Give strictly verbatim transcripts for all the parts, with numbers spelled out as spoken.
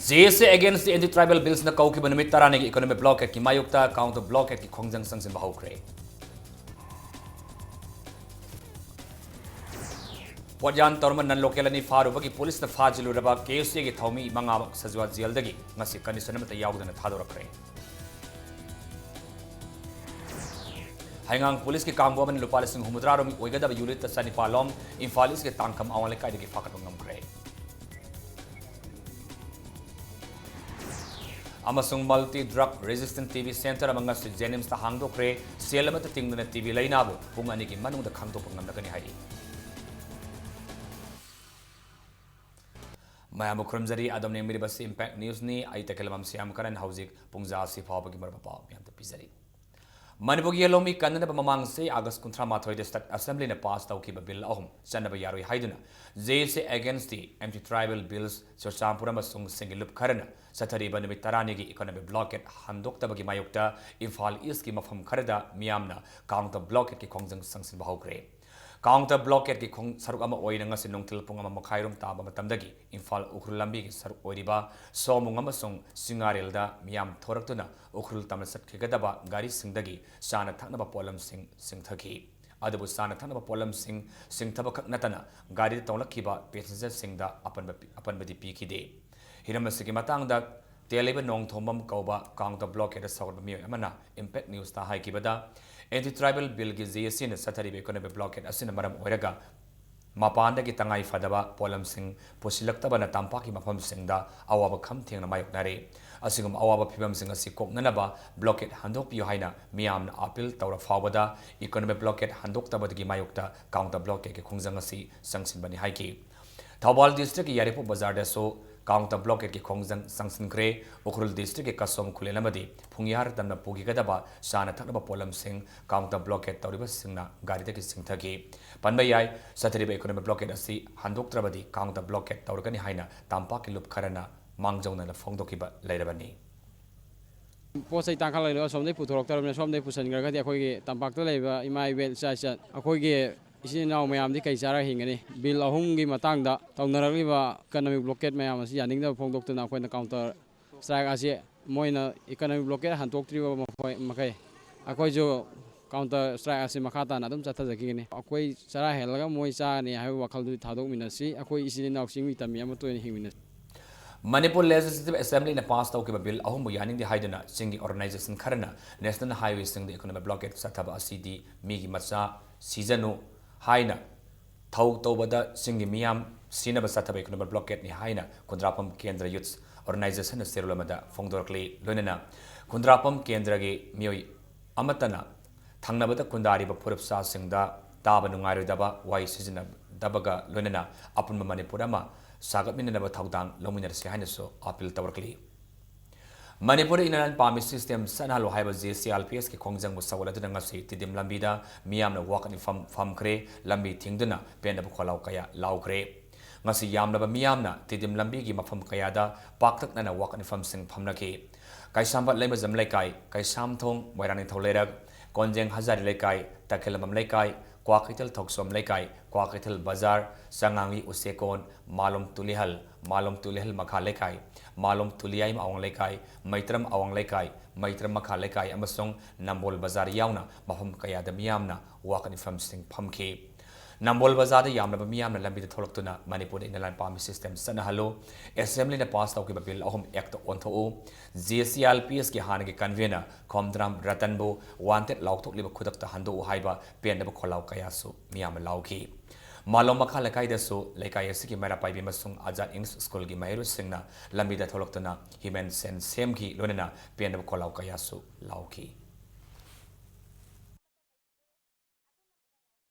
J A C against the anti-tribal billsꯅ ꯀꯧꯈꯤꯕ ꯅꯨꯃꯤꯠ ꯇꯔꯥꯅꯤꯒꯤ economic blockadeꯀꯤ ꯃꯥꯌꯣꯛꯇ counter blockadeꯀꯤ ꯈꯣꯡꯖꯪ ꯆꯪꯁꯤꯟꯕ ꯍꯧꯈ꯭ꯔꯦ꯫ ꯄꯣꯠꯌꯥꯟ ꯇꯧꯔꯝꯕ non-local ꯑꯅꯤ ꯐꯥꯔꯨꯕꯒꯤ ꯄꯨꯂꯤꯁꯅ ꯐꯥꯖꯤꯜꯂꯨꯔꯕ K U C Aꯒꯤ ꯊꯧꯃꯤ ꯃꯉꯥꯃꯛ ꯁꯖꯤꯋꯥ ꯖꯦꯜꯗꯒꯤ ꯉꯁꯤ condition ꯑꯃꯠꯇ ꯌꯥꯎꯗꯅ ꯊꯥꯗꯣꯔꯛꯈ꯭ꯔꯦ꯫ ꯍꯩꯉꯥꯡ ꯄꯨꯂꯤꯁꯀꯤ ꯀꯥꯡꯕꯨ ꯑꯃꯅ ꯂꯨꯄꯥ ꯂꯤꯁꯤꯡ ꯍꯨꯝꯐꯨꯇꯔꯥ ꯔꯣꯝꯒꯤ ꯑꯣꯏꯒꯗꯕ unitꯇ ꯆꯅꯤꯄꯥꯜ ꯂꯣꯝ ꯏꯝꯐꯥꯜ ꯏꯁꯀꯤ ꯇꯥꯡꯈꯝ ꯑꯋꯥꯡ ꯂꯩꯀꯥꯏꯗꯒꯤ ꯐꯥꯒꯠꯄ ꯉꯝꯈ꯭ꯔꯦ꯫ ꯑꯃꯁꯨꯡ multi drug resistant T B center ꯑꯃ ꯉꯁꯤ JNIMSꯇ ꯍꯥꯡꯗꯣꯛꯈ꯭ꯔꯦ꯫ ꯁꯦꯜ ꯑꯃꯠꯇ ꯇꯤꯡꯗꯅ T B ꯂꯩꯅꯥꯕꯨ ꯄꯨꯡ ꯑꯅꯤꯒꯤ ꯃꯅꯨꯡꯗ ꯈꯪꯗꯣꯛꯄ ꯉꯝꯂꯒꯅꯤ ꯍꯥꯏꯔꯤ꯫ ꯃꯌꯥꯝꯕꯨ ꯈꯨꯔꯨꯝꯖꯔꯤ꯫ ꯑꯗꯣꯝꯅ ꯌꯦꯡꯕꯤꯔꯤꯕꯁꯤ Impact Newsꯅꯤ꯫ ꯑꯩ ꯇꯈꯦꯜꯂꯝꯕꯝ ꯁ꯭ꯌꯥꯝ ꯀꯔꯟ꯫ ꯍꯧꯖꯤꯛ ꯄꯨꯡꯖꯥ ꯑꯁꯤ ꯐꯥꯎꯕꯒꯤ ꯃꯔꯨꯞ ꯄꯥꯎ ꯃꯌꯥꯝꯗ ꯄꯤꯖꯔꯤ꯫ ꯃꯅꯤꯄꯨꯔꯒꯤ ꯌꯦꯜꯍꯧꯃꯤ ꯀꯟꯅꯅꯕ ꯃꯃꯥꯡꯁꯦ August ꯀꯨꯟꯊ꯭ꯔꯥ ꯃꯥꯊꯣꯏꯗ state assemblyꯅ pass ꯇꯧꯈꯤꯕ bill ꯑꯍꯨꯝ ꯆꯠꯅꯕ ꯌꯥꯔꯣꯏ ꯍꯥꯏꯗꯨꯅ J A C against the anti-tribal bills Churachandpur ꯑꯃꯁꯨꯡ ꯁꯤꯡꯒꯤ ꯂꯨꯞ ꯈꯔꯅ ꯆꯠꯊꯔꯤꯕ ꯅꯨꯃꯤꯠ ꯇꯔꯥꯅꯤꯒꯤ economic blockade ꯍꯟꯗꯣꯛꯇꯕꯒꯤ ꯃꯥꯌꯣꯛꯇ ꯏꯝꯐꯥꯜ ꯏꯁꯀꯤ ꯃꯐꯝ ꯈꯔꯗ ꯃꯤꯌꯥꯝꯅ counter blockadeꯀꯤ ꯈꯣꯡꯖꯪ ꯆꯪꯁꯤꯟꯕ ꯍꯧꯈ꯭ꯔꯦ꯫ Counter blockadeꯀꯤ ꯈꯣꯡ-, ꯁꯔꯨꯛ ꯑꯃ ꯑꯣꯏꯅ ꯉꯁꯤ ꯅꯨꯡꯊꯤꯜ ꯄꯨꯡ ꯑꯃ ꯃꯈꯥꯏꯔꯣꯝ ꯇꯥꯕ ꯃꯇꯝꯗꯒꯤ ꯏꯝꯐꯥꯜ ꯎꯈ꯭ꯔꯨꯜ ꯂꯝꯕꯤꯒꯤ ꯁꯔꯨꯛ ꯑꯣꯏꯔꯤꯕ ꯁꯣꯃꯨꯡ ꯑꯃꯁꯨꯡ ꯁꯤꯡꯉꯥꯔꯦꯜꯗ ꯃꯤꯌꯥꯝ ꯊꯣꯔꯛꯇꯨꯅ ꯎꯈ꯭ꯔꯨꯜ ꯇꯝꯅ ꯆꯠꯈꯤꯒꯗꯕ ꯒꯥꯔꯤꯁꯤꯡꯗꯒꯤ ꯆꯥꯅ ꯊꯛꯅꯕ ꯄꯣꯠꯂꯝꯁꯤꯡ ꯆꯤꯡꯊꯈꯤ꯫ ꯑꯗꯨꯕꯨ ꯆꯥꯅ ꯊꯛꯅꯕ ꯄꯣꯠꯂꯝꯁꯤꯡ ꯆꯤꯡꯊꯕ ꯈꯛ ꯅꯠꯇꯅ ꯒꯥꯔꯤꯗ ꯇꯣꯡꯂꯛꯈꯤꯕ passengerꯁꯤꯡꯗ ꯑꯄꯟꯕ ꯄꯤ-, ꯑꯄꯟꯕꯗꯤ ꯄꯤꯈꯤꯗꯦ꯫ ꯍꯤꯔꯝ ꯑꯁꯤꯒꯤ ꯃꯇꯥꯡꯗ ꯇꯦꯂꯩꯕ ꯅꯣꯡꯊꯣꯝꯕꯝ ꯀꯧꯕ counter blockadeꯗ ꯁꯧꯒꯠꯄ ꯃꯤꯑꯣꯏ ꯑꯃꯅ Impact Newsꯇ ꯍꯥꯏꯈꯤꯕꯗ, anti-tribal billꯒꯤ J A Cꯅ ꯆꯠꯊꯔꯤꯕ economic blockade ꯑꯁꯤꯅ ꯃꯔꯝ ꯑꯣꯏꯔꯒ ꯃꯄꯥꯟꯗꯒꯤ ꯇꯉꯥꯏ ꯐꯗꯕ ꯄꯣꯠꯂꯝꯁꯤꯡ ꯄꯨꯁꯤꯜꯂꯛꯇꯕꯅ ꯇꯝꯄꯥꯛꯀꯤ ꯃꯐꯝꯁꯤꯡꯗ ꯑꯋꯥꯕ ꯈꯝ ꯊꯦꯡꯅ ꯃꯥꯌꯣꯛꯅꯔꯤ꯫ ꯑꯁꯤꯒꯨꯝꯕ ꯑꯋꯥꯕ ꯐꯤꯕꯝꯁꯤꯡ ꯑꯁꯤ ꯀꯣꯛꯅꯅꯕ blockade ꯍꯟꯗꯣꯛꯄꯤꯌꯨ ꯍꯥꯏꯅ ꯃꯤꯌꯥꯝꯅ appeal ꯇꯧꯔ ꯐꯥꯎꯕꯗ economic blockade ꯍꯟꯗꯣꯛꯇꯕꯗꯒꯤ ꯃꯥꯌꯣꯛꯇ counter blockadeꯀꯤ ꯈꯣꯡꯖꯪ ꯑꯁꯤ ꯆꯪꯁꯤꯟꯕꯅꯤ ꯍꯥꯏꯈꯤ꯫ ꯊꯧꯕꯥꯜ districtꯀꯤ ꯌꯥꯏꯔꯤꯄꯣꯛ ꯕꯖꯥꯔꯗꯁꯨ counter blockadeꯀꯤ ꯈꯣꯡꯖꯪ ꯆꯪꯁꯤꯟꯈ꯭ꯔꯦ꯫ ꯎꯈ꯭ꯔꯨꯜ districtꯀꯤ ꯀꯁꯣꯝ ꯈꯨꯂꯦꯟ ꯑꯃꯗꯤ ꯐꯨꯡꯌꯥꯔ ꯇꯝꯅ ꯄꯨꯈꯤꯒꯗꯕ ꯆꯥꯅ ꯊꯛꯅꯕ ꯄꯣꯠꯂꯝꯁꯤꯡ counter blockade ꯇꯧꯔꯤꯕꯁꯤꯡꯅ ꯒꯥꯔꯤꯗꯒꯤ ꯆꯤꯡꯊꯈꯤ꯫ ꯄꯟꯕ ꯌꯥꯏ, ꯆꯠꯊꯔꯤꯕ economic blockade ꯑꯁꯤ ꯍꯟꯗꯣꯛꯇ꯭ꯔꯕꯗꯤ counter blockade ꯇꯧꯔꯒꯅꯤ ꯍꯥꯏꯅ ꯇꯝꯄꯥꯛꯀꯤ ꯂꯨꯞ ꯈꯔꯅ ꯃꯥꯡꯖꯧꯅꯅ ꯐꯣꯡꯗꯣꯛꯈꯤꯕ ꯂꯩꯔꯕꯅꯤ꯫ ꯄꯣꯠ ꯆꯩ ꯇꯥꯡꯈꯠꯂꯛꯂꯤꯕ ꯑꯁꯣꯝꯗꯒꯤ ꯄꯨꯊꯣꯔꯛꯇ꯭ꯔꯕꯅꯤꯅ ꯁꯣꯝꯗꯒꯤ ꯄꯨꯁꯤꯟꯈ꯭ꯔꯒꯗꯤ ꯑꯩꯈꯣꯏꯒꯤ ꯇꯝꯄꯥꯛꯇ ꯂꯩꯔꯤꯕ ꯏꯃꯥ ꯏꯕꯦꯜ ꯏꯆꯥ ꯏꯆꯥ ꯑꯩꯈꯣꯏꯒꯤ ꯏꯆꯤꯟ ꯏꯅꯥꯎ ꯃꯌꯥꯝꯗꯤ ꯀꯩ ꯆꯥꯔ ꯍꯤꯡꯒꯅꯤ? ꯕꯤꯜ ꯑꯍꯨꯝꯒꯤ ꯃꯇꯥꯡꯗ ꯇꯧꯅꯔꯛꯂꯤꯕ ꯏꯀꯅꯣꯃꯤꯛ ꯕ꯭ꯂꯣꯀꯦꯠ ꯃꯌꯥꯝ ꯑꯁꯤ ꯌꯥꯅꯤꯡꯗꯕ ꯐꯣꯡꯗꯣꯛꯇꯨꯅ ꯑꯩꯈꯣꯏꯅ ꯀꯥꯎꯟꯇꯔ ꯁ꯭ꯇ꯭ꯔꯥꯏꯛ ꯑꯁꯤ, ꯃꯣꯏꯅ ꯏꯀꯅꯣꯃꯤꯛ ꯕ꯭ꯂꯣꯀꯦꯠ ꯍꯟꯗꯣꯛꯇ꯭ꯔꯤꯕ ꯃꯈꯣꯏ ꯃꯈꯩ ꯑꯩꯈꯣꯏꯁꯨ ꯀꯥꯎꯟꯇꯔ ꯁ꯭ꯇ꯭ꯔꯥꯏꯛ ꯑꯁꯤ ꯃꯈꯥ ꯇꯥꯅ ꯑꯗꯨꯝ ꯆꯠꯊꯖꯈꯤꯒꯅꯤ꯫ ꯑꯩꯈꯣꯏ ꯆꯔꯥ ꯍꯦꯜꯂꯒ ꯃꯣꯏ ꯆꯥꯔꯅꯤ ꯍꯥꯏꯕꯒꯤ ꯋꯥꯈꯜꯗꯨꯗꯤ ꯊꯥꯗꯣꯛꯃꯤꯟꯅꯁꯤ꯫ ꯑꯩꯈꯣꯏ ꯏꯆꯤꯟ ꯏꯅꯥꯎ ꯆꯤꯡꯃꯤ ꯇꯝꯃꯤ ꯑꯃꯠꯇ ꯑꯣꯏꯅ ꯍꯤꯡꯃꯤꯟꯅꯁꯤ꯫ ꯃꯅꯤꯄꯨꯔ ꯂꯦꯖꯤꯁꯂꯦꯇꯤꯚ ꯑꯦꯁꯦꯝꯕ꯭ꯂꯤꯅ ꯄꯥꯁ ꯇꯧꯈꯤꯕ ꯕꯤꯜ ꯑꯍꯨꯝꯕꯨ ꯌꯥꯅꯤꯡꯗꯦ ꯍꯥꯏꯗꯨꯅ ꯆꯤꯡꯒꯤ ꯑꯣꯔꯒꯅꯥꯏꯖꯦꯁꯟ ꯈꯔꯅ ꯅꯦꯁꯅꯦꯜ ꯍꯥꯏꯋꯦꯁꯤꯡꯗ ꯏꯀꯣꯅꯣꯃꯤꯛ ꯕ꯭ꯂꯣꯀꯦꯠ ꯆꯠꯊꯕ ꯑꯁꯤꯗꯤ ꯃꯤꯒꯤ ꯃꯆꯥ ꯁꯤꯖꯅꯨ ꯍꯥꯏꯅ ꯊꯧ ꯇꯧꯕꯗ ꯆꯤꯡꯒꯤ ꯃꯤꯌꯥꯝ ꯁꯤꯅꯕ ꯆꯠꯊꯕ ꯏꯀꯣꯅꯣꯃꯤꯛ ꯕ꯭ꯂꯣꯀꯦꯠꯅꯤ ꯍꯥꯏꯅ ꯈꯨꯟꯗ꯭ꯔꯥꯛꯄꯝ ꯀꯦꯟꯗ꯭ꯔ ꯌꯨꯠꯁ ꯑꯣꯔꯒꯅꯥꯏꯖꯦꯁꯟꯅ ꯆꯦꯔꯣꯜ ꯑꯃꯗ ꯐꯣꯡꯗꯣꯔꯛꯂꯤ꯫ ꯂꯣꯏꯅꯅ ꯈꯨꯟꯗ꯭ꯔꯥꯛꯄꯝ ꯀꯦꯟꯗ꯭ꯔꯒꯤ ꯃꯤꯑꯣꯏ ꯑꯃꯠꯇꯅ ꯊꯪꯅꯕꯗ ꯈꯨꯟꯗꯥꯔꯤꯕ ꯐꯨꯔꯨꯞ ꯆꯥꯁꯤꯡꯗ ꯇꯥꯕ ꯅꯨꯡꯉꯥꯏꯔꯣꯏꯗꯕ ꯋꯥꯍꯩ ꯁꯤꯖꯤꯟꯅꯗꯕꯒ ꯂꯣꯏꯅꯅ ꯑꯄꯨꯟꯕ ꯃꯅꯤꯄꯨꯔ ꯑꯃ ꯁꯥꯒꯠꯃꯤꯟꯅꯅꯕ ꯊꯧꯗꯥꯡ ꯂꯧꯃꯤꯟꯅꯔꯁꯤ ꯍꯥꯏꯅꯁꯨ ꯑꯥꯄꯤꯜ ꯇꯧꯔꯛꯂꯤ꯫ ꯃꯅꯤꯄꯨꯔꯗ ꯏꯟꯅꯔ ꯂꯥꯏꯟ ꯄꯥꯔꯃꯤꯠ ꯁꯤꯁꯇꯦꯝ ꯆꯠꯅꯍꯜꯂꯨ ꯍꯥꯏꯕ ꯖꯦ ꯁꯤ ꯑꯥꯔ ꯄꯤ ꯑꯦꯁꯀꯤ ꯈꯣꯡꯖꯪꯕꯨ ꯁꯧꯒꯠꯂꯗꯨꯅ ꯉꯁꯤ ꯇꯤꯗꯤꯝ ꯂꯝꯕꯤꯗ ꯃꯤꯌꯥꯝꯅ ꯋꯥꯀꯠ ꯃꯤꯐꯝ ꯐꯝꯈ꯭ꯔꯦ꯫ ꯂꯝꯕꯤ ꯊꯤꯡꯗꯨꯅ ꯄꯦꯟꯗꯕ ꯈꯣꯜꯂꯥꯎ ꯀꯌꯥ ꯂꯥꯎꯈ꯭ꯔꯦ꯫ ꯉꯁꯤ ꯌꯥꯝꯂꯕ ꯃꯤꯌꯥꯝꯅ ꯇꯤꯗꯤꯝ ꯂꯝꯕꯤꯒꯤ ꯃꯐꯝ ꯀꯌꯥꯗ ꯄꯥꯛꯇꯛꯅꯅ ꯋꯥꯀꯠ ꯃꯤꯐꯝꯁꯤꯡ ꯐꯝꯅꯈꯤ꯫ ꯀꯩꯁꯥꯝꯄꯥꯠ ꯂꯩꯃꯖꯝ ꯂꯩꯀꯥꯏ, ꯀꯩꯁꯥꯝꯊꯣꯡ, ꯃꯣꯏꯔꯥꯡ ꯅꯤꯡꯊꯧ ꯂꯩꯔꯛ, ꯀꯣꯟꯖꯦꯡ ꯍꯖꯥꯔꯤ ꯂꯩꯀꯥꯏ, ꯇꯈꯦꯜꯂꯝꯕꯝ ꯂꯩꯀꯥꯏ, ꯀ꯭ꯋꯥꯀꯩꯊꯦꯜ ꯊꯣꯛꯆꯣꯝ ꯂꯩꯀꯥꯏ, ꯀ꯭ꯋꯥꯀꯩꯊꯦꯜ ꯕꯖꯥꯔ, ꯆꯉꯥꯡꯒꯤ ꯎꯆꯦꯛꯀꯣꯟ, ꯃꯥꯂꯣꯝ ꯇꯨꯂꯤꯍꯜ, ꯃꯥꯂꯣꯝ ꯇꯨꯂꯤꯍꯜ ꯃꯈꯥ ꯂꯩꯀꯥꯏ, ꯃꯥꯂꯣꯝ ꯇꯨꯂꯤꯌꯥꯏ ꯑꯋꯥꯡ ꯂꯩꯀꯥꯏ, ꯃꯩꯇ꯭ꯔꯝ ꯑꯋꯥꯡ ꯂꯩꯀꯥꯏ, ꯃꯩꯇ꯭ꯔꯝ ꯃꯈꯥ ꯂꯩꯀꯥꯏ ꯑꯃꯁꯨꯡ ꯅꯝꯕꯣꯜ ꯕꯖꯥꯔ ꯌꯥꯎꯅ ꯃꯐꯝ ꯀꯌꯥꯗ ꯃꯤꯌꯥꯝꯅ ꯋꯥꯀꯠ ꯃꯤꯐꯝꯁꯤꯡ ꯐꯝꯈꯤ꯫ ꯅꯝꯕꯣꯜ ꯕꯖꯥꯔꯗ ꯌꯥꯝꯂꯕ ꯃꯤꯌꯥꯝꯅ ꯂꯝꯕꯤꯗ ꯊꯣꯛꯂꯛꯇꯨꯅ ꯃꯅꯤꯄꯨꯔꯗ ꯏꯟꯅꯔ ꯂꯥꯏꯟ ꯄꯥꯔꯃꯤꯠ ꯁꯤꯁꯇꯦꯝ ꯆꯠꯅꯍꯜꯂꯨ, ꯑꯦꯁꯦꯝꯕ꯭ꯂꯤꯅ ꯄꯥꯁ ꯇꯧꯈꯤꯕ ꯕꯤꯜ ꯑꯍꯨꯝ ꯑꯦꯛꯇ ꯑꯣꯟꯊꯣꯛꯎ, ꯖꯦ ꯁꯤ ꯑꯥꯔ ꯄꯤ ꯑꯦꯁꯀꯤ ꯍꯥꯟꯅꯒꯤ ꯀꯟꯚꯦꯅꯔ ꯈꯣꯝꯗ꯭ꯔꯥꯝ ꯔꯇꯟꯕꯨ ꯋꯥꯟꯇꯦꯗ ꯂꯥꯎꯊꯣꯛꯂꯤꯕ ꯈꯨꯗꯛꯇ ꯍꯟꯗꯣꯛꯎ ꯍꯥꯏꯕ ꯄꯦꯟꯗꯕ ꯈꯣꯜꯂꯥꯎ ꯀꯌꯥꯁꯨ ꯃꯤꯌꯥꯝꯅ ꯂꯥꯎꯈꯤ꯫ ꯃꯥꯂꯣꯝ ꯃꯈꯥ ꯂꯩꯀꯥꯏꯗꯁꯨ ꯂꯩꯀꯥꯏ ꯑꯁꯤꯒꯤ ꯃꯩꯔꯥ ꯄꯥꯏꯕꯤ ꯑꯃꯁꯨꯡ ꯑꯖꯥꯗ ꯏꯪꯂꯤꯁ ꯁ꯭ꯀꯨꯜꯒꯤ ꯃꯍꯩꯔꯣꯏꯁꯤꯡꯅ ꯂꯝꯕꯤꯗ ꯊꯣꯛꯂꯛꯇꯨꯅ ꯍ꯭ꯌꯨꯃꯦꯟ ꯁꯦꯟ ꯁꯦꯝꯈꯤ, ꯂꯣꯏꯅꯅ ꯄꯦꯟꯗꯕ ꯈꯣꯜꯂꯥꯎ ꯀꯌꯥꯁꯨ ꯂꯥꯎꯈꯤ꯫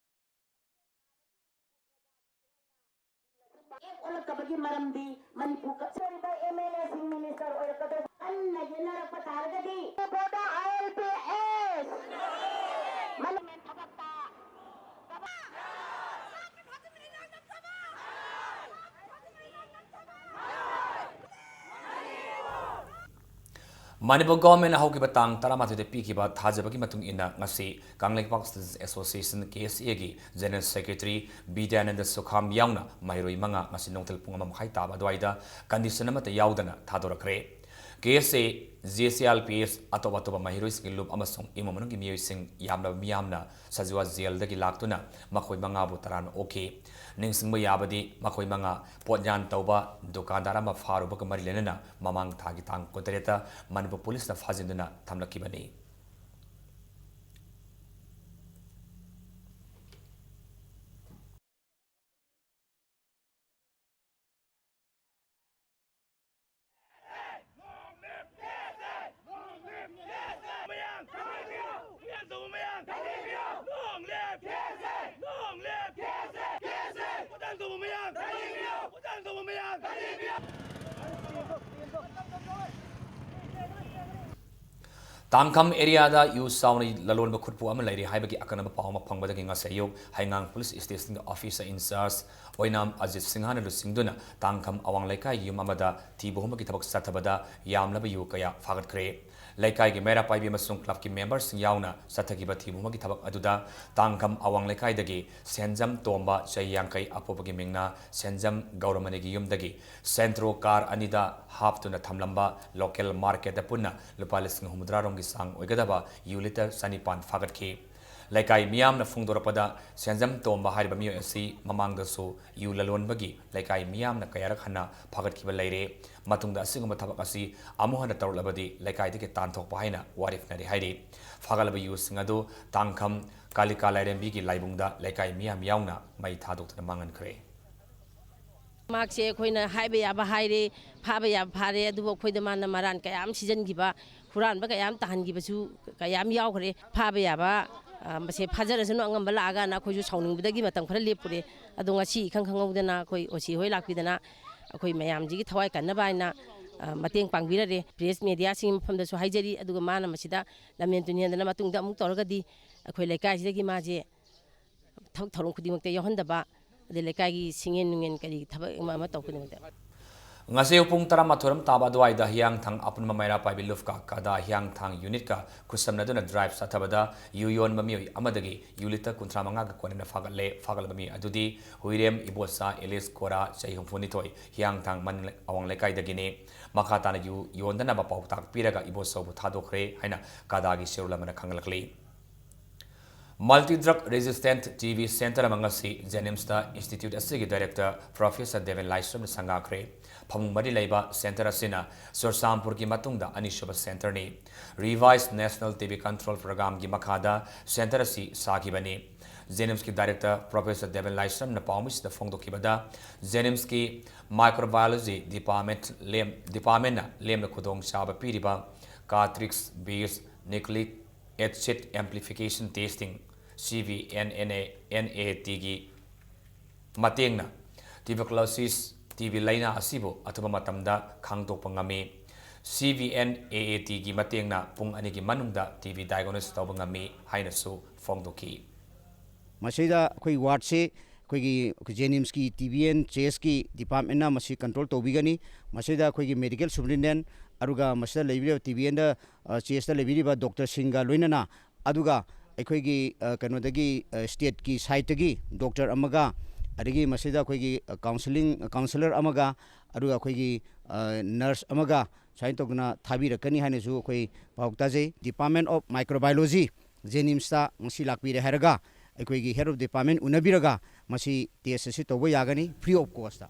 ꯑꯣꯜꯂꯛꯇꯕꯒꯤ ꯃꯔꯝꯗꯤ ꯃꯅꯤꯄꯨꯔ ꯀꯞꯆꯔꯤꯕ ꯑꯦꯝ ꯑꯦꯜ ꯑꯦꯁꯤꯡ ꯃꯤꯅꯤꯁꯇꯔ ꯑꯣꯏꯔꯛꯀꯗꯧꯕ ꯀꯟꯅ ꯌꯦꯠꯅꯔꯛꯄ ꯇꯥꯔꯒꯗꯤ board I L P S ꯃꯅꯤ- ꯃꯅꯤꯄꯨꯔ ꯒꯣꯚꯔꯟꯃꯦꯟꯠꯅ ꯍꯧꯈꯤꯕ ꯇꯥꯡ ꯇꯔꯥꯃꯥꯊꯣꯏꯗ ꯄꯤꯈꯤꯕ ꯊꯥꯖꯕꯒꯤ ꯃꯇꯨꯡ ꯏꯟꯅ, ꯉꯁꯤ Kangleipak Students Association, K S A ꯒꯤ General Secretary ꯕꯤꯗ꯭ꯌꯥꯅꯟꯗ ꯁꯨꯈꯥꯝ ꯌꯥꯎꯅ ꯃꯍꯩꯔꯣꯏ ꯃꯉꯥ ꯉꯁꯤ ꯅꯨꯡꯊꯤꯜ ꯄꯨꯡ ꯑꯃ ꯃꯈꯥꯏ ꯇꯥꯕ ꯑꯗꯨꯋꯥꯏꯗ condition ꯑꯃꯠꯇ ꯌꯥꯎꯗꯅ ꯊꯥꯗꯣꯔꯛꯈ꯭ꯔꯦ꯫ K S A, J C R P S, ꯑꯇꯣꯞ ꯑꯇꯣꯞꯄ ꯃꯍꯩꯔꯣꯏꯁꯤꯡꯒꯤ ꯂꯨꯞ ꯑꯃꯁꯨꯡ ꯏꯃꯨꯡ ꯃꯅꯨꯡꯒꯤ ꯃꯤꯑꯣꯏꯁꯤꯡ ꯌꯥꯝꯂꯕ ꯃꯤꯌꯥꯝꯅ ꯁꯖꯨꯋꯥ ꯖꯦꯜꯗꯒꯤ ꯂꯥꯛꯇꯨꯅ ꯃꯈꯣꯏ ꯃꯉꯥꯕꯨ ꯇꯔꯥꯝꯅ ꯑꯣꯛꯈꯤ꯫ ꯅꯤꯡꯁꯤꯡꯕ ꯌꯥꯕꯗꯤ, ꯃꯈꯣꯏ ꯃꯉꯥ ꯄꯣꯠꯌꯥꯟ ꯇꯧꯕ ꯗꯨꯀꯥꯟꯗꯥꯔ ꯑꯃ ꯐꯥꯔꯨꯕꯒ ꯃꯔꯤ ꯂꯩꯅꯅ ꯃꯃꯥꯡ ꯊꯥꯒꯤ ꯇꯥꯡ ꯀꯨꯟꯇꯔꯦꯠꯇ ꯃꯅꯤꯄꯨꯔ ꯄꯨꯂꯤꯁꯅ ꯐꯥꯖꯤꯟꯗꯨꯅ ꯊꯝꯂꯛꯈꯤꯕꯅꯤ꯫ ꯇꯥꯡꯈꯝ ꯑꯦꯔꯤꯌꯥꯗ ꯌꯨ ꯆꯥꯎꯅ ꯂꯂꯣꯟꯕ ꯈꯨꯠꯄꯨ ꯑꯃ ꯂꯩꯔꯤ ꯍꯥꯏꯕꯒꯤ ꯑꯀꯟꯕ ꯄꯥꯎ ꯑꯃ ꯐꯪꯕꯗꯒꯤ ꯉꯁꯤ ꯑꯌꯨꯛ ꯍꯩꯉꯥꯡ ꯄꯨꯂꯤꯁ ꯁ꯭ꯇꯦꯁꯟꯒꯤ ꯑꯣꯐꯤꯁꯔ ꯏꯟꯆꯥꯔꯖ ꯑꯣꯏꯅꯥꯝ ꯑꯖꯤꯠ ꯁꯤꯡꯍꯅ ꯂꯨꯆꯤꯡꯗꯨꯅ ꯇꯥꯡꯈꯝ ꯑꯋꯥꯡ ꯂꯩꯀꯥꯏꯒꯤ ꯌꯨꯝ ꯑꯃꯗ ꯊꯤꯕ ꯍꯨꯝꯕꯒꯤ ꯊꯕꯛ ꯆꯠꯊꯕꯗ ꯌꯥꯝꯂꯕ ꯌꯨ ꯀꯌꯥ ꯐꯥꯒꯠꯈ꯭ꯔꯦ꯫ ꯂꯩꯀꯥꯏꯒꯤ ꯃꯩꯔꯥ ꯄꯥꯏꯕꯤ ꯑꯃꯁꯨꯡ ꯀ꯭ꯂꯕꯀꯤ ꯃꯦꯝꯕꯔꯁꯤꯡ ꯌꯥꯎꯅ ꯆꯠꯊꯈꯤꯕ ꯊꯤꯕ ꯍꯨꯝꯕꯒꯤ ꯊꯕꯛ ꯑꯗꯨꯗ ꯇꯥꯡꯈꯝ ꯑꯋꯥꯡ ꯂꯩꯀꯥꯏꯗꯒꯤ ꯁꯦꯟꯖꯝ ꯇꯣꯝꯕ, ꯆꯍꯤ ꯌꯥꯡꯈꯩ, ꯑꯄꯣꯛꯄꯒꯤ ꯃꯤꯡꯅ ꯁꯦꯟꯖꯝ ꯒꯧꯔꯃꯅꯤꯒꯤ ꯌꯨꯝꯗꯒꯤ ꯁꯦꯟꯇ꯭ꯔꯣ ꯀꯥꯔ ꯑꯅꯤꯗ ꯍꯥꯞꯇꯨꯅ ꯊꯝꯂꯝꯕ ꯂꯣꯀꯦꯜ ꯃꯥꯔꯀꯦꯠꯇ ꯄꯨꯟꯅ ꯂꯨꯄꯥ ꯂꯤꯁꯤꯡ ꯍꯨꯝꯐꯨꯇꯔꯥ ꯔꯣꯝꯒꯤ ꯆꯥꯡ ꯑꯣꯏꯒꯗꯕ ꯌꯨ ꯂꯤꯇꯔ ꯆꯅꯤꯄꯥꯟ ꯐꯥꯒꯠꯈꯤ꯫ ꯂꯩꯀꯥꯏ ꯃꯤꯌꯥꯝꯅ ꯐꯣꯡꯗꯣꯔꯛꯄꯗ, ꯁꯦꯟꯖꯝ ꯇꯣꯝꯕ ꯍꯥꯏꯔꯤꯕ ꯃꯤꯑꯣꯏ ꯑꯁꯤ ꯃꯃꯥꯡꯗꯁꯨ ꯌꯨ ꯂꯂꯣꯟꯕꯒꯤ ꯂꯩꯀꯥꯏ ꯃꯤꯌꯥꯝꯅ ꯀꯌꯥꯔꯛ ꯍꯟꯅ ꯐꯥꯒꯠꯈꯤꯕ ꯂꯩꯔꯦ꯫ ꯃꯇꯨꯡꯗ ꯑꯁꯤꯒꯨꯝꯕ ꯊꯕꯛ ꯑꯁꯤ ꯑꯃꯨꯛ ꯍꯟꯅ ꯇꯧꯔꯛꯂꯕꯗꯤ ꯂꯩꯀꯥꯏꯗꯒꯤ ꯇꯥꯟꯊꯣꯛꯄ ꯍꯥꯏꯅ ꯋꯥꯔꯦꯞꯅꯔꯤ ꯍꯥꯏꯔꯤ꯫ ꯐꯥꯒꯠꯂꯕ ꯌꯨꯁꯤꯡ ꯑꯗꯨ ꯇꯥꯡꯈꯝ ꯀꯥꯂꯤꯀꯥ ꯂꯥꯏꯔꯦꯝꯕꯤꯒꯤ ꯂꯥꯏꯕꯨꯡꯗ ꯂꯩꯀꯥꯏ ꯃꯤꯌꯥꯝ ꯌꯥꯎꯅ ꯃꯩ ꯊꯥꯗꯣꯛꯇꯨꯅ ꯃꯥꯡꯍꯟꯈ꯭ꯔꯦ꯫ ꯃꯍꯥꯛꯁꯦ ꯑꯩꯈꯣꯏꯅ ꯍꯥꯏꯕ ꯌꯥꯕ ꯍꯥꯏꯔꯦ, ꯐꯥꯕ ꯌꯥꯕ ꯐꯥꯔꯦ, ꯑꯗꯨꯕꯨ ꯑꯩꯈꯣꯏꯗ ꯃꯥꯅ ꯃꯔꯥꯟ ꯀꯌꯥ ꯑꯃ ꯁꯤꯖꯤꯟꯈꯤꯕ, ꯍꯨꯔꯥꯟꯕ ꯀꯌꯥ ꯑꯃ ꯇꯥꯍꯟꯈꯤꯕꯁꯨ ꯀꯌꯥ ꯑꯃ ꯌꯥꯎꯈ꯭ꯔꯦ꯫ ꯐꯥꯕ ꯌꯥꯕ, ꯑ, ꯃꯁꯦ ꯐꯥꯖꯔꯁꯅꯨ ꯑꯉꯝꯕ ꯂꯥꯛꯑꯒꯅ ꯑꯩꯈꯣꯏꯁꯨ ꯁꯥꯎꯅꯤꯡꯕꯗꯒꯤ ꯃꯇꯝ ꯈꯔ ꯂꯦꯞꯄꯨꯔꯦ꯫ ꯑꯗꯣ ꯉꯁꯤ ꯏꯈꯪ ꯈꯪꯍꯧꯗꯅ ꯑꯩꯈꯣꯏ ꯑꯣ ꯁꯤ ꯍꯣꯏ ꯂꯥꯛꯄꯤꯗꯅ ꯑꯩꯈꯣꯏ ꯃꯌꯥꯝꯁꯤꯒꯤ ꯊꯋꯥꯏ ꯀꯟꯅꯕ ꯍꯥꯏꯅ, ꯑ, ꯃꯇꯦꯡ ꯄꯥꯡꯕꯤꯔꯔꯦ꯫ ꯄ꯭ꯔꯦꯁ ꯃꯦꯗꯤꯌꯥꯁꯤꯡꯒꯤ ꯃꯐꯝꯗꯁꯨ ꯍꯥꯏꯖꯔꯤ, ꯑꯗꯨꯒ ꯃꯥꯅ ꯃꯁꯤꯗ ꯂꯝꯍꯦꯟ ꯇꯨꯍꯦꯟꯗꯅ ꯃꯇꯨꯡꯗ ꯑꯃꯨꯛ ꯇꯧꯔꯒꯗꯤ ꯑꯩꯈꯣꯏ ꯂꯩꯀꯥꯏꯁꯤꯗꯒꯤ ꯃꯥꯁꯦ ꯊꯕꯛ ꯊꯧꯔꯝ ꯈꯨꯗꯤꯡꯃꯛꯇ ꯌꯥꯎꯍꯟꯗꯕ, ꯑꯗꯩ ꯂꯩꯀꯥꯏꯒꯤ ꯁꯤꯡꯉꯦꯟ ꯅꯨꯡꯉꯦꯟ ꯀꯔꯤ ꯊꯕꯛ ꯑꯃ ꯑꯃ ꯇꯧ ꯈꯨꯗꯤꯡꯃꯛꯇ꯫ ꯉꯁꯤ ꯑꯌꯨꯛ ꯄꯨꯡ ꯇꯔꯥꯃꯥꯊꯣꯏ ꯔꯣꯝ ꯇꯥꯕ ꯑꯗꯨꯋꯥꯏꯗ ꯍꯤꯌꯥꯡꯊꯥꯡ ꯑꯄꯨꯟꯕ ꯃꯩꯔꯥ ꯄꯥꯏꯕꯤ ꯂꯨꯞꯀ ꯀꯗꯥ ꯍꯤꯌꯥꯡꯊꯥꯡ ꯌꯨꯅꯤꯠꯀ ꯈꯨꯠꯁꯝꯅꯗꯨꯅ ꯗ꯭ꯔꯥꯏꯚ ꯆꯠꯊꯕꯗ ꯌꯨ ꯌꯣꯟꯕ ꯃꯤꯑꯣꯏ ꯑꯃꯗꯒꯤ ꯌꯨ ꯂꯤꯇꯔ ꯀꯨꯟꯊ꯭ꯔꯥ ꯃꯉꯥꯒ ꯀꯣꯟꯅꯅ ꯐꯥꯒꯠꯂꯦ꯫ ꯐꯥꯒꯠꯂꯕ ꯃꯤ ꯑꯗꯨꯗꯤ ꯍꯨꯏꯔꯦꯝ ꯏꯕꯣꯆꯥ ꯑꯦꯂꯤꯁ ꯀꯣꯔꯥ, ꯆꯍꯤ ꯍꯨꯝꯐꯨ ꯅꯤꯊꯣꯏ, ꯍꯤꯌꯥꯡꯊꯥꯡ ꯃꯅꯤꯡ ꯑꯋꯥꯡ ꯂꯩꯀꯥꯏꯗꯒꯤꯅꯤ꯫ ꯃꯈꯥ ꯇꯥꯅ ꯌꯨ ꯌꯣꯟꯗꯅꯕ ꯄꯥꯎꯇꯥꯛ ꯄꯤꯔꯒ ꯏꯕꯣꯆꯧꯕꯨ ꯊꯥꯗꯣꯛꯈ꯭ꯔꯦ ꯍꯥꯏꯅ ꯀꯗꯥꯒꯤ ꯁꯦꯔꯨꯜ ꯑꯃꯅ ꯈꯪꯍꯜꯂꯛꯂꯤ꯫ Multi Drug Resistant T B Center ꯑꯃ ꯉꯁꯤ ꯖꯦꯅꯤꯝꯁꯇ ꯏꯟꯁꯇꯤꯇ꯭ꯌꯨꯠ ꯑꯁꯤꯒꯤ ꯗꯥꯏꯔꯦꯛꯇꯔ ꯄ꯭ꯔꯣꯐꯦꯁꯔ ꯗꯦꯕꯦꯟ ꯂꯥꯏꯁ꯭ꯔꯝꯅ ꯁꯪꯒꯥꯈ꯭ꯔꯦ꯫ ꯐꯃꯨꯡ ꯃꯔꯤ ꯂꯩꯕ ꯁꯦꯟꯇꯔ ꯑꯁꯤꯅ ꯆꯨꯔꯆꯥꯟꯄꯨꯔꯒꯤ ꯃꯇꯨꯡꯗ ꯑꯅꯤꯁꯨꯕ ꯁꯦꯟꯇꯔꯅꯤ꯫ Revised National T B Control Programꯒꯤ ꯃꯈꯥꯗ ꯁꯦꯟꯇꯔ ꯑꯁꯤ ꯁꯥꯈꯤꯕꯅꯤ꯫ ꯖꯦꯅꯤꯝꯁꯀꯤ ꯗꯥꯏꯔꯦꯛꯇꯔ ꯄ꯭ꯔꯣꯐꯦꯁꯔ ꯗꯦꯕꯦꯟ ꯂꯥꯏꯁ꯭ꯔꯝꯅ ꯄꯥꯎꯃꯤꯁꯤꯗ ꯐꯣꯡꯗꯣꯛꯈꯤꯕꯗ, ꯖꯦꯅꯤꯝꯁꯀꯤ ꯃꯥꯏꯀ꯭ꯔꯣꯕꯥꯏꯑꯣꯂꯣꯖꯤ ꯗꯤꯄꯥꯔꯠꯃꯦꯟꯠ ꯂꯦꯝ-, ꯗꯤꯄꯥꯔꯠꯃꯦꯟꯠꯅ ꯂꯦꯝꯅ ꯈꯨꯗꯣꯡꯆꯥꯕ ꯄꯤꯔꯤꯕ cartridge based nucleic acid amplification testing, C B N N A, N A ꯇꯤꯒꯤ ꯃꯇꯦꯡꯅ ꯇ꯭ꯌꯨꯕꯔꯀꯨꯂꯣꯁꯤꯁ ꯇꯤ ꯕꯤ ꯂꯥꯏꯅꯥ ꯑꯁꯤꯕꯨ ꯑꯊꯨꯕ ꯃꯇꯝꯗ ꯈꯪꯗꯣꯛꯄ ꯉꯝꯃꯤ꯫ ꯁꯤ ꯕꯤ ꯑꯦꯟ ꯑꯦ ꯑꯦ ꯇꯤꯒꯤ ꯃꯇꯦꯡꯅ ꯄꯨꯡ ꯑꯅꯤꯒꯤ ꯃꯅꯨꯡꯗ ꯇꯤ ꯕꯤ diagnose ꯇꯧꯕ ꯉꯝꯃꯤ ꯍꯥꯏꯅꯁꯨ ꯐꯣꯡꯗꯣꯛꯈꯤ꯫ ꯃꯁꯤꯗ ꯑꯩꯈꯣꯏ ꯋꯥꯔꯗꯁꯤ ꯑꯩꯈꯣꯏꯒꯤ ꯖꯦꯅꯤꯝꯁꯀꯤ ꯇꯤ ꯕꯤ ꯑꯦꯟ ꯆꯦꯁꯀꯤ ꯗꯤꯄꯥꯔꯠꯃꯦꯟꯅ ꯃꯁꯤ ꯀꯟꯇ꯭ꯔꯣꯜ ꯇꯧꯕꯤꯒꯅꯤ꯫ ꯃꯁꯤꯗ ꯑꯩꯈꯣꯏꯒꯤ ꯃꯦꯗꯤꯀꯦꯜ ꯁꯨꯄꯔꯤꯟꯇꯦꯟꯗꯦꯟꯠ, ꯑꯗꯨꯒ ꯃꯁꯤꯗ ꯂꯩꯕꯤꯔꯤꯕ ꯇꯤ ꯕꯤ ꯑꯦꯟꯗ, ꯑ, ꯆꯦꯁꯇ ꯂꯩꯕꯤꯔꯤꯕ ꯗꯣꯛꯇꯔꯁꯤꯡꯒ ꯂꯣꯏꯅꯅ, ꯑꯗꯨꯒ ꯑꯩꯈꯣꯏꯒꯤ, ꯑ, ꯀꯩꯅꯣꯗꯒꯤ, ꯑ, ꯁ꯭ꯇꯦꯠꯀꯤ ꯁꯥꯏꯠꯇꯒꯤ ꯗꯣꯛꯇꯔ ꯑꯃꯒ, ꯑꯗꯒꯤ ꯃꯁꯤꯗ ꯑꯩꯈꯣꯏꯒꯤ, ꯑ, ꯀꯥꯎꯟꯁꯤꯂꯤꯡ, ꯀꯥꯎꯟꯁꯤꯂꯔ ꯑꯃꯒ, ꯑꯗꯨꯒ ꯑꯩꯈꯣꯏꯒꯤ, ꯑ, ꯅꯔꯁ ꯑꯃꯒ ꯁꯨꯃꯥꯏꯅ ꯇꯧꯗꯅ ꯊꯥꯕꯤꯔꯛꯀꯅꯤ ꯍꯥꯏꯅꯁꯨ ꯑꯩꯈꯣꯏ ꯄꯥꯎ ꯇꯥꯖꯩ꯫ Department of Microbiology ꯖꯦꯅꯤꯝꯁꯇ ꯉꯁꯤ ꯂꯥꯛꯄꯤꯔꯦ ꯍꯥꯏꯔꯒ ꯑꯩꯈꯣꯏꯒꯤ Head of Department ꯎꯅꯕꯤꯔꯒ ꯃꯁꯤ ꯇꯦꯁ ꯑꯁꯤ ꯇꯧꯕ ꯌꯥꯒꯅꯤ, free of cost꯫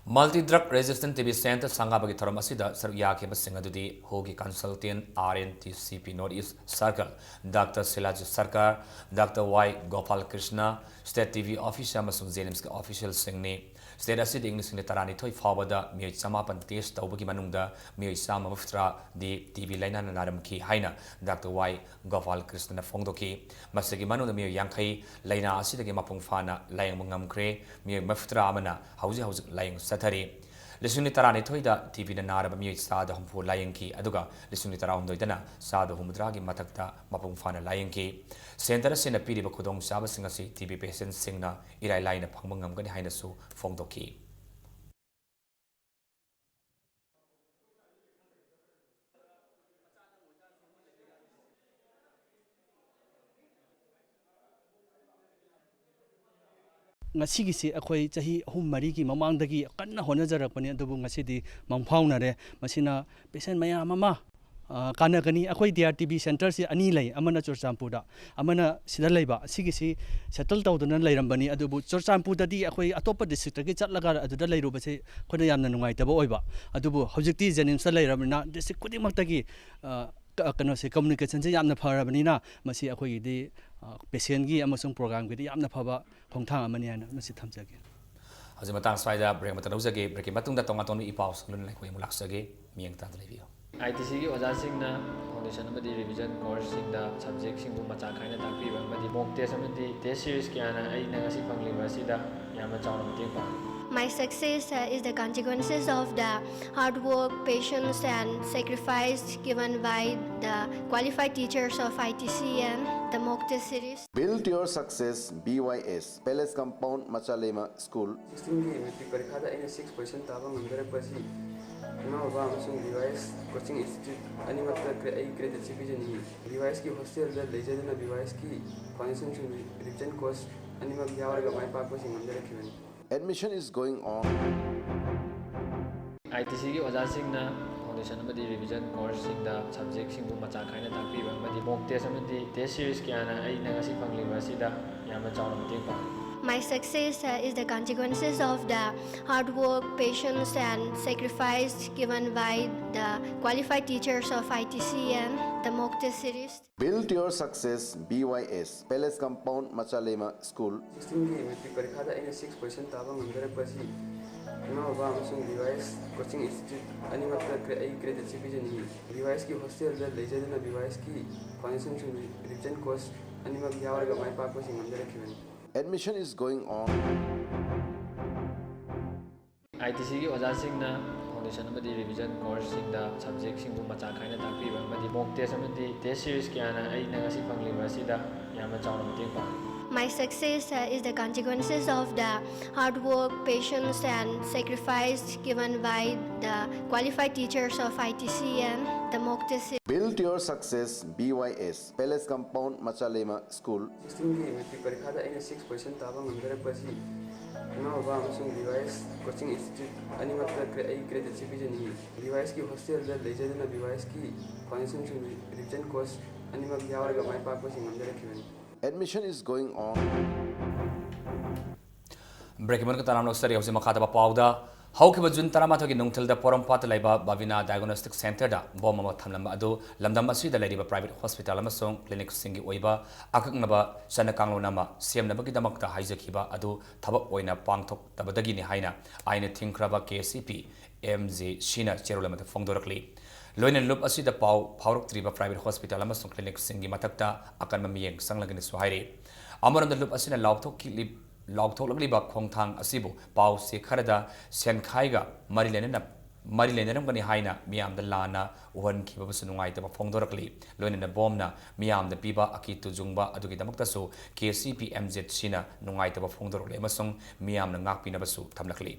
Multi Drug Resistant T B Center ꯁꯪꯒꯥꯕꯒꯤ ꯊꯧꯔꯝ ꯑꯁꯤꯗ ꯁꯔꯨꯛ ꯌꯥꯈꯤꯕꯁꯤꯡ ꯑꯗꯨꯗꯤ ꯍꯨꯒꯤ consultant, R N T C P North East Circle, doctor Silajit Sarkar, doctor Y Gopal Krishna, state T B officer ꯑꯃꯁꯨꯡ ꯖꯦꯅꯤꯝꯁꯀꯤ ꯑꯣꯐꯤꯁꯤꯌꯦꯜꯁꯤꯡꯅꯤ꯫ ꯁ꯭ꯇꯦꯠ ꯑꯁꯤꯗ ꯏꯪ ꯂꯤꯁꯤꯡ ꯑꯅꯤ ꯇꯔꯥꯅꯤꯊꯣꯏ ꯐꯥꯎꯕꯗ ꯃꯤꯑꯣꯏ ꯆꯃꯥꯄꯟ ꯇꯦꯁ ꯇꯧꯕꯒꯤ ꯃꯅꯨꯡꯗ ꯃꯤꯑꯣꯏ ꯆꯥꯝꯃ ꯃꯔꯤꯐꯨꯇꯔꯥꯗꯤ ꯇꯤ ꯕꯤ ꯂꯥꯏꯅꯥꯅ ꯅꯥꯔꯝꯈꯤ ꯍꯥꯏꯅ ꯗꯥꯛꯇꯔ ꯋꯥꯏ ꯒꯣꯄꯥꯜ ꯀ꯭ꯔꯤꯁꯅꯅ ꯐꯣꯡꯗꯣꯛꯈꯤ꯫ ꯃꯁꯤꯒꯤ ꯃꯅꯨꯡꯗ ꯃꯤꯑꯣꯏ ꯌꯥꯡꯈꯩ ꯂꯥꯏꯅꯥ ꯑꯁꯤꯗꯒꯤ ꯃꯄꯨꯡ ꯐꯥꯅ ꯂꯥꯌꯦꯡꯕ ꯉꯝꯈ꯭ꯔꯦ꯫ ꯃꯤꯑꯣꯏ ꯃꯔꯤꯐꯨꯇꯔꯥ ꯑꯃꯅ ꯍꯧꯖꯤꯛ ꯍꯧꯖꯤꯛ ꯂꯥꯌꯦꯡ ꯆꯠꯊꯔꯤ꯫ ꯂꯤꯁꯤꯡ ꯑꯅꯤ ꯇꯔꯥꯅꯤꯊꯣꯏꯗ ꯇꯤ ꯕꯤꯅ ꯅꯥꯔꯕ ꯃꯤꯑꯣꯏ ꯆꯥꯗ ꯍꯨꯝꯐꯨ ꯂꯥꯌꯦꯡꯈꯤ, ꯑꯗꯨꯒ ꯂꯤꯁꯤꯡ ꯑꯅꯤ ꯇꯔꯥꯍꯨꯝꯗꯣꯏꯗꯅ ꯆꯥꯗ ꯍꯨꯝꯐꯨꯇꯔꯥꯒꯤ ꯃꯊꯛꯇ ꯃꯄꯨꯡ ꯐꯥꯅ ꯂꯥꯌꯦꯡꯈꯤ꯫ ꯁꯦꯟꯇꯔ ꯑꯁꯤꯅ ꯄꯤꯔꯤꯕ ꯈꯨꯗꯣꯡꯆꯥꯕꯁꯤꯡ ꯑꯁꯤ ꯇꯤ ꯕꯤ ꯄꯦꯁꯦꯟꯠꯁꯤꯡꯅ ꯏꯔꯥꯏ ꯂꯥꯏꯅ ꯐꯪꯕ ꯉꯝꯒꯅꯤ ꯍꯥꯏꯅꯁꯨ ꯐꯣꯡꯗꯣꯛꯈꯤ꯫ ꯉꯁꯤꯒꯤꯁꯤ ꯑꯩꯈꯣꯏ ꯆꯍꯤ ꯑꯍꯨꯝ ꯃꯔꯤꯒꯤ ꯃꯃꯥꯡꯗꯒꯤ ꯀꯟꯅ ꯍꯣꯠꯅꯖꯔꯛꯄꯅꯤ, ꯑꯗꯨꯕꯨ ꯉꯁꯤꯗꯤ ꯃꯪꯐꯥꯎꯅꯔꯦ꯫ ꯃꯁꯤꯅ ꯄꯦꯁꯦꯟ ꯃꯌꯥꯝ ꯑꯃ, ꯑ, ꯀꯥꯟꯅꯒꯅꯤ꯫ ꯑꯩꯈꯣꯏ ꯗꯤ ꯑꯥꯔ ꯇꯤ ꯕꯤ ꯁꯦꯟꯇꯔꯁꯤ ꯑꯅꯤ ꯂꯩ, ꯑꯃꯅ ꯆꯨꯔꯆꯥꯟꯄꯨꯔꯗ, ꯑꯃꯅ ꯁꯤꯗ ꯂꯩꯕ꯫ ꯁꯤꯒꯤꯁꯤ ꯁꯦꯇꯜ ꯇꯧꯗꯨꯅ ꯂꯩꯔꯝꯕꯅꯤ, ꯑꯗꯨꯕꯨ ꯆꯨꯔꯆꯥꯟꯄꯨꯔꯗꯗꯤ ꯑꯩꯈꯣꯏ ꯑꯇꯣꯞꯄ ꯗꯤꯁꯇ꯭ꯔꯤꯛꯇꯒꯤ ꯆꯠꯂꯒ ꯑꯗꯨꯗ ꯂꯩꯔꯨꯕꯁꯦ ꯑꯩꯈꯣꯏꯅ ꯌꯥꯝꯅ ꯅꯨꯡꯉꯥꯏꯇꯕ ꯑꯣꯏꯕ꯫ ꯑꯗꯨꯕꯨ ꯍꯧꯖꯤꯛꯇꯤ ꯖꯦꯅꯤꯝꯁꯇ ꯂꯩꯔꯕꯅꯤꯅ ꯗꯤꯁꯇ꯭ꯔꯤꯛ ꯈꯨꯗꯤꯡꯃꯛꯇꯒꯤ, ꯑ, ꯀ-, ꯀꯩꯅꯣꯁꯦ, ꯀꯝꯃꯨꯅꯤꯀꯦꯁꯟꯁꯦ ꯌꯥꯝꯅ ꯐꯔꯕꯅꯤꯅ ꯃꯁꯤ ꯑꯩꯈꯣꯏꯒꯤꯗꯤ, ꯑ, ꯄꯦꯁꯦꯟꯒꯤ ꯑꯃꯁꯨꯡ ꯄ꯭ꯔꯣꯒ꯭ꯔꯥꯝꯒꯤꯗꯤ ꯌꯥꯝꯅ ꯐꯕ ꯈꯣꯡꯊꯥꯡ ꯑꯃꯅꯤ ꯍꯥꯏꯅ ꯃꯁꯤ ꯊꯝꯖꯒꯦ꯫ ꯍꯧꯖꯤꯛ ꯃꯇꯥꯡ ꯁ꯭ꯋꯥꯏꯗ ꯕ꯭ꯔꯦꯛ ꯑꯃꯠꯇ ꯂꯧꯖꯒꯦ꯫ ꯕ꯭ꯔꯦꯛꯀꯤ ꯃꯇꯨꯡꯗ ꯇꯣꯉꯥꯟ ꯇꯣꯉꯥꯟꯕ ꯏ ꯄꯥꯎꯁꯤꯡ ꯂꯣꯏꯅ ꯑꯩꯈꯣꯏ ꯑꯃꯨꯛ ꯂꯥꯛꯆꯒꯦ꯫ ꯃꯤꯠꯌꯦꯡ ꯇꯥꯗꯨꯅ ꯂꯩꯕꯤꯌꯨ꯫ ꯑꯥꯏ ꯇꯤ ꯁꯤꯒꯤ ꯑꯣꯖꯥꯁꯤꯡꯅ ꯐꯥꯎꯟꯗꯦꯁꯟ ꯑꯃꯗꯤ ꯔꯤꯚꯤꯖꯟ ꯀꯣꯔꯁꯁꯤꯡꯗ ꯁꯕꯖꯦꯛꯁꯤꯡꯕꯨ ꯃꯆꯥ ꯈꯥꯏꯅ ꯇꯥꯛꯄꯤꯕ ꯑꯃꯗꯤ ꯃꯣꯛ ꯇꯦꯁ ꯑꯃꯗꯤ ꯇꯦꯁ ꯁꯤꯔꯤꯁ ꯀꯌꯥꯅ ꯑꯩꯅ ꯉꯁꯤ ꯐꯪꯂꯤꯕ ꯑꯁꯤꯗ ꯌꯥꯝꯅ ꯆꯥꯎꯅ ꯃꯇꯦꯡ ꯄꯥꯡꯂꯤ꯫ My success uh, is the consequences of the hard work, patience, and sacrifice given by the qualified teachers of I T C and the mock test series. Build your success, B Y S, Palace Compound, Machalema School. ꯁꯤꯛꯁꯇꯤꯟꯒꯤ matric ꯄꯔꯤꯈꯥꯗ ꯑꯩꯅ six position ꯇꯥꯕ ꯉꯝꯗꯔꯛꯄ ꯑꯁꯤ ꯏꯃꯥ ꯕꯕꯥ ꯑꯃꯁꯨꯡ B Y S coaching institute ꯑꯅꯤꯃꯛꯇ ꯀ꯭ꯔꯦ-, ꯑꯩ ꯀ꯭ꯔꯦꯗꯤꯠꯁꯤ ꯄꯤꯖꯅꯤꯡꯏ꯫ ꯕꯤ ꯋꯥꯏ ꯑꯦꯁꯀꯤ ꯍꯣꯁꯇꯦꯜꯗ ꯂꯩꯖꯗꯨꯅ ꯕꯤ ꯋꯥꯏ ꯑꯦꯁꯀꯤ ꯐꯥꯎꯟꯗꯦꯁꯟꯁꯤꯡ ꯔꯤꯚꯤꯖꯟ ꯀꯣꯔꯁ ꯑꯅꯤꯃꯛ ꯌꯥꯎꯔꯒ ꯃꯥꯏ ꯄꯥꯛꯄꯁꯤ ꯉꯝꯖꯔꯛꯈꯤꯕꯅꯤ꯫ Admission is going on. I T ꯁꯤꯒꯤ ꯑꯣꯖꯥꯁꯤꯡꯅ ꯐꯥꯎꯟꯗꯦꯁꯟ ꯑꯃꯗꯤ ꯔꯤꯚꯤꯖꯟ ꯀꯣꯔꯁꯁꯤꯡꯗ ꯁꯕꯖꯦꯛꯁꯤꯡꯕꯨ ꯃꯆꯥ ꯈꯥꯏꯅ ꯇꯥꯛꯄꯤꯕ ꯑꯃꯗꯤ ꯃꯣꯛ ꯇꯦꯁ ꯑꯃꯗꯤ ꯇꯦꯁ ꯁꯤꯔꯤꯁ ꯀꯌꯥꯅ ꯑꯩꯅ ꯉꯁꯤ ꯐꯪꯂꯤꯕ ꯑꯁꯤꯗ ꯌꯥꯝꯅ ꯆꯥꯎꯅ ꯃꯇꯦꯡ ꯄꯥꯡꯂꯤ꯫ My success uh, is the consequences of the hard work, patience, and sacrifice given by the qualified teachers of I T C and the mock test series. Build your success, B Y S, Palace Compound, Machalema School. ꯁꯤꯛꯁꯇꯤꯟꯒꯤ matric ꯄꯔꯤꯈꯥꯗ ꯑꯩꯅ six position ꯇꯥꯕ ꯉꯝꯖꯔꯛꯄ ꯑꯁꯤ ꯏꯃꯥ ꯕꯕꯥ ꯑꯃꯁꯨꯡ B Y S coaching institute ꯑꯅꯤꯃꯛꯇ ꯀ꯭ꯔꯦ-, ꯑꯩ ꯀ꯭ꯔꯦꯗꯤꯠꯁꯤ ꯄꯤꯖꯅꯤꯡꯏ꯫ ꯕꯤ ꯋꯥꯏ ꯑꯦꯁꯀꯤ ꯍꯣꯁꯇꯦꯜꯗ ꯂꯩꯖꯗꯨꯅ ꯕꯤ ꯋꯥꯏ ꯑꯦꯁꯀꯤ ꯐꯥꯎꯟꯗꯦꯁꯟꯁꯤꯡ ꯔꯤꯚꯤꯖꯟ ꯀꯣꯔꯁ ꯑꯅꯤꯃꯛ ꯌꯥꯎꯔꯒ ꯃꯥꯏ ꯄꯥꯛꯄꯁꯤ ꯉꯝꯖꯔꯛꯈꯤꯕꯅꯤ꯫ Admission is going on. I T ꯁꯤꯒꯤ ꯑꯣꯖꯥꯁꯤꯡꯅ ꯐꯥꯎꯟꯗꯦꯁꯟ ꯑꯃꯗꯤ ꯔꯤꯚꯤꯖꯟ ꯀꯣꯔꯁꯁꯤꯡꯗ ꯁꯕꯖꯦꯛꯁꯤꯡꯕꯨ ꯃꯆꯥ ꯈꯥꯏꯅ ꯇꯥꯛꯄꯤꯕ ꯑꯃꯗꯤ ꯃꯣꯛ ꯇꯦꯁ ꯑꯃꯗꯤ ꯇꯦꯁ ꯁꯤꯔꯤꯁ ꯀꯌꯥꯅ ꯑꯩꯅ ꯉꯁꯤ ꯐꯪꯂꯤꯕ ꯑꯁꯤꯗ ꯌꯥꯝꯅ ꯆꯥꯎꯅ ꯃꯇꯦꯡ ꯄꯥꯡꯂꯤ꯫ My success uh, is the consequences of the hard work, patience, and sacrifice given by the qualified teachers of I T C and the mock test. Build your success, B Y S, Palace Compound, Machalema School. ꯁꯤꯛꯁꯇꯤꯟꯒꯤ matric ꯄꯔꯤꯈꯥꯗ ꯑꯩꯅ six position ꯇꯥꯕ ꯉꯝꯖꯔꯛꯄ ꯑꯁꯤ ꯏꯃꯥ ꯕꯕꯥ ꯑꯃꯁꯨꯡ B Y S coaching institute ꯑꯅꯤꯃꯛꯇ ꯑꯩ ꯀ꯭ꯔꯦꯗꯤꯠꯁꯤ ꯄꯤꯖꯅꯤꯡꯏ꯫ ꯕꯤ ꯋꯥꯏ ꯑꯦꯁꯀꯤ ꯍꯣꯁꯇꯦꯜꯗ ꯂꯩꯖꯗꯨꯅ ꯕꯤ ꯋꯥꯏ ꯑꯦꯁꯀꯤ ꯐꯥꯎꯟꯗꯦꯁꯟꯁꯤꯡ, ꯔꯤꯚꯤꯖꯟ ꯀꯣꯔꯁ ꯑꯅꯤꯃꯛ ꯌꯥꯎꯔꯒ ꯃꯥꯏ ꯄꯥꯛꯄꯁꯤ ꯉꯝꯖꯔꯛꯈꯤꯕꯅꯤ꯫ Admission is going on. ꯕ꯭ꯔꯦꯛꯀꯤ ꯃꯅꯨꯡꯗ ꯇꯔꯥꯝꯅ ꯂꯧꯖꯔꯤ꯫ ꯍꯧꯖꯤꯛ ꯃꯈꯥ ꯇꯥꯕ ꯄꯥꯎꯗ, ꯍꯧꯈꯤꯕ ꯖꯨꯟ ꯇꯔꯥꯃꯥꯊꯣꯏꯒꯤ ꯅꯨꯡꯊꯤꯜꯗ ꯄꯣꯔꯣꯝꯄꯥꯠꯇ ꯂꯩꯕ ꯕꯕꯤꯅꯥ ꯗꯥꯏꯒꯣꯅꯣꯁꯇꯤꯛ ꯁꯦꯟꯇꯔꯗ ꯕꯣꯝ ꯑꯃ ꯊꯝꯂꯝꯕ ꯑꯗꯨ ꯂꯝꯗꯝ ꯑꯁꯤꯗ ꯂꯩꯔꯤꯕ ꯄ꯭ꯔꯥꯏꯚꯦꯠ ꯍꯣꯁꯄꯤꯇꯥꯜ ꯑꯃꯁꯨꯡ ꯀ꯭ꯂꯤꯅꯤꯛꯁꯤꯡꯒꯤ ꯑꯣꯏꯕ ꯑꯀꯛꯅꯕ ꯆꯠꯅ ꯀꯥꯡꯂꯣꯟ ꯑꯃ ꯁꯦꯝꯅꯕꯒꯤꯗꯃꯛꯇ ꯍꯥꯏꯖꯈꯤꯕ ꯑꯗꯨ ꯊꯕꯛ ꯑꯣꯏꯅ ꯄꯥꯡꯊꯣꯛꯇꯕꯗꯒꯤꯅꯤ ꯍꯥꯏꯅ ꯑꯥꯏꯟꯅ ꯊꯤꯡꯈ꯭ꯔꯕ K C P M J ꯁꯤꯅ ꯆꯦꯔꯣꯜ ꯑꯃꯗ ꯐꯣꯡꯗꯣꯔꯛꯂꯤ꯫ ꯂꯣꯏꯅꯅ ꯂꯨꯞ ꯑꯁꯤꯗ ꯄꯥꯎ ꯐꯥꯎꯔꯛꯇ꯭ꯔꯤꯕ ꯄ꯭ꯔꯥꯏꯚꯦꯠ ꯍꯣꯁꯄꯤꯇꯥꯜ ꯑꯃꯁꯨꯡ ꯀ꯭ꯂꯤꯅꯤꯛꯁꯤꯡꯒꯤ ꯃꯊꯛꯇ ꯑꯀꯟꯕ ꯃꯤꯠꯌꯦꯡ ꯆꯪꯂꯒꯅꯤꯁꯨ ꯍꯥꯏꯔꯤ꯫ ꯑꯃꯔꯣꯝꯗ ꯂꯨꯞ ꯑꯁꯤꯅ ꯂꯥꯎꯊꯣꯛꯂꯛꯂꯤꯕ ꯈꯣꯡꯊꯥꯡ ꯑꯁꯤꯕꯨ ꯄꯥꯎ ꯆꯦ ꯈꯔꯗ ꯁꯦꯟꯈꯥꯏꯒ ꯃꯔꯤ ꯂꯩꯅꯅ ꯃꯔꯤ ꯂꯩꯅꯔꯝꯒꯅꯤ ꯍꯥꯏꯅ ꯃꯤꯌꯥꯝꯗ ꯂꯥꯟꯅ ꯎꯍꯟꯈꯤꯕꯕꯨꯁꯨ ꯅꯨꯡꯉꯥꯏꯇꯕ ꯐꯣꯡꯗꯣꯔꯛꯂꯤ꯫ ꯂꯣꯏꯅꯅ ꯕꯣꯝꯅ ꯃꯤꯌꯥꯝꯗ ꯄꯤꯕ ꯑꯀꯤ ꯇꯨꯖꯨꯡꯕ ꯑꯗꯨꯒꯤꯗꯃꯛꯇꯁꯨ K C P M J ꯁꯤꯅ ꯅꯨꯡꯉꯥꯏꯇꯕ ꯐꯣꯡꯗꯣꯔꯛꯂꯤ ꯑꯃꯁꯨꯡ ꯃꯤꯌꯥꯝꯅ ꯉꯥꯛꯄꯤꯅꯕꯁꯨ ꯊꯝꯂꯛꯂꯤ꯫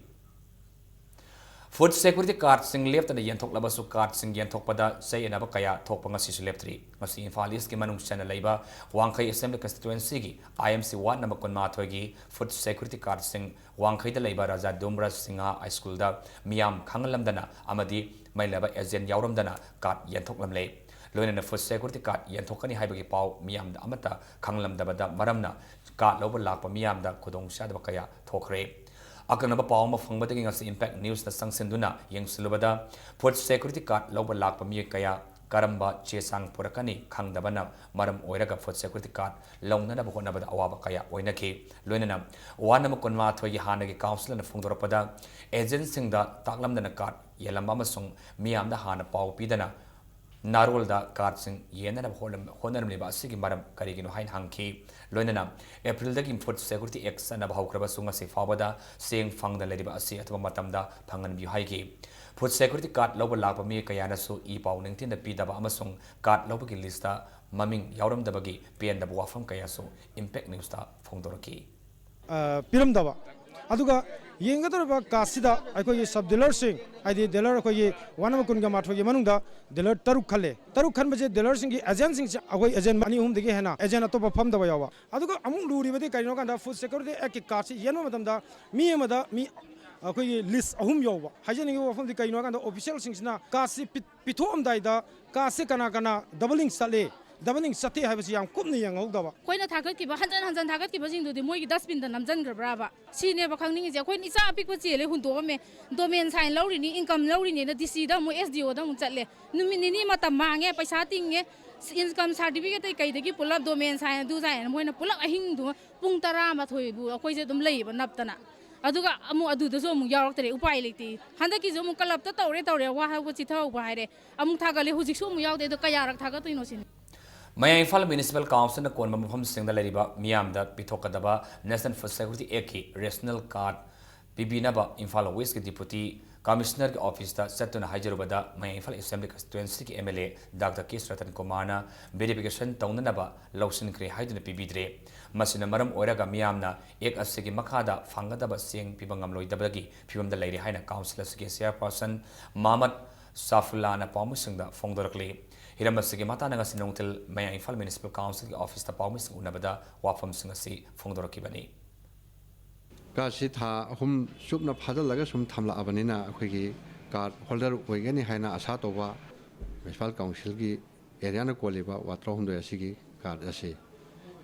ꯐꯨꯗ ꯁꯦꯀ꯭ꯌꯨꯔꯤꯇꯤ ꯀꯥꯔꯗꯁꯤꯡ ꯂꯦꯞꯇꯅ ꯌꯦꯟꯊꯣꯛꯂꯕꯁꯨ ꯀꯥꯔꯗꯁꯤꯡ ꯌꯦꯟꯊꯣꯛꯄꯗ ꯆꯌꯦꯠꯅꯕ ꯀꯌꯥ ꯊꯣꯛꯄ ꯉꯁꯤꯁꯨ ꯂꯦꯞꯇ꯭ꯔꯤ꯫ ꯉꯁꯤ ꯏꯝꯐꯥꯜ ꯏꯁꯀꯤ ꯃꯅꯨꯡ ꯆꯟꯅ ꯂꯩꯕ ꯋꯥꯡꯈꯩ assembly ꯀꯟꯁꯇꯤꯇ꯭ꯋꯦꯟꯁꯤꯒꯤ I M C ward number ꯀꯨꯟꯃꯥꯊꯣꯏꯒꯤ ꯐꯨꯗ ꯁꯦꯀ꯭ꯌꯨꯔꯤꯇꯤ ꯀꯥꯔꯗꯁꯤꯡ ꯋꯥꯡꯈꯩꯗ ꯂꯩꯕ ꯔꯥꯖꯥ ꯗꯨꯝꯔꯥꯖ ꯁꯤꯡꯍ ꯍꯥꯏ ꯁ꯭ꯀꯨꯜꯗ ꯃꯤꯌꯥꯝ ꯈꯪꯍꯜꯂꯝꯗꯅ ꯑꯃꯗꯤ ꯃꯩ ꯂꯩꯕ ꯑꯦꯖꯦꯟ ꯌꯥꯎꯔꯝꯗꯅ ꯀꯥꯔꯗ ꯌꯦꯟꯊꯣꯛꯂꯝꯂꯦ꯫ ꯂꯣꯏꯅꯅ ꯐꯨꯗ ꯁꯦꯀ꯭ꯌꯨꯔꯤꯇꯤ ꯀꯥꯔꯗ ꯌꯦꯟꯊꯣꯛꯀꯅꯤ ꯍꯥꯏꯕꯒꯤ ꯄꯥꯎ ꯃꯤꯌꯥꯝꯗ ꯑꯃꯠꯇ ꯈꯪꯍꯜꯂꯝꯗꯕꯗ ꯃꯔꯝꯅ ꯀꯥꯔꯗ ꯂꯧꯕ ꯂꯥꯛꯄ ꯃꯤꯌꯥꯝꯗ ꯈꯨꯗꯣꯡꯆꯥꯗꯕ ꯀꯌꯥ ꯊꯣꯛꯈ꯭ꯔꯦ꯫ ꯑꯀꯛꯅꯕ ꯄꯥꯎ ꯑꯃ ꯐꯪꯕꯗꯒꯤ ꯉꯁꯤ ꯏꯝꯄꯦꯛ ꯅ꯭ꯌꯨꯁꯅ ꯆꯪꯁꯤꯟꯗꯨꯅ ꯌꯦꯡꯁꯤꯜꯂꯨꯕꯗ ꯐꯨꯗ ꯁꯦꯀ꯭ꯌꯨꯔꯤꯇꯤ ꯀꯥꯔꯗ ꯂꯧꯕ ꯂꯥꯛꯄ ꯃꯤꯑꯣꯏ ꯀꯌꯥ ꯀꯔꯝꯕ ꯆꯦ ꯆꯥꯡ ꯄꯨꯔꯛꯀꯅꯤ ꯈꯪꯗꯕꯅ ꯃꯔꯝ ꯑꯣꯏꯔꯒ ꯐꯨꯗ ꯁꯦꯀ꯭ꯌꯨꯔꯤꯇꯤ ꯀꯥꯔꯗ ꯂꯧꯅꯅꯕ ꯍꯣꯠꯅꯕꯗ ꯑꯋꯥꯕ ꯀꯌꯥ ꯑꯣꯏꯅꯈꯤ꯫ ꯂꯣꯏꯅꯅ ꯋꯥꯔꯗ ꯅꯝꯕꯔ ꯀꯨꯟꯃꯥꯊꯣꯏꯒꯤ ꯍꯥꯟꯅꯒꯤ ꯀꯥꯎꯟꯁꯤꯂꯔꯅ ꯐꯣꯡꯗꯣꯔꯛꯄꯗ ꯑꯦꯖꯦꯟꯁꯤꯡꯗ ꯇꯥꯛꯂꯝꯗꯅ ꯀꯥꯔꯗ ꯌꯦꯜꯂꯝꯕ ꯑꯃꯁꯨꯡ ꯃꯤꯌꯥꯝꯗ ꯍꯥꯟꯅ ꯄꯥꯎ ꯄꯤꯗꯅ ꯅꯥꯔꯣꯜꯗ ꯀꯥꯔꯗꯁꯤꯡ ꯌꯦꯟꯅꯅꯕ ꯍꯣꯠꯅꯔꯝꯂꯤꯕ ꯑꯁꯤꯒꯤ ꯃꯔꯝ ꯀꯔꯤꯒꯤꯅꯣ ꯍꯥꯏꯅ ꯍꯪꯈꯤ꯫ ꯂꯣꯏꯅꯅ ꯑꯦꯄ꯭ꯔꯤꯜꯗꯒꯤ ꯐꯨꯗ ꯁꯦꯀ꯭ꯌꯨꯔꯤꯇꯤ ꯑꯦꯛ ꯆꯠꯅꯕ ꯍꯧꯈ꯭ꯔꯕꯁꯨ ꯉꯁꯤ ꯐꯥꯎꯕꯗ ꯆꯦꯡ ꯐꯪꯗꯅ ꯂꯩꯔꯤꯕ ꯑꯁꯤ ꯑꯊꯨꯕ ꯃꯇꯝꯗ ꯐꯪꯍꯟꯕꯤꯌꯨ ꯍꯥꯏꯈꯤ꯫ ꯐꯨꯗ ꯁꯦꯀ꯭ꯌꯨꯔꯤꯇꯤ ꯀꯥꯔꯗ ꯂꯧꯕ ꯂꯥꯛꯄ ꯃꯤꯑꯣꯏ ꯀꯌꯥꯅꯁꯨ ꯏ ꯄꯥꯎ ꯅꯤꯡꯊꯤꯅ ꯄꯤꯗꯕ ꯑꯃꯁꯨꯡ ꯀꯥꯔꯗ ꯂꯧꯕꯒꯤ ꯂꯤꯁꯇ ꯃꯃꯤꯡ ꯌꯥꯎꯔꯝꯗꯕꯒꯤ ꯄꯦꯟꯗꯕ ꯋꯥꯐꯝ ꯀꯌꯥꯁꯨ ꯏꯝꯄꯦꯛ ꯅ꯭ꯌꯨꯁꯇ ꯐꯣꯡꯗꯣꯔꯛꯈꯤ꯫ ꯑ, ꯄꯤꯔꯝꯗꯕ꯫ ꯑꯗꯨꯒ ꯌꯦꯡꯒꯗꯧꯔꯤꯕ ꯀꯥꯔꯗꯁꯤꯗ ꯑꯩꯈꯣꯏꯒꯤ ꯁꯕ ꯗꯤꯂꯔꯁꯤꯡ, ꯍꯥꯏꯗꯤ ꯗꯤꯂꯔ ꯑꯩꯈꯣꯏꯒꯤ ꯋꯥꯟ ꯑꯃ ꯀꯨꯟꯒ ꯃꯥꯊꯣꯏꯒꯤ ꯃꯅꯨꯡꯗ ꯗꯤꯂꯔ ꯇꯔꯨꯛ ꯈꯜꯂꯦ꯫ ꯇꯔꯨꯛ ꯈꯟꯕꯁꯦ ꯗꯤꯂꯔꯁꯤꯡꯒꯤ ꯑꯦꯖꯦꯟꯁꯤꯡꯁꯦ ꯑꯩꯈꯣꯏ ꯑꯦꯖꯦꯟ ꯑꯅꯤ ꯑꯍꯨꯝꯗꯒꯤ ꯍꯦꯟꯅ ꯑꯦꯖꯦꯟ ꯑꯇꯣꯞꯄ ꯐꯝꯗꯕ ꯌꯥꯎꯕ꯫ ꯑꯗꯨꯒ ꯑꯃꯨꯛ ꯂꯨꯔꯤꯕꯗꯤ ꯀꯔꯤꯅꯣ ꯀꯥꯟꯗ ꯐꯨꯗ ꯁꯦꯀ꯭ꯌꯨꯔꯤꯇꯤ ꯑꯦꯛꯀꯤ ꯀꯥꯔꯗꯁꯤ ꯌꯦꯟꯕ ꯃꯇꯝꯗ ꯃꯤ ꯑꯃꯗ ꯃꯤ ꯑꯩꯈꯣꯏꯒꯤ ꯂꯤꯁ ꯑꯍꯨꯝ ꯌꯥꯎꯕ꯫ ꯍꯥꯏꯖꯅꯤꯡꯉꯤꯕ ꯋꯥꯐꯝꯗꯤ ꯀꯔꯤꯅꯣ ꯍꯥꯏ ꯀꯥꯟꯗ ꯑꯣꯐꯤꯁꯤꯌꯦꯜꯁꯤꯡꯁꯤꯅ ꯀꯥꯔꯗꯁꯤ ꯄꯤ-, ꯄꯤꯊꯣꯛꯑꯝꯗꯥꯏꯗ ꯀꯥꯔꯗꯁꯤ ꯀꯅꯥ ꯀꯅꯥ ꯗꯕꯂꯤꯡ ꯆꯠꯂꯦ, ꯗꯕꯂꯤꯡ ꯆꯠꯇꯦ ꯍꯥꯏꯕꯁꯤ ꯌꯥꯝ ꯀꯨꯞꯅ ꯌꯦꯡꯍꯧꯗꯕ꯫ ꯑꯩꯈꯣꯏꯅ ꯊꯥꯒꯠꯈꯤꯕ, ꯍꯟꯖꯟ ꯍꯟꯖꯟ ꯊꯥꯒꯠꯈꯤꯕꯁꯤꯡꯗꯨꯗꯤ ꯃꯣꯏꯒꯤ ꯗꯁꯕꯤꯟꯗ ꯅꯝꯁꯤꯟꯈ꯭ꯔꯕ꯭ꯔꯥꯕ? ꯁꯤꯅꯦꯕ ꯈꯪꯅꯤꯡꯉꯤꯁꯦ꯫ ꯑꯩꯈꯣꯏꯅ ꯏꯆꯥ ꯑꯄꯤꯛꯄ ꯆꯦꯜꯂꯦ ꯍꯨꯟꯗꯣꯛꯑꯝꯃꯦ, ꯗꯣꯃꯦꯟ ꯁꯥꯏꯟ ꯂꯧꯔꯤꯅꯤ, ꯏꯟꯀꯝ ꯂꯧꯔꯤꯅꯤꯅ ꯗꯤ ꯁꯤꯗ ꯑꯃꯨꯛ ꯑꯦꯁ ꯗꯤ ꯑꯣꯗ ꯑꯃꯨꯛ ꯆꯠꯂꯦ꯫ ꯅꯨꯃꯤꯠ ꯅꯤꯅꯤ ꯃꯇꯝ ꯃꯥꯡꯉꯦ, ꯄꯩꯁꯥ ꯇꯤꯡꯉꯦ, ꯏꯟꯀꯝ ꯁꯥꯔꯇꯤꯐꯤꯀꯦꯠꯇꯩ ꯀꯩꯗꯒꯤ ꯄꯨꯂꯞ ꯗꯣꯃꯦꯟ ꯁꯥꯏꯟ ꯑꯗꯨ ꯁꯥꯏꯟ ꯃꯣꯏꯅ ꯄꯨꯂꯞ ꯑꯍꯤꯡꯗꯨꯃ ꯄꯨꯡ ꯇꯔꯥꯃꯥꯊꯣꯏꯕꯨ ꯑꯩꯈꯣꯏꯁꯦ ꯑꯗꯨꯝ ꯂꯩꯌꯦꯕ ꯅꯞꯇꯅ꯫ ꯑꯗꯨꯒ ꯑꯃꯨꯛ ꯑꯗꯨꯗꯁꯨ ꯑꯃꯨꯛ ꯌꯥꯎꯔꯛꯇ꯭ꯔꯦ, ꯎꯄꯥꯏ ꯂꯩꯇꯦ꯫ ꯍꯟꯗꯛꯀꯤꯁꯨ ꯑꯃꯨꯛ ꯀꯂꯞꯇ ꯇꯧꯔꯦ ꯇꯧꯔꯦ, ꯋꯥ ꯍꯧꯕ ꯆꯤꯊꯍꯧꯕ ꯍꯥꯏꯔꯦ, ꯑꯃꯨꯛ ꯊꯥꯒꯠꯂꯦ, ꯍꯧꯖꯤꯛꯁꯨ ꯑꯃꯨꯛ ꯌꯥꯎꯗꯦ꯫ ꯑꯗꯣ ꯀꯌꯥꯔꯛ ꯊꯥꯒꯠꯇꯣꯏꯅꯣ ꯁꯤꯅꯤ꯫ ꯃꯌꯥꯏ ꯏꯝꯐꯥꯜ ꯃ꯭ꯌꯨꯅꯤꯁꯤꯄꯥꯜ ꯀꯥꯎꯟꯁꯤꯜꯅ ꯀꯣꯟꯕ ꯃꯐꯝꯁꯤꯡꯗ ꯂꯩꯔꯤꯕ ꯃꯤꯌꯥꯝꯗ ꯄꯤꯊꯣꯛꯀꯗꯕ ꯅꯦꯁꯅꯦꯜ ꯐꯨꯗ ꯁꯦꯀ꯭ꯌꯨꯔꯤꯇꯤ ꯑꯦꯛꯀꯤ ꯔꯦꯁꯅꯦꯜ ꯀꯥꯔꯗ ꯄꯤꯕꯤꯅꯕ ꯏꯝꯐꯥꯜ ꯋꯦꯁꯀꯤ ꯗꯤꯄꯨꯇꯤ ꯀꯃꯤꯁꯅꯔꯒꯤ ꯑꯣꯐꯤꯁꯇ ꯆꯠꯇꯨꯅ ꯍꯥꯏꯖꯔꯨꯕꯗ, ꯃꯌꯥꯏ ꯏꯝꯐꯥꯜ ꯑꯦꯁꯦꯝꯕ꯭ꯂꯤ ꯀꯟꯁꯇꯤꯇ꯭ꯋꯦꯟꯁꯤꯒꯤ M L A doctor K Surtan ꯀꯨꯃꯥꯔꯅ ꯚꯦꯔꯤꯐꯤꯀꯦꯁꯟ ꯇꯧꯅꯅꯕ ꯂꯧꯁꯤꯟꯈ꯭ꯔꯦ ꯍꯥꯏꯗꯨꯅ ꯄꯤꯕꯤꯗ꯭ꯔꯦ꯫ ꯃꯁꯤꯅ ꯃꯔꯝ ꯑꯣꯏꯔꯒ ꯃꯤꯌꯥꯝꯅ ꯑꯦꯛ ꯑꯁꯤꯒꯤ ꯃꯈꯥꯗ ꯐꯪꯒꯗꯕ ꯆꯦꯡ ꯄꯤꯕ ꯉꯝꯂꯣꯏꯗꯕꯒꯤ ꯐꯤꯕꯝꯗ ꯂꯩꯔꯦ ꯍꯥꯏꯅ ꯀꯥꯎꯟꯁꯤꯜ ꯑꯁꯤꯒꯤ ꯆꯦꯌꯔꯄꯥꯔꯁꯟ ꯃꯥꯃꯠ ꯁꯥꯐꯨꯜꯂꯥꯅ ꯄꯥꯎꯃꯤꯁꯤꯡꯗ ꯐꯣꯡꯗꯣꯔꯛꯂꯤ꯫ ꯍꯤꯔꯝ ꯑꯁꯤꯒꯤ ꯃꯇꯥꯡꯗ ꯉꯁꯤ ꯅꯨꯡꯊꯤꯜ ꯃꯌꯥꯏ ꯏꯝꯐꯥꯜ ꯃ꯭ꯌꯨꯅꯤꯁꯤꯄꯥꯜ ꯀꯥꯎꯟꯁꯤꯜꯒꯤ ꯑꯣꯐꯤꯁꯇ ꯄꯥꯎꯃꯤꯁꯤꯡ ꯎꯅꯕꯗ ꯋꯥꯐꯝꯁꯤꯡ ꯑꯁꯤ ꯐꯣꯡꯗꯣꯔꯛꯈꯤꯕꯅꯤ꯫ ꯀꯥꯔꯗꯁꯤ ꯊꯥ ꯑꯍꯨꯝ ꯆꯨꯞꯅ ꯐꯥꯖꯤꯜꯂꯒ ꯁꯨꯝ ꯊꯝꯂꯛꯑꯕꯅꯤꯅ, ꯑꯩꯈꯣꯏꯒꯤ ꯀꯥꯔꯗ ꯍꯣꯜꯗꯔ ꯑꯣꯏꯒꯅꯤ ꯍꯥꯏꯅ ꯑꯁꯥ ꯇꯧꯕ ꯃ꯭ꯌꯨꯅꯤꯁꯤꯄꯥꯜ ꯀꯥꯎꯟꯁꯤꯜꯒꯤ ꯑꯦꯔꯤꯌꯥꯅ ꯀꯣꯜꯂꯤꯕ ꯋꯥꯔꯗ ꯇꯔꯥꯍꯨꯝꯗꯣꯏ ꯑꯁꯤꯒꯤ ꯀꯥꯔꯗ ꯑꯁꯤ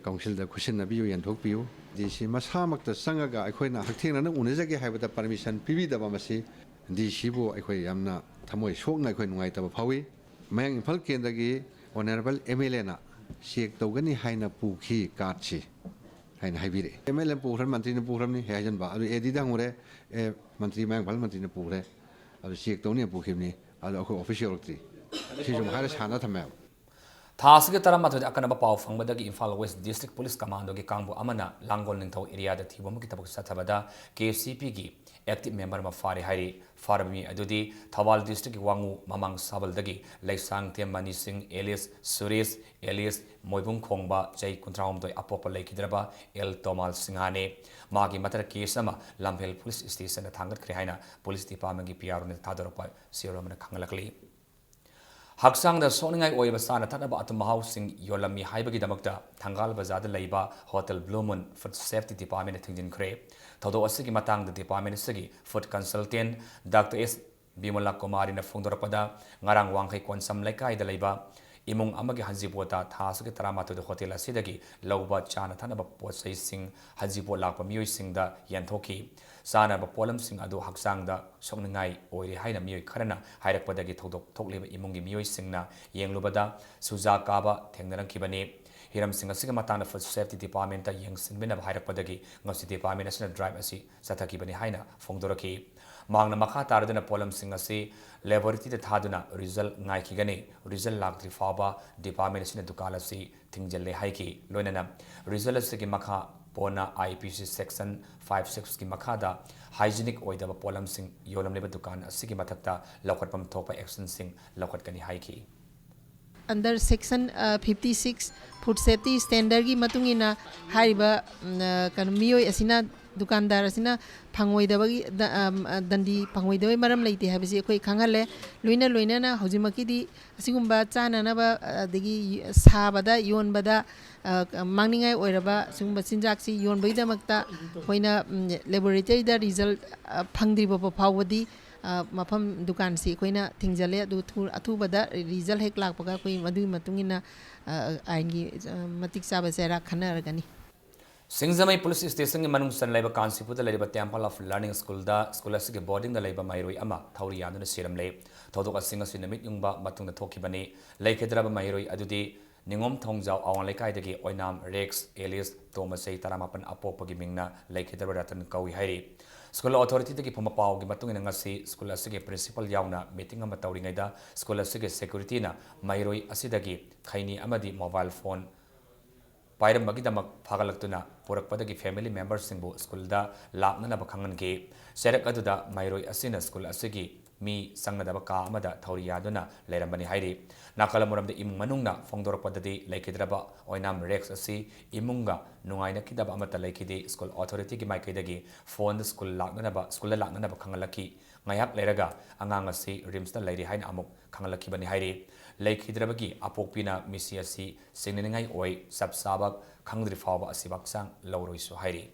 ꯀꯥꯎꯟꯁꯤꯜꯗ ꯈꯨꯠꯁꯤꯟꯅꯕꯤꯌꯨ, ꯌꯦꯟꯊꯣꯛꯄꯤꯌꯨ꯫ ꯗꯤ ꯁꯤ ꯃꯁꯥꯃꯛꯇ ꯆꯪꯉꯒ ꯑꯩꯈꯣꯏꯅ ꯍꯛꯊꯦꯡꯅꯅ ꯎꯅꯖꯒꯦ ꯍꯥꯏꯕꯗ ꯄꯔꯃꯤꯁꯟ ꯄꯤꯕꯤꯗꯕ, ꯃꯁꯤ ꯗꯤ ꯁꯤꯕꯨ ꯑꯩꯈꯣꯏ ꯌꯥꯝꯅ ꯊꯃꯣꯏ ꯁꯣꯛꯅ ꯑꯩꯈꯣꯏ ꯅꯨꯡꯉꯥꯏꯇꯕ ꯐꯥꯎꯏ꯫ ꯃꯌꯥꯡ ꯏꯝꯐꯥꯜ ꯀꯦꯟꯗ꯭ꯔꯒꯤ ꯑꯣꯅꯔꯦꯕꯜ ꯑꯦꯝ ꯑꯦꯜ ꯑꯦꯅ ꯆꯦꯛ ꯇꯧꯒꯅꯤ ꯍꯥꯏꯅ ꯄꯨꯈꯤ ꯀꯥꯔꯗꯁꯤ ꯍꯥꯏꯅ ꯍꯥꯏꯕꯤꯔꯛꯑꯦ꯫ ꯑꯦꯝ ꯑꯦꯜ ꯑꯦꯅ ꯄꯨꯈ꯭ꯔꯅꯤ, ꯃꯟꯇ꯭ꯔꯤꯅ ꯄꯨꯈ꯭ꯔꯕꯅꯤ ꯍꯦꯛ ꯍꯥꯏꯖꯟꯕ꯫ ꯑꯗꯨ ꯑꯦ ꯗꯤꯗ ꯍꯪꯉꯨꯔꯦ, "ꯑꯦ, ꯃꯟꯇ꯭ꯔꯤ, ꯃꯌꯥꯡ ꯏꯝꯐꯥꯜ ꯃꯟꯇ꯭ꯔꯤꯅ ꯄꯨꯈ꯭ꯔꯦ, ꯑꯗꯨ ꯆꯦꯛ ꯇꯧꯅꯤ ꯄꯨꯈꯤꯕꯅꯤ, ꯑꯗꯨ ꯑꯩꯈꯣꯏ ꯑꯣꯐꯤꯁ ꯌꯧꯔꯛꯇ꯭ꯔꯤ"꯫ ꯁꯤꯁꯨ ꯑꯃꯨꯛ ꯍꯥꯏꯔ ꯁꯥꯟꯅ ꯊꯝꯃꯦꯕ꯫ ꯊꯥ ꯑꯁꯤꯒꯤ ꯇꯔꯥꯃꯥꯊꯣꯏꯗ ꯑꯀꯟꯅꯕ ꯄꯥꯎ ꯐꯪꯕꯗꯒꯤ ꯏꯝꯐꯥꯜ ꯋꯦꯁ ꯗꯤꯁꯇ꯭ꯔꯤꯛ ꯄꯨꯂꯤꯁ ꯀꯃꯥꯟꯗꯣꯒꯤ ꯀꯥꯡꯕꯨ ꯑꯃꯅ ꯂꯥꯡꯒꯣꯜ ꯅꯤꯡꯊꯧ ꯑꯦꯔꯤꯌꯥꯗ ꯊꯤꯕ ꯑꯃꯒꯤ ꯊꯕꯛ ꯆꯠꯊꯕꯗ ꯀꯦ ꯁꯤ ꯄꯤꯒꯤ ꯑꯦꯛꯇꯤꯚ ꯃꯦꯝꯕꯔ ꯑꯃ ꯐꯥꯔꯦ ꯍꯥꯏꯔꯤ꯫ ꯐꯥꯔꯕ ꯃꯤ ꯑꯗꯨꯗꯤ ꯊꯧꯕꯥꯜ ꯗꯤꯁꯇ꯭ꯔꯤꯛꯀꯤ ꯋꯥꯉꯨ ꯃꯃꯥꯡ ꯁꯥꯕꯜꯗꯒꯤ ꯂꯩꯁꯥꯡꯊꯦꯝ ꯃꯅꯤ ꯁꯤꯡ ꯑꯦꯂꯤꯁ ꯁꯨꯔꯦꯁ ꯑꯦꯂꯤꯁ ꯃꯣꯏꯕꯨꯡ ꯈꯣꯡꯕ ꯆꯍꯤ ꯀꯨꯟꯊ꯭ꯔꯥꯍꯨꯝꯗꯣꯏ ꯑꯄꯣꯛꯄ ꯂꯩꯈꯤꯗ꯭ꯔꯕ ꯑꯦꯜ ꯇꯣꯃꯥꯜ ꯁꯤꯡꯍꯥꯅꯤ꯫ ꯃꯥꯒꯤ ꯃꯊꯛꯇ ꯀꯦꯁ ꯑꯃ ꯂꯝꯐꯦꯜ ꯄꯨꯂꯤꯁ ꯁ꯭ꯇꯦꯁꯟꯗ ꯊꯥꯡꯒꯠꯈ꯭ꯔꯦ ꯍꯥꯏꯅ ꯄꯨꯂꯤꯁ ꯗꯤꯄꯥꯔꯠꯃꯦꯟꯒꯤ ꯄꯤ ꯑꯥꯔ ꯑꯣꯅ ꯊꯥꯗꯣꯔꯛꯄ ꯁꯤꯑꯣꯔ ꯑꯃꯅ ꯈꯪꯍꯜꯂꯛꯂꯤ꯫ ꯍꯛꯆꯥꯡꯗ ꯁꯣꯛꯅꯤꯡꯉꯥꯏ ꯑꯣꯏꯕ ꯆꯥꯅ ꯊꯛꯅꯕ ꯑꯊꯨꯝ ꯑꯍꯥꯎꯁꯤꯡ ꯌꯣꯜꯂꯝꯃꯤ ꯍꯥꯏꯕꯒꯤꯗꯃꯛꯇ ꯊꯪꯒꯥꯜ ꯕꯖꯥꯔꯗ ꯂꯩꯕ hotel blue moon food safety ꯗꯤꯄꯥꯔꯠꯃꯦꯟꯅ ꯊꯤꯡꯖꯤꯟꯈ꯭ꯔꯦ꯫ ꯊꯧꯗꯣꯛ ꯑꯁꯤꯒꯤ ꯃꯇꯥꯡꯗ ꯗꯤꯄꯥꯔꯠꯃꯦꯟ ꯑꯁꯤꯒꯤ food consultant doctor S Bimala ꯀꯨꯃꯥꯔꯤꯅ ꯐꯣꯡꯗꯣꯔꯛꯄꯗ, ꯉꯔꯥꯡ ꯋꯥꯡꯈꯩ ꯀꯣꯟꯁꯝ ꯂꯩꯀꯥꯏꯗ ꯂꯩꯕ ꯏꯃꯨꯡ ꯑꯃꯒꯤ ꯍꯖꯤꯄꯣꯠꯇ ꯊꯥ ꯑꯁꯤꯒꯤ ꯇꯔꯥꯃꯥꯊꯣꯏꯗ ꯍꯣꯇꯦꯜ ꯑꯁꯤꯗꯒꯤ ꯂꯧꯕ ꯆꯥꯅ ꯊꯛꯅꯕ ꯄꯣꯠ ꯆꯩꯁꯤꯡ ꯍꯖꯤꯄꯣꯠ ꯂꯥꯛꯄ ꯃꯤꯑꯣꯏꯁꯤꯡꯗ ꯌꯦꯟꯊꯣꯛꯈꯤ꯫ ꯆꯥꯅꯕ ꯄꯣꯠꯂꯝꯁꯤꯡ ꯑꯗꯨ ꯍꯛꯆꯥꯡꯗ ꯁꯣꯛꯅꯤꯡꯉꯥꯏ ꯑꯣꯏꯔꯦ ꯍꯥꯏꯅ ꯃꯤꯑꯣꯏ ꯈꯔꯅ ꯍꯥꯏꯔꯛꯄꯗꯒꯤ ꯊꯧꯗꯣꯛ ꯊꯣꯛꯂꯤꯕ ꯏꯃꯨꯡꯒꯤ ꯃꯤꯑꯣꯏꯁꯤꯡꯅ ꯌꯦꯡꯂꯨꯕꯗ ꯁꯨꯖꯥ ꯀꯥꯕ ꯊꯦꯡꯅꯔꯛꯈꯤꯕꯅꯤ꯫ ꯍꯤꯔꯝꯁꯤꯡ ꯑꯁꯤꯒꯤ ꯃꯇꯥꯡꯗ ꯐꯨꯗ ꯁꯦꯐꯇꯤ ꯗꯤꯄꯥꯔꯠꯃꯦꯟꯇ ꯌꯦꯡꯁꯤꯟꯕꯤꯅꯕ ꯍꯥꯏꯔꯛꯄꯗꯒꯤ ꯉꯁꯤ ꯗꯤꯄꯥꯔꯠꯃꯦꯟ ꯑꯁꯤꯅ ꯗ꯭ꯔꯥꯏꯚ ꯑꯁꯤ ꯆꯠꯊꯈꯤꯕꯅꯤ ꯍꯥꯏꯅ ꯐꯣꯡꯗꯣꯔꯛꯈꯤ꯫ ꯃꯍꯥꯛꯅ ꯃꯈꯥ ꯇꯥꯔꯗꯨꯅ ꯄꯣꯠꯂꯝꯁꯤꯡ ꯑꯁꯤ ꯂꯦꯕꯣꯔꯦꯇꯔꯤꯗ ꯊꯥꯗꯨꯅ ꯔꯤꯖꯜ ꯉꯥꯏꯈꯤꯒꯅꯤ꯫ ꯔꯤꯖꯜ ꯂꯥꯛꯇ꯭ꯔꯤ ꯐꯥꯎꯕ ꯗꯤꯄꯥꯔꯠꯃꯦꯟ ꯑꯁꯤꯅ ꯗꯨꯀꯥꯟ ꯑꯁꯤ ꯊꯤꯡꯖꯤꯜꯂꯦ ꯍꯥꯏꯈꯤ꯫ ꯂꯣꯏꯅꯅ ꯔꯤꯖꯜ ꯑꯁꯤꯒꯤ ꯃꯈꯥ ꯄꯣꯟꯅ ꯑꯥꯏ ꯄꯤ ꯁꯤ ꯁꯦꯛꯁꯟ ꯐꯥꯏꯚ ꯁꯤꯛꯁꯀꯤ ꯃꯈꯥꯗ ꯍꯥꯏꯖꯤꯅꯤꯛ ꯑꯣꯏꯗꯕ ꯄꯣꯠꯂꯝꯁꯤꯡ ꯌꯣꯜꯂꯝꯂꯤꯕ ꯗꯨꯀꯥꯟ ꯑꯁꯤꯒꯤ ꯃꯊꯛꯇ ꯂꯧꯈꯠꯐꯝ ꯊꯣꯛꯄ ꯑꯦꯛꯁꯟꯁꯤꯡ ꯂꯧꯈꯠꯀꯅꯤ ꯍꯥꯏꯈꯤ꯫ Under section fifty six food safety standardꯒꯤ ꯃꯇꯨꯡ ꯏꯟꯅ ꯍꯥꯏꯔꯤꯕ ꯎꯝ, ꯑ, ꯀꯩꯅꯣ ꯃꯤꯑꯣꯏ ꯑꯁꯤꯅ, ꯗꯨꯀꯥꯟꯗꯥꯔ ꯑꯁꯤꯅ ꯐꯪꯉꯣꯏꯗꯕꯒꯤ ꯗ- ꯑꯝ, ꯑ, ꯗꯟꯗꯤ ꯐꯪꯉꯣꯏꯗꯕꯒꯤ ꯃꯔꯝ ꯂꯩꯇꯦ ꯍꯥꯏꯕꯁꯤ ꯑꯩꯈꯣꯏ ꯈꯪꯍꯜꯂꯦ꯫ ꯂꯣꯏꯅ ꯂꯣꯏꯅꯅ ꯍꯧꯖꯤꯛꯃꯛꯀꯤꯗꯤ ꯑꯁꯤꯒꯨꯝꯕ ꯆꯥꯅꯅꯕ, ꯑ, ꯑꯗꯒꯤ ꯁꯥꯕꯗ ꯌꯣꯟꯕꯗ ꯑ, ꯃꯥꯡꯅꯤꯡꯉꯥꯏ ꯑꯣꯏꯔꯕ ꯁꯤꯒꯨꯝꯕ ꯆꯤꯟꯖꯥꯛꯁꯤ ꯌꯣꯟꯕꯒꯤꯗꯃꯛꯇ ꯑꯩꯈꯣꯏꯅ ꯎꯝ, ꯂꯦꯕꯣꯔꯦꯇꯔꯤꯗ ꯔꯤꯖꯜ ꯑ, ꯐꯪꯗ꯭ꯔꯤꯕ ꯐꯥꯎꯕꯗꯤ ꯑ, ꯃꯐꯝ ꯗꯨꯀꯥꯟꯁꯤ ꯑꯩꯈꯣꯏꯅ ꯊꯤꯡꯖꯤꯜꯂꯦ꯫ ꯑꯗꯨ ꯊꯨ- ꯑꯊꯨꯕꯗ ꯔꯤꯖꯜ ꯍꯦꯛ ꯂꯥꯛꯄꯒ ꯑꯩꯈꯣꯏ ꯃꯗꯨꯒꯤ ꯃꯇꯨꯡ ꯏꯟꯅ ꯑ, ꯑꯥꯏꯟꯒꯤ ꯑ, ꯃꯇꯤꯛ ꯆꯥꯕ ꯆꯩꯔꯥꯛ ꯈꯟꯅꯔꯒꯅꯤ꯫ ꯁꯤꯡꯖꯃꯩ ꯄꯨꯂꯤꯁ ꯁ꯭ꯇꯦꯁꯟꯒꯤ ꯃꯅꯨꯡ ꯆꯟ ꯂꯩꯕ ꯀꯥꯟꯆꯤꯄꯨꯔꯗ ꯂꯩꯔꯤꯕ ꯇꯦꯝꯄꯜ ꯑꯣꯐ ꯂꯔꯅꯤꯡ ꯁ꯭ꯀꯨꯜꯗ ꯁ꯭ꯀꯨꯜ ꯑꯁꯤꯒꯤ ꯕꯣꯔꯗꯤꯡꯗ ꯂꯩꯕ ꯃꯍꯩꯔꯣꯏ ꯑꯃ ꯊꯧꯔꯤ ꯌꯥꯟꯗꯨꯅ ꯁꯤꯔꯝꯂꯦ꯫ ꯊꯧꯗꯣꯛ ꯑꯁꯤ ꯉꯁꯤ ꯅꯨꯃꯤꯠ ꯌꯨꯡꯕ ꯃꯇꯨꯡꯗ ꯊꯣꯛꯈꯤꯕꯅꯤ꯫ ꯂꯩꯈꯤꯗ꯭ꯔꯕ ꯃꯍꯩꯔꯣꯏ ꯑꯗꯨꯗꯤ ꯅꯤꯉꯣꯝ ꯊꯣꯡꯖꯥꯎ ꯑꯋꯥꯡ ꯂꯩꯀꯥꯏꯗꯒꯤ ꯑꯣꯏꯅꯥꯝ ꯔꯦꯛꯁ ꯑꯦꯂꯤꯁ ꯇꯣꯝꯕ ꯆꯍꯤ ꯇꯔꯥꯃꯥꯄꯟ ꯑꯄꯣꯛꯄꯒꯤ ꯃꯤꯡꯅ ꯂꯩꯈꯤꯗ꯭ꯔꯕ ꯔꯇꯟ ꯀꯧꯏ ꯍꯥꯏꯔꯤ꯫ ꯁ꯭ꯀꯨꯜ ꯑꯣꯊꯣꯔꯤꯇꯤꯗꯒꯤ ꯐꯪꯕ ꯄꯥꯎꯒꯤ ꯃꯇꯨꯡ ꯏꯟꯅ ꯉꯁꯤ ꯁ꯭ꯀꯨꯜ ꯑꯁꯤꯒꯤ ꯄ꯭ꯔꯤꯟꯁꯤꯄꯜ ꯌꯥꯎꯅ ꯃꯤꯇꯤꯡ ꯑꯃ ꯇꯧꯔꯤꯉꯩꯗ ꯁ꯭ꯀꯨꯜ ꯑꯁꯤꯒꯤ ꯁꯦꯀ꯭ꯌꯨꯔꯤꯇꯤꯅ ꯃꯍꯩꯔꯣꯏ ꯑꯁꯤꯗꯒꯤ ꯈꯩꯅꯤ ꯑꯃꯗꯤ ꯃꯣꯕꯥꯏꯜ ꯐꯣꯟ ꯄꯥꯏꯔꯝꯕꯒꯤꯗꯃꯛ ꯐꯥꯒꯠꯂꯛꯇꯨꯅ ꯄꯨꯔꯛꯄꯗꯒꯤ ꯐꯦꯃꯤꯂꯤ ꯃꯦꯝꯕꯔꯁꯤꯡꯕꯨ ꯁ꯭ꯀꯨꯜꯗ ꯂꯥꯛꯅꯅꯕ ꯈꯪꯍꯟꯈꯤ꯫ ꯆꯩꯔꯛ ꯑꯗꯨꯗ ꯃꯍꯩꯔꯣꯏ ꯑꯁꯤꯅ ꯁ꯭ꯀꯨꯜ ꯑꯁꯤꯒꯤ ꯃꯤ ꯆꯪꯅꯗꯕ ꯀꯥ ꯑꯃꯗ ꯊꯧꯔꯤ ꯌꯥꯗꯨꯅ ꯂꯩꯔꯝꯕꯅꯤ ꯍꯥꯏꯔꯤ꯫ ꯅꯥꯀꯜ ꯑꯃꯔꯣꯝꯗ ꯏꯃꯨꯡ ꯃꯅꯨꯡꯅ ꯐꯣꯡꯗꯣꯔꯛꯄꯗꯗꯤ ꯂꯩꯈꯤꯗ꯭ꯔꯕ ꯑꯣꯏꯅꯥꯝ ꯔꯦꯛꯁ ꯑꯁꯤ ꯏꯃꯨꯡꯒ ꯅꯨꯡꯉꯥꯏꯅꯈꯤꯗꯕ ꯑꯃꯠꯇ ꯂꯩꯈꯤꯗꯦ꯫ ꯁ꯭ꯀꯨꯜ ꯑꯣꯊꯣꯔꯤꯇꯤꯒꯤ ꯃꯥꯏꯀꯩꯗꯒꯤ ꯐꯣꯟꯗ ꯁ꯭ꯀꯨꯜ ꯂꯥꯛꯅꯅꯕ, ꯁ꯭ꯀꯨꯜꯗ ꯂꯥꯛꯅꯅꯕ ꯈꯪꯍꯜꯂꯛꯈꯤ꯫ ꯉꯥꯏꯍꯥꯛ ꯂꯩꯔꯒ ꯑꯉꯥꯡ ꯑꯁꯤ ꯔꯤꯝꯁꯇ ꯂꯩꯔꯤ ꯍꯥꯏꯅ ꯑꯃꯨꯛ ꯈꯪꯍꯜꯂꯛꯈꯤꯕꯅꯤ ꯍꯥꯏꯔꯤ꯫ ꯂꯩꯈꯤꯗ꯭ꯔꯕꯒꯤ ꯑꯄꯣꯛꯄꯤꯅ ꯃꯤꯁꯤ ꯑꯁꯤ ꯁꯤꯡꯅꯅꯤꯡꯉꯥꯏ ꯑꯣꯏ, ꯆꯞ ꯆꯥꯕ ꯈꯪꯗ꯭ꯔꯤ ꯐꯥꯎꯕ ꯑꯁꯤꯕ ꯍꯛꯆꯥꯡ ꯂꯧꯔꯣꯏꯁꯨ ꯍꯥꯏꯔꯤ꯫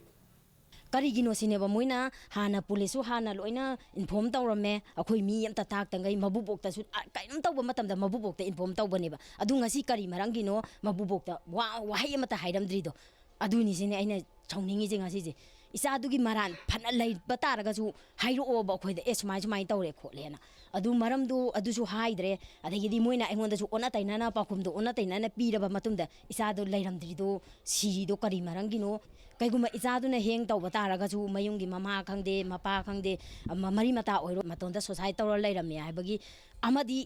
ꯀꯔꯤꯒꯤꯅꯣ ꯁꯤꯅꯦꯕ, ꯃꯣꯏꯅ ꯍꯥꯟꯅ ꯄꯨꯂꯤꯁꯁꯨ ꯍꯥꯟꯅ ꯂꯣꯏꯅ ꯏꯟꯐꯣꯔꯝ ꯇꯧꯔꯝꯃꯦ, ꯑꯩꯈꯣꯏ ꯃꯤ ꯑꯝꯇ ꯇꯥꯛꯇꯉꯩ ꯃꯕꯨꯕꯣꯛꯇꯁꯨ, ꯑ, ꯀꯩꯅꯣꯝ ꯇꯧꯕ ꯃꯇꯝꯗ ꯃꯕꯨꯕꯣꯛꯇ ꯏꯟꯐꯣꯔꯝ ꯇꯧꯕꯅꯦꯕ꯫ ꯑꯗꯨ ꯉꯁꯤ ꯀꯔꯤ ꯃꯔꯝꯒꯤꯅꯣ ꯃꯕꯨꯕꯣꯛꯇ ꯋꯥ-, ꯋꯥꯍꯩ ꯑꯃꯠꯇ ꯍꯥꯏꯔꯝꯗ꯭ꯔꯤꯗꯣ? ꯑꯗꯨꯅꯤ ꯁꯤꯅꯦ ꯑꯩꯅ ꯁꯥꯎꯅꯤꯡꯉꯤꯁꯦ ꯉꯁꯤꯁꯦ꯫ ꯏꯆꯥꯗꯨꯒꯤ ꯃꯔꯥꯟ ꯐꯅ ꯂꯩꯕ ꯇꯥꯔꯒꯁꯨ ꯍꯥꯏꯔꯛꯑꯣꯕ ꯑꯩꯈꯣꯏꯗ, "ꯑꯦ, ꯁꯨꯃꯥꯏ ꯁꯨꯃꯥꯏꯅ ꯇꯧꯔꯦ ꯈꯣꯠꯂꯦꯅ"꯫ ꯑꯗꯨ ꯃꯔꯝꯗꯣ ꯑꯗꯨꯁꯨ ꯍꯥꯏꯗ꯭ꯔꯦ꯫ ꯑꯗꯒꯤꯗꯤ ꯃꯣꯏꯅ ꯑꯩꯉꯣꯟꯗꯁꯨ ꯑꯣꯟꯅ ꯇꯩꯅꯅ, ꯄꯥꯎꯈꯨꯝꯗꯣ ꯑꯣꯟꯅ ꯇꯩꯅꯅ ꯄꯤꯔꯕ ꯃꯇꯨꯡꯗ ꯏꯆꯥꯗꯣ ꯂꯩꯔꯝꯗ꯭ꯔꯤꯗꯣ, ꯁꯤꯔꯤꯗꯣ ꯀꯔꯤ ꯃꯔꯝꯒꯤꯅꯣ? ꯀꯩꯒꯨꯝꯕ ꯏꯆꯥꯗꯨꯅ ꯍꯦꯡ ꯇꯧꯕ ꯇꯥꯔꯒꯁꯨ ꯃꯌꯨꯝꯒꯤ ꯃꯃꯥ ꯈꯪꯗꯦ, ꯃꯄꯥ ꯈꯪꯗꯦ, ꯑꯃ ꯃꯔꯤ ꯃꯇꯥ ꯑꯣꯏꯔꯣ, ꯃꯇꯣꯟꯗ ꯁꯨꯁꯥꯏꯠ ꯇꯧꯔ ꯂꯩꯔꯝꯃꯦ ꯍꯥꯏꯕꯒꯤ ꯑꯃꯗꯤ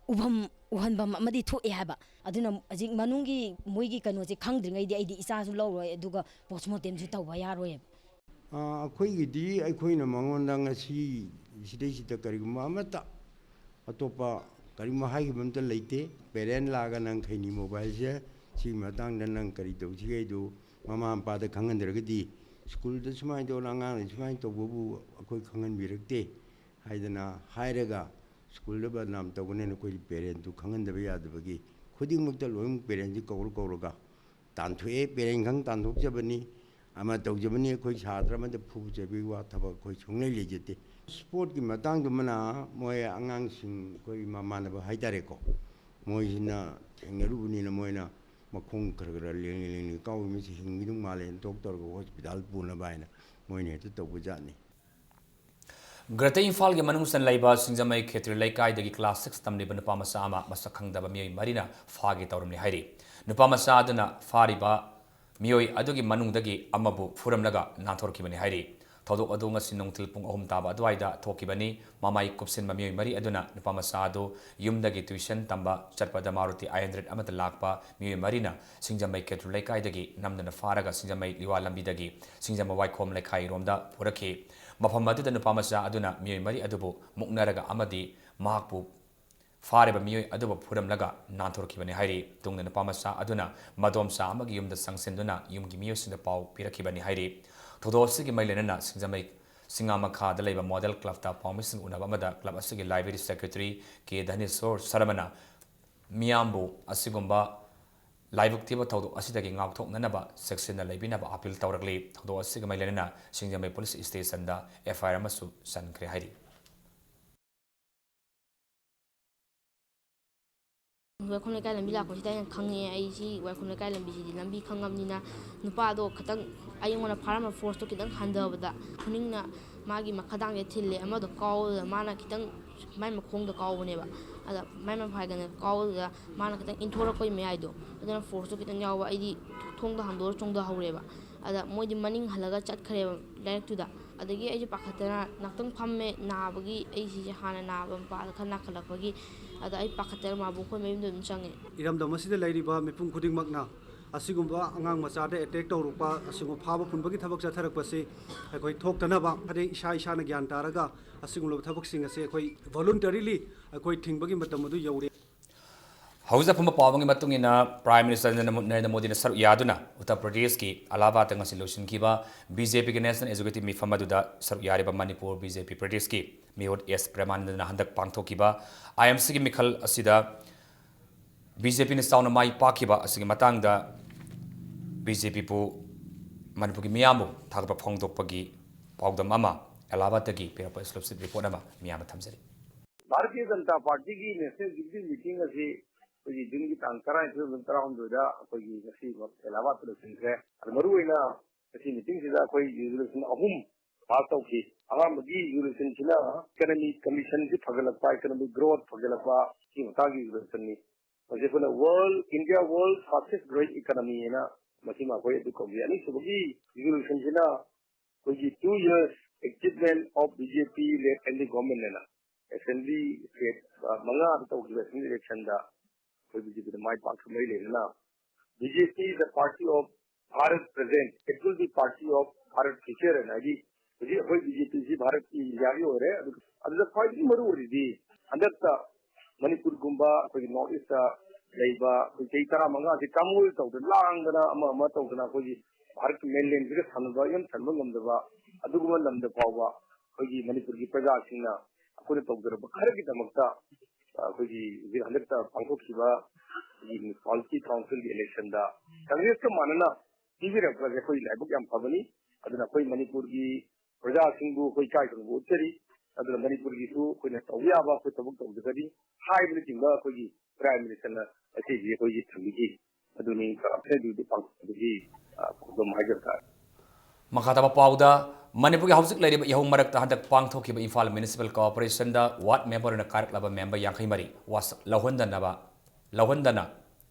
ꯎꯐꯝ ꯎꯍꯟꯐꯝ ꯑꯃꯗꯤ ꯊꯣꯛꯑꯦ ꯍꯥꯏꯕ꯫ ꯑꯗꯨꯅ ꯍꯧꯖꯤꯛ ꯃꯅꯨꯡꯒꯤ ꯃꯣꯏꯒꯤ ꯀꯩꯅꯣꯁꯦ ꯈꯪꯗ꯭ꯔꯤꯉꯩꯗꯤ ꯑꯩꯗꯤ ꯏꯆꯥꯁꯨ ꯂꯧꯔꯣꯏ, ꯑꯗꯨꯒ ꯄꯣꯁꯃꯣꯔꯇꯦꯝꯁꯨ ꯇꯧꯕ ꯌꯥꯔꯣꯏꯕ꯫ ꯑ, ꯑꯩꯈꯣꯏꯒꯤꯗꯤ ꯑꯩꯈꯣꯏꯅ ꯃꯉꯣꯟꯗ ꯉꯁꯤ ꯁꯤꯗꯩꯁꯤꯗ ꯀꯔꯤꯒꯨꯝꯕ ꯑꯃꯠꯇ ꯑꯇꯣꯞꯄ ꯀꯔꯤꯒꯨꯝꯕ ꯍꯥꯏꯈꯤꯕ ꯑꯝꯇ ꯂꯩꯇꯦ꯫ ꯄꯦꯔꯦꯟ ꯂꯥꯛꯑꯒ ꯅꯪ ꯈꯩꯅꯤ ꯃꯣꯕꯥꯏꯜꯁꯦ ꯁꯤꯒꯤ ꯃꯇꯥꯡꯗ ꯅꯪ ꯀꯔꯤ ꯇꯧꯁꯤꯒꯦ ꯍꯥꯏꯗꯨ ꯃꯃꯥ ꯃꯄꯥꯗ ꯈꯪꯍꯟꯗ꯭ꯔꯒꯗꯤ ꯁ꯭ꯀꯨꯜꯗ ꯁꯨꯃꯥꯏꯅ ꯇꯧꯗꯅ ꯑꯉꯥꯡꯅ ꯁꯨꯃꯥꯏꯅ ꯇꯧꯕꯕꯨ ꯑꯩꯈꯣꯏ ꯈꯪꯍꯟꯕꯤꯔꯛꯇꯦ ꯍꯥꯏꯗꯅ ꯍꯥꯏꯔꯒ ꯁ꯭ꯀꯨꯜꯗ ꯕꯗꯅꯥꯝ ꯇꯧꯒꯅꯦꯅ ꯑꯩꯈꯣꯏꯗꯤ ꯄꯦꯔꯦꯟꯠꯇꯨ ꯈꯪꯍꯟꯗꯕ ꯌꯥꯗꯕꯒꯤ ꯈꯨꯗꯤꯡꯃꯛꯇ ꯂꯣꯏꯅꯃꯛ ꯄꯦꯔꯦꯟꯠꯁꯤ ꯀꯧꯔ ꯀꯧꯔꯒ ꯇꯥꯟꯊꯣꯛꯑꯦ꯫ ꯄꯦꯔꯦꯟ ꯈꯪ ꯇꯥꯟꯊꯣꯛꯆꯕꯅꯤ, ꯑꯃ ꯇꯧꯖꯕꯅꯤ꯫ ꯑꯩꯈꯣꯏ ꯁꯥꯇ꯭ꯔ ꯑꯃꯗ ꯐꯨꯕ ꯆꯩꯕꯒꯤ ꯋꯥ ꯊꯕꯛ ꯑꯩꯈꯣꯏ ꯁꯨꯡꯂꯩ ꯂꯩꯖꯗꯦ꯫ ꯁ꯭ꯄꯣꯔꯠꯀꯤ ꯃꯇꯥꯡꯗꯨꯃꯅ ꯃꯣꯏ ꯑꯉꯥꯡꯁꯤꯡ ꯑꯩꯈꯣꯏ ꯃꯃꯥꯟꯅꯕ ꯍꯥꯏꯇꯥꯔꯦꯀꯣ, ꯃꯣꯏꯁꯤꯅ ꯊꯦꯡꯅꯔꯨꯕꯅꯤꯅ ꯃꯣꯏꯅ ꯃꯈꯣꯡ ꯈꯔ ꯈꯔ ꯂꯦꯡꯂꯤ ꯂꯦꯡꯂꯤ ꯀꯥꯎꯏ, ꯃꯁꯤ ꯍꯤꯡꯒꯤꯗꯧ ꯃꯥꯜꯂꯦꯅ ꯗꯣꯛꯇꯔꯒ ꯍꯣꯁꯄꯤꯇꯥꯜ ꯄꯨꯅꯕ ꯍꯥꯏꯅ ꯃꯣꯏꯅ ꯍꯦꯛꯇ ꯇꯧꯕ ꯖꯥꯠꯅꯤ꯫ Greater ꯏꯝꯐꯥꯜꯒꯤ ꯃꯅꯨꯡ ꯆꯟ ꯂꯩꯕ ꯁꯤꯡꯖꯃꯩ ꯈꯦꯇ꯭ꯔꯤ ꯂꯩꯀꯥꯏꯗꯒꯤ class six ꯇꯝꯂꯤꯕ ꯅꯨꯄꯥ ꯃꯆꯥ ꯑꯃ ꯃꯁꯛ ꯈꯪꯗꯕ ꯃꯤꯑꯣꯏ ꯃꯔꯤꯅ ꯐꯥꯒꯦ ꯇꯧꯔꯝꯂꯦ ꯍꯥꯏꯔꯤ꯫ ꯅꯨꯄꯥ ꯃꯆꯥ ꯑꯗꯨꯅ ꯐꯥꯔꯤꯕ ꯃꯤꯑꯣꯏ ꯑꯗꯨꯒꯤ ꯃꯅꯨꯡꯗꯒꯤ ꯑꯃꯕꯨ ꯐꯨꯔꯝꯂꯒ ꯅꯥꯟꯊꯣꯔꯛꯈꯤꯕꯅꯤ ꯍꯥꯏꯔꯤ꯫ ꯊꯧꯗꯣꯛ ꯑꯗꯨ ꯉꯁꯤ ꯅꯨꯡꯊꯤꯜ ꯄꯨꯡ ꯑꯍꯨꯝ ꯇꯥꯕ ꯑꯗꯨꯋꯥꯏꯗ ꯊꯣꯛꯈꯤꯕꯅꯤ꯫ ꯃꯃꯥꯏ ꯀꯨꯞꯁꯤꯟꯕ ꯃꯤꯑꯣꯏ ꯃꯔꯤ ꯑꯗꯨꯅ ꯅꯨꯄꯥ ꯃꯆꯥ ꯑꯗꯨ ꯌꯨꯝꯗꯒꯤ tuition ꯇꯝꯕ ꯆꯠꯄꯗ ꯃꯥꯔꯨꯇꯤ eight hundred ꯑꯃꯗ ꯂꯥꯛꯄ ꯃꯤꯑꯣꯏ ꯃꯔꯤꯅ ꯁꯤꯡꯖꯃꯩ ꯈꯦꯇ꯭ꯔꯤ ꯂꯩꯀꯥꯏꯗꯒꯤ ꯅꯝꯗꯨꯅ ꯐꯥꯔꯒ ꯁꯤꯡꯖꯃꯩ ꯂꯤꯋꯥ ꯂꯝꯕꯤꯗꯒꯤ ꯁꯤꯡꯖꯃꯩ ꯋꯥꯏꯈꯣꯝ ꯂꯩꯈꯥꯏꯔꯣꯝꯗ ꯄꯨꯔꯛꯈꯤ꯫ ꯃꯐꯝ ꯑꯗꯨꯗ ꯅꯨꯄꯥ ꯃꯆꯥ ꯑꯗꯨꯅ ꯃꯤꯑꯣꯏ ꯃꯔꯤ ꯑꯗꯨꯕꯨ ꯃꯨꯛꯅꯔꯒ ꯑꯃꯗꯤ ꯃꯍꯥꯛꯄꯨ ꯐꯥꯔꯤꯕ ꯃꯤꯑꯣꯏ ꯑꯗꯨꯕꯨ ꯐꯨꯔꯝꯂꯒ ꯅꯥꯟꯊꯣꯔꯛꯈꯤꯕꯅꯤ ꯍꯥꯏꯔꯤ꯫ ꯇꯨꯡꯗ ꯅꯨꯄꯥ ꯃꯆꯥ ꯑꯗꯨꯅ ꯃꯗꯣꯝꯆꯥ ꯑꯃꯒꯤ ꯌꯨꯝꯗ ꯆꯪꯁꯤꯟꯗꯨꯅ ꯌꯨꯝꯒꯤ ꯃꯤꯑꯣꯏꯁꯤꯡꯗ ꯄꯥꯎ ꯄꯤꯔꯛꯈꯤꯕꯅꯤ ꯍꯥꯏꯔꯤ꯫ ꯊꯧꯗꯣꯛ ꯑꯁꯤꯒꯤ ꯃꯔꯤ ꯂꯩꯅꯅ ꯁꯤꯡꯖꯃꯩ ꯁꯤꯡꯉꯥꯃꯈꯥꯗ ꯂꯩꯕ Model Clubꯇ ꯄꯥꯎꯃꯤꯁꯤꯡ ꯎꯅꯕ ꯑꯃꯗ club ꯑꯁꯤꯒꯤ library secretary ꯀꯦ ꯙꯅꯦꯁꯣꯔ ꯁꯔꯃꯅ ꯃꯤꯌꯥꯝꯕꯨ ꯑꯁꯤꯒꯨꯝꯕ ꯂꯥꯏꯕꯛ ꯊꯤꯕ ꯊꯧꯗꯣꯛ ꯑꯁꯤꯗꯒꯤ ꯉꯥꯛꯊꯣꯛꯅꯅꯕ ꯆꯦꯛꯁꯤꯟꯅ ꯂꯩꯕꯤꯅꯕ appeal ꯇꯧꯔꯛꯂꯤ꯫ ꯊꯧꯗꯣꯛ ꯑꯁꯤꯒꯤ ꯃꯔꯤ ꯂꯩꯅꯅ ꯁꯤꯡꯖꯃꯩ police stationꯗ F I R ꯑꯃꯁꯨ ꯆꯟꯈ꯭ꯔꯦ ꯍꯥꯏꯔꯤ꯫ ꯋꯥꯏꯈꯣꯝ ꯂꯩꯀꯥꯏ ꯂꯝꯕꯤ ꯂꯥꯛꯄꯁꯤꯗ ꯑꯩꯅ ꯈꯪꯉꯦ, ꯑꯩ ꯁꯤ ꯋꯥꯏꯈꯣꯝ ꯂꯩꯀꯥꯏ ꯂꯝꯕꯤꯁꯤꯗꯤ ꯂꯝꯕꯤ ꯈꯪꯉꯕꯅꯤꯅ ꯅꯨꯄꯥꯗꯣ ꯈꯤꯇꯪ ꯑꯩꯉꯣꯟꯗ ꯐꯥꯔꯝꯕ forceꯇꯣ ꯈꯤꯇꯪ ꯍꯟꯊꯕꯗ ꯈꯨꯅꯤꯡꯅ ꯃꯥꯒꯤ ꯃꯈꯥꯗꯥꯡꯁꯦ ꯊꯤꯜꯂꯦ, ꯑꯃꯗꯣ ꯀꯥꯎꯕꯗ ꯃꯥꯅ ꯈꯤꯇꯪ ꯃꯥꯏ ꯃꯈꯣꯡꯗ ꯀꯥꯎꯕꯅꯦꯕ꯫ ꯑꯗ ꯃꯥꯏ ꯃꯐꯥꯏꯒꯟꯗ ꯀꯥꯎꯕꯗꯨꯗ ꯃꯥꯅ ꯈꯤꯇꯪ ꯏꯟꯊꯣꯔꯛꯄꯒꯤ ꯃꯌꯥꯏꯗꯣ, ꯑꯗꯨꯅ forceꯇꯣ ꯈꯤꯇꯪ ꯌꯥꯎꯕ, ꯑꯩꯗꯤ ꯊꯣꯡꯗꯣ ꯍꯥꯡꯗꯣꯛꯑ ꯆꯣꯡꯊꯍꯧꯔꯦꯕ꯫ ꯑꯗ ꯃꯣꯏꯗꯤ ꯃꯅꯤꯡ ꯍꯜꯂꯒ ꯆꯠꯈ꯭ꯔꯦꯕ ꯂꯩꯔꯛꯇꯨꯗ꯫ ꯑꯗꯒꯤ ꯑꯩꯁꯦ ꯄꯥꯈꯠꯇꯅ ꯉꯥꯛꯇꯪ ꯐꯝꯃꯦ, ꯅꯥꯕꯒꯤ, ꯑꯩ ꯁꯤꯁꯦ ꯍꯥꯟꯅ ꯅꯥꯕ ꯃꯄꯥꯗ ꯈꯔ ꯅꯥꯈꯠꯂꯛꯄꯒꯤ꯫ ꯑꯗ ꯑꯩ ꯄꯥꯈꯠꯇꯅ ꯃꯥꯕꯨ ꯑꯩꯈꯣꯏ ꯃꯌꯨꯝꯗ ꯑꯗꯨꯝ ꯆꯪꯉꯦ꯫ ꯏꯔꯝꯗꯝ ꯑꯁꯤꯗ ꯂꯩꯔꯤꯕ ꯃꯤꯄꯨꯝ ꯈꯨꯗꯤꯡꯃꯛꯅ ꯑꯁꯤꯒꯨꯝꯕ ꯑꯉꯥꯡ ꯃꯆꯥꯗ attack ꯇꯧꯔꯛꯄ, ꯑꯁꯤꯒꯨꯝꯕ ꯐꯥꯕ ꯄꯨꯟꯕꯒꯤ ꯊꯕꯛ ꯆꯠꯊꯔꯛꯄꯁꯤ ꯑꯩꯈꯣꯏ ꯊꯣꯛꯇꯅꯕ, ꯑꯗꯩ ꯏꯁꯥ ꯏꯁꯥꯅ ꯒ꯭ꯌꯥꯟ ꯇꯥꯔꯒ ꯑꯁꯤꯒꯨꯝꯂꯕ ꯊꯕꯛꯁꯤꯡ ꯑꯁꯤ ꯑꯩꯈꯣꯏ voluntarily ꯑꯩꯈꯣꯏ ꯊꯤꯡꯕꯒꯤ ꯃꯇꯝ ꯑꯗꯨ ꯌꯧꯔꯦ꯫ ꯍꯧꯖꯤꯛ ꯐꯪꯕ ꯄꯥꯎ ꯑꯃꯒꯤ ꯃꯇꯨꯡ ꯏꯟꯅ, Prime Minister ꯅꯔꯦꯟꯗ꯭ꯔ ꯃꯣꯗꯤꯅ ꯁꯔꯨꯛ ꯌꯥꯗꯨꯅ ꯎꯠꯇꯔ ꯄ꯭ꯔꯗꯦꯁꯀꯤ ꯑꯂꯥꯍꯕꯥꯗꯇ ꯉꯁꯤ ꯂꯣꯏꯁꯤꯟꯈꯤꯕ BJPꯒꯤ National Executive ꯃꯤꯐꯝ ꯑꯗꯨꯗ ꯁꯔꯨꯛ ꯌꯥꯔꯤꯕ ꯃꯅꯤꯄꯨꯔ BJP ꯄ꯭ꯔꯗꯦꯁꯀꯤ ꯃꯤꯍꯨꯠ ꯑꯦꯁ ꯄ꯭ꯔꯦꯃꯥꯅꯟꯗꯅ ꯍꯟꯗꯛ ꯄꯥꯡꯊꯣꯛꯈꯤꯕ IMCꯒꯤ ꯃꯤꯈꯜ ꯑꯁꯤꯗ BJPꯅ ꯆꯥꯎꯅ ꯃꯥꯏ ꯄꯥꯛꯈꯤꯕ ꯑꯁꯤꯒꯤ ꯃꯇꯥꯡꯗ BJPꯕꯨ ꯃꯅꯤꯄꯨꯔꯒꯤ ꯃꯤꯌꯥꯝꯕꯨ ꯊꯥꯒꯠꯄ ꯐꯣꯡꯗꯣꯛꯄꯒꯤ ꯄꯥꯎꯗꯝ ꯑꯃ ꯑꯂꯥꯍꯕꯥꯗꯇꯒꯤ ꯄꯤꯔꯛꯄ exclusive report ꯑꯃ ꯃꯤꯌꯥꯝꯗ ꯊꯝꯖꯔꯤ꯫ ꯚꯥꯔꯇꯤꯌ ꯖꯅꯇꯥ ꯄꯥꯔꯇꯤꯒꯤ National Executive Meeting ꯑꯁꯤ ꯑꯩꯈꯣꯏꯒꯤ Juneꯒꯤ ꯇꯥꯡ ꯇꯔꯥꯅꯤꯊꯣꯏ ꯑꯃꯁꯨꯡ ꯇꯔꯥꯍꯨꯝꯗꯣꯏꯗ ꯑꯩꯈꯣꯏꯒꯤ ꯉꯁꯤꯃꯛ ꯑꯦꯂꯥꯍꯕꯥꯗꯇ ꯂꯣꯏꯁꯤꯟꯈ꯭ꯔꯦ꯫ ꯑꯗꯨ ꯃꯔꯨꯑꯣꯏꯅ ꯉꯁꯤ meetingꯁꯤꯗ ꯑꯩꯈꯣꯏ resolution ꯑꯍꯨꯝ pass ꯇꯧꯈꯤ꯫ ꯑꯍꯥꯟꯕꯒꯤ resolutionꯁꯤꯅ economy conditionꯁꯤ ꯐꯒꯠꯂꯛꯄ, economic growth ꯐꯒꯠꯂꯛꯄ, ꯁꯤ ꯃꯇꯥꯡꯒꯤ resolutionꯅꯤ꯫ ꯃꯁꯤ ꯑꯩꯈꯣꯏꯅ World India World Fastest Growing Economy ꯍꯥꯏꯅ ꯃꯁꯤꯃ ꯑꯩꯈꯣꯏ ꯑꯗꯨ ꯀꯧꯏ꯫ ꯑꯅꯤꯁꯨꯕꯒꯤ resolutionꯁꯤꯅ ꯑꯩꯈꯣꯏꯒꯤ two years achievement of BJP led N D A government ꯍꯥꯏꯅ assembly state ꯃꯉꯥꯗ ꯇꯧꯈꯤꯕ assembly electionꯗ ꯑꯩꯈꯣꯏ BJPꯗ ꯃꯥꯏ ꯄꯥꯛꯄ ꯃꯔꯤ ꯂꯩꯅꯅ BJP is the party of Bharat present, it will be party of Bharat future ꯍꯥꯏꯅ, ꯍꯥꯏꯗꯤ ꯍꯧꯖꯤꯛ ꯑꯩꯈꯣꯏ BJPꯁꯤ ꯚꯥꯔꯠꯀꯤ, ꯏꯟꯗꯤꯌꯥꯒꯤ ꯑꯣꯏꯔꯦ꯫ ꯑꯗꯨ, ꯑꯗꯨꯗ ꯈ꯭ꯋꯥꯏꯗꯒꯤ ꯃꯔꯨ ꯑꯣꯏꯔꯤꯗꯤ ꯍꯟꯗꯛꯇ ꯃꯅꯤꯄꯨꯔꯒꯨꯝꯕ ꯑꯩꯈꯣꯏꯒꯤ North Eastꯇ ꯂꯩꯕ ꯑꯩꯈꯣꯏ ꯆꯍꯤ ꯇꯔꯥꯃꯉꯥꯁꯤ ꯀꯥꯡꯂꯣꯟ ꯇꯧꯗꯅ, ꯂꯥꯡꯗꯅ, ꯑꯃ ꯑꯃ ꯇꯧꯗꯅ ꯑꯩꯈꯣꯏꯒꯤ ꯚꯥꯔꯠꯀꯤ mainlandꯁꯤꯒ ꯁꯥꯟꯅꯕ, ꯌꯥꯝ ꯁꯥꯟꯅꯕ ꯉꯝꯗꯕ ꯑꯗꯨꯒꯨꯝꯕ ꯂꯝꯗ ꯐꯥꯎꯕ ꯑꯩꯈꯣꯏꯒꯤ ꯃꯅꯤꯄꯨꯔꯒꯤ ꯄ꯭ꯔꯖꯥꯁꯤꯡꯅ ꯑꯩꯈꯣꯏꯅ ꯇꯧꯖꯔꯕ ꯈꯔꯒꯤꯗꯃꯛꯇ, ꯑ, ꯑꯩꯈꯣꯏꯒꯤ ꯍꯧꯖꯤꯛ ꯍꯟꯗꯛꯇ ꯄꯥꯡꯊꯣꯛꯈꯤꯕ ꯑꯩꯈꯣꯏꯒꯤ municipality councilꯒꯤ electionꯗ Congressꯀ ꯃꯥꯟꯅꯅ ꯄꯤꯕꯤꯔꯛꯄꯁꯦ ꯑꯩꯈꯣꯏ ꯂꯥꯏꯕꯛ ꯌꯥꯝ ꯐꯕꯅꯤ꯫ ꯑꯗꯨꯅ ꯑꯩꯈꯣꯏ ꯃꯅꯤꯄꯨꯔꯒꯤ ꯄ꯭ꯔꯖꯥꯁꯤꯡꯕꯨ ꯑꯩꯈꯣꯏ ꯏꯀꯥꯏ ꯈꯨꯝꯅꯕ ꯎꯠꯆꯔꯤ꯫ ꯑꯗꯨꯅ ꯃꯅꯤꯄꯨꯔꯒꯤꯁꯨ ꯑꯩꯈꯣꯏꯅ ꯇꯧꯕ ꯌꯥꯕ ꯑꯩꯈꯣꯏ ꯊꯕꯛ ꯇꯧꯖꯒꯅꯤ ꯍꯥꯏꯕꯅꯆꯤꯡꯕ ꯑꯩꯈꯣꯏꯒꯤ Prime Ministerꯅ ꯉꯁꯤꯗꯤ ꯑꯩꯈꯣꯏꯒꯤ ꯊꯝꯕꯤꯈꯤ꯫ ꯑꯗꯨꯅꯤ, ꯑ, ꯑꯗꯨꯗꯤ ꯄꯥꯡꯊꯣꯛꯄꯒꯤ, ꯑ, ꯈꯨꯗꯝ ꯍꯥꯏꯖꯕ ꯇꯥꯔꯦ꯫ ꯃꯈꯥ ꯇꯥꯕ ꯄꯥꯎꯗ, ꯃꯅꯤꯄꯨꯔꯒꯤ ꯍꯧꯖꯤꯛ ꯂꯩꯔꯤꯕ ꯏꯍꯧ ꯃꯔꯛꯇ ꯍꯟꯗꯛ ꯄꯥꯡꯊꯣꯛꯈꯤꯕ ꯏꯝꯐꯥꯜ municipal corporationꯗ ward member ꯑꯣꯏꯅ ꯀꯥꯔꯛꯂꯕ member ꯌꯥꯡꯈꯩ ꯃꯔꯤ ꯋꯥꯁꯛ ꯂꯧꯍꯟꯗꯅꯕ, ꯂꯧꯍꯟꯗꯅ,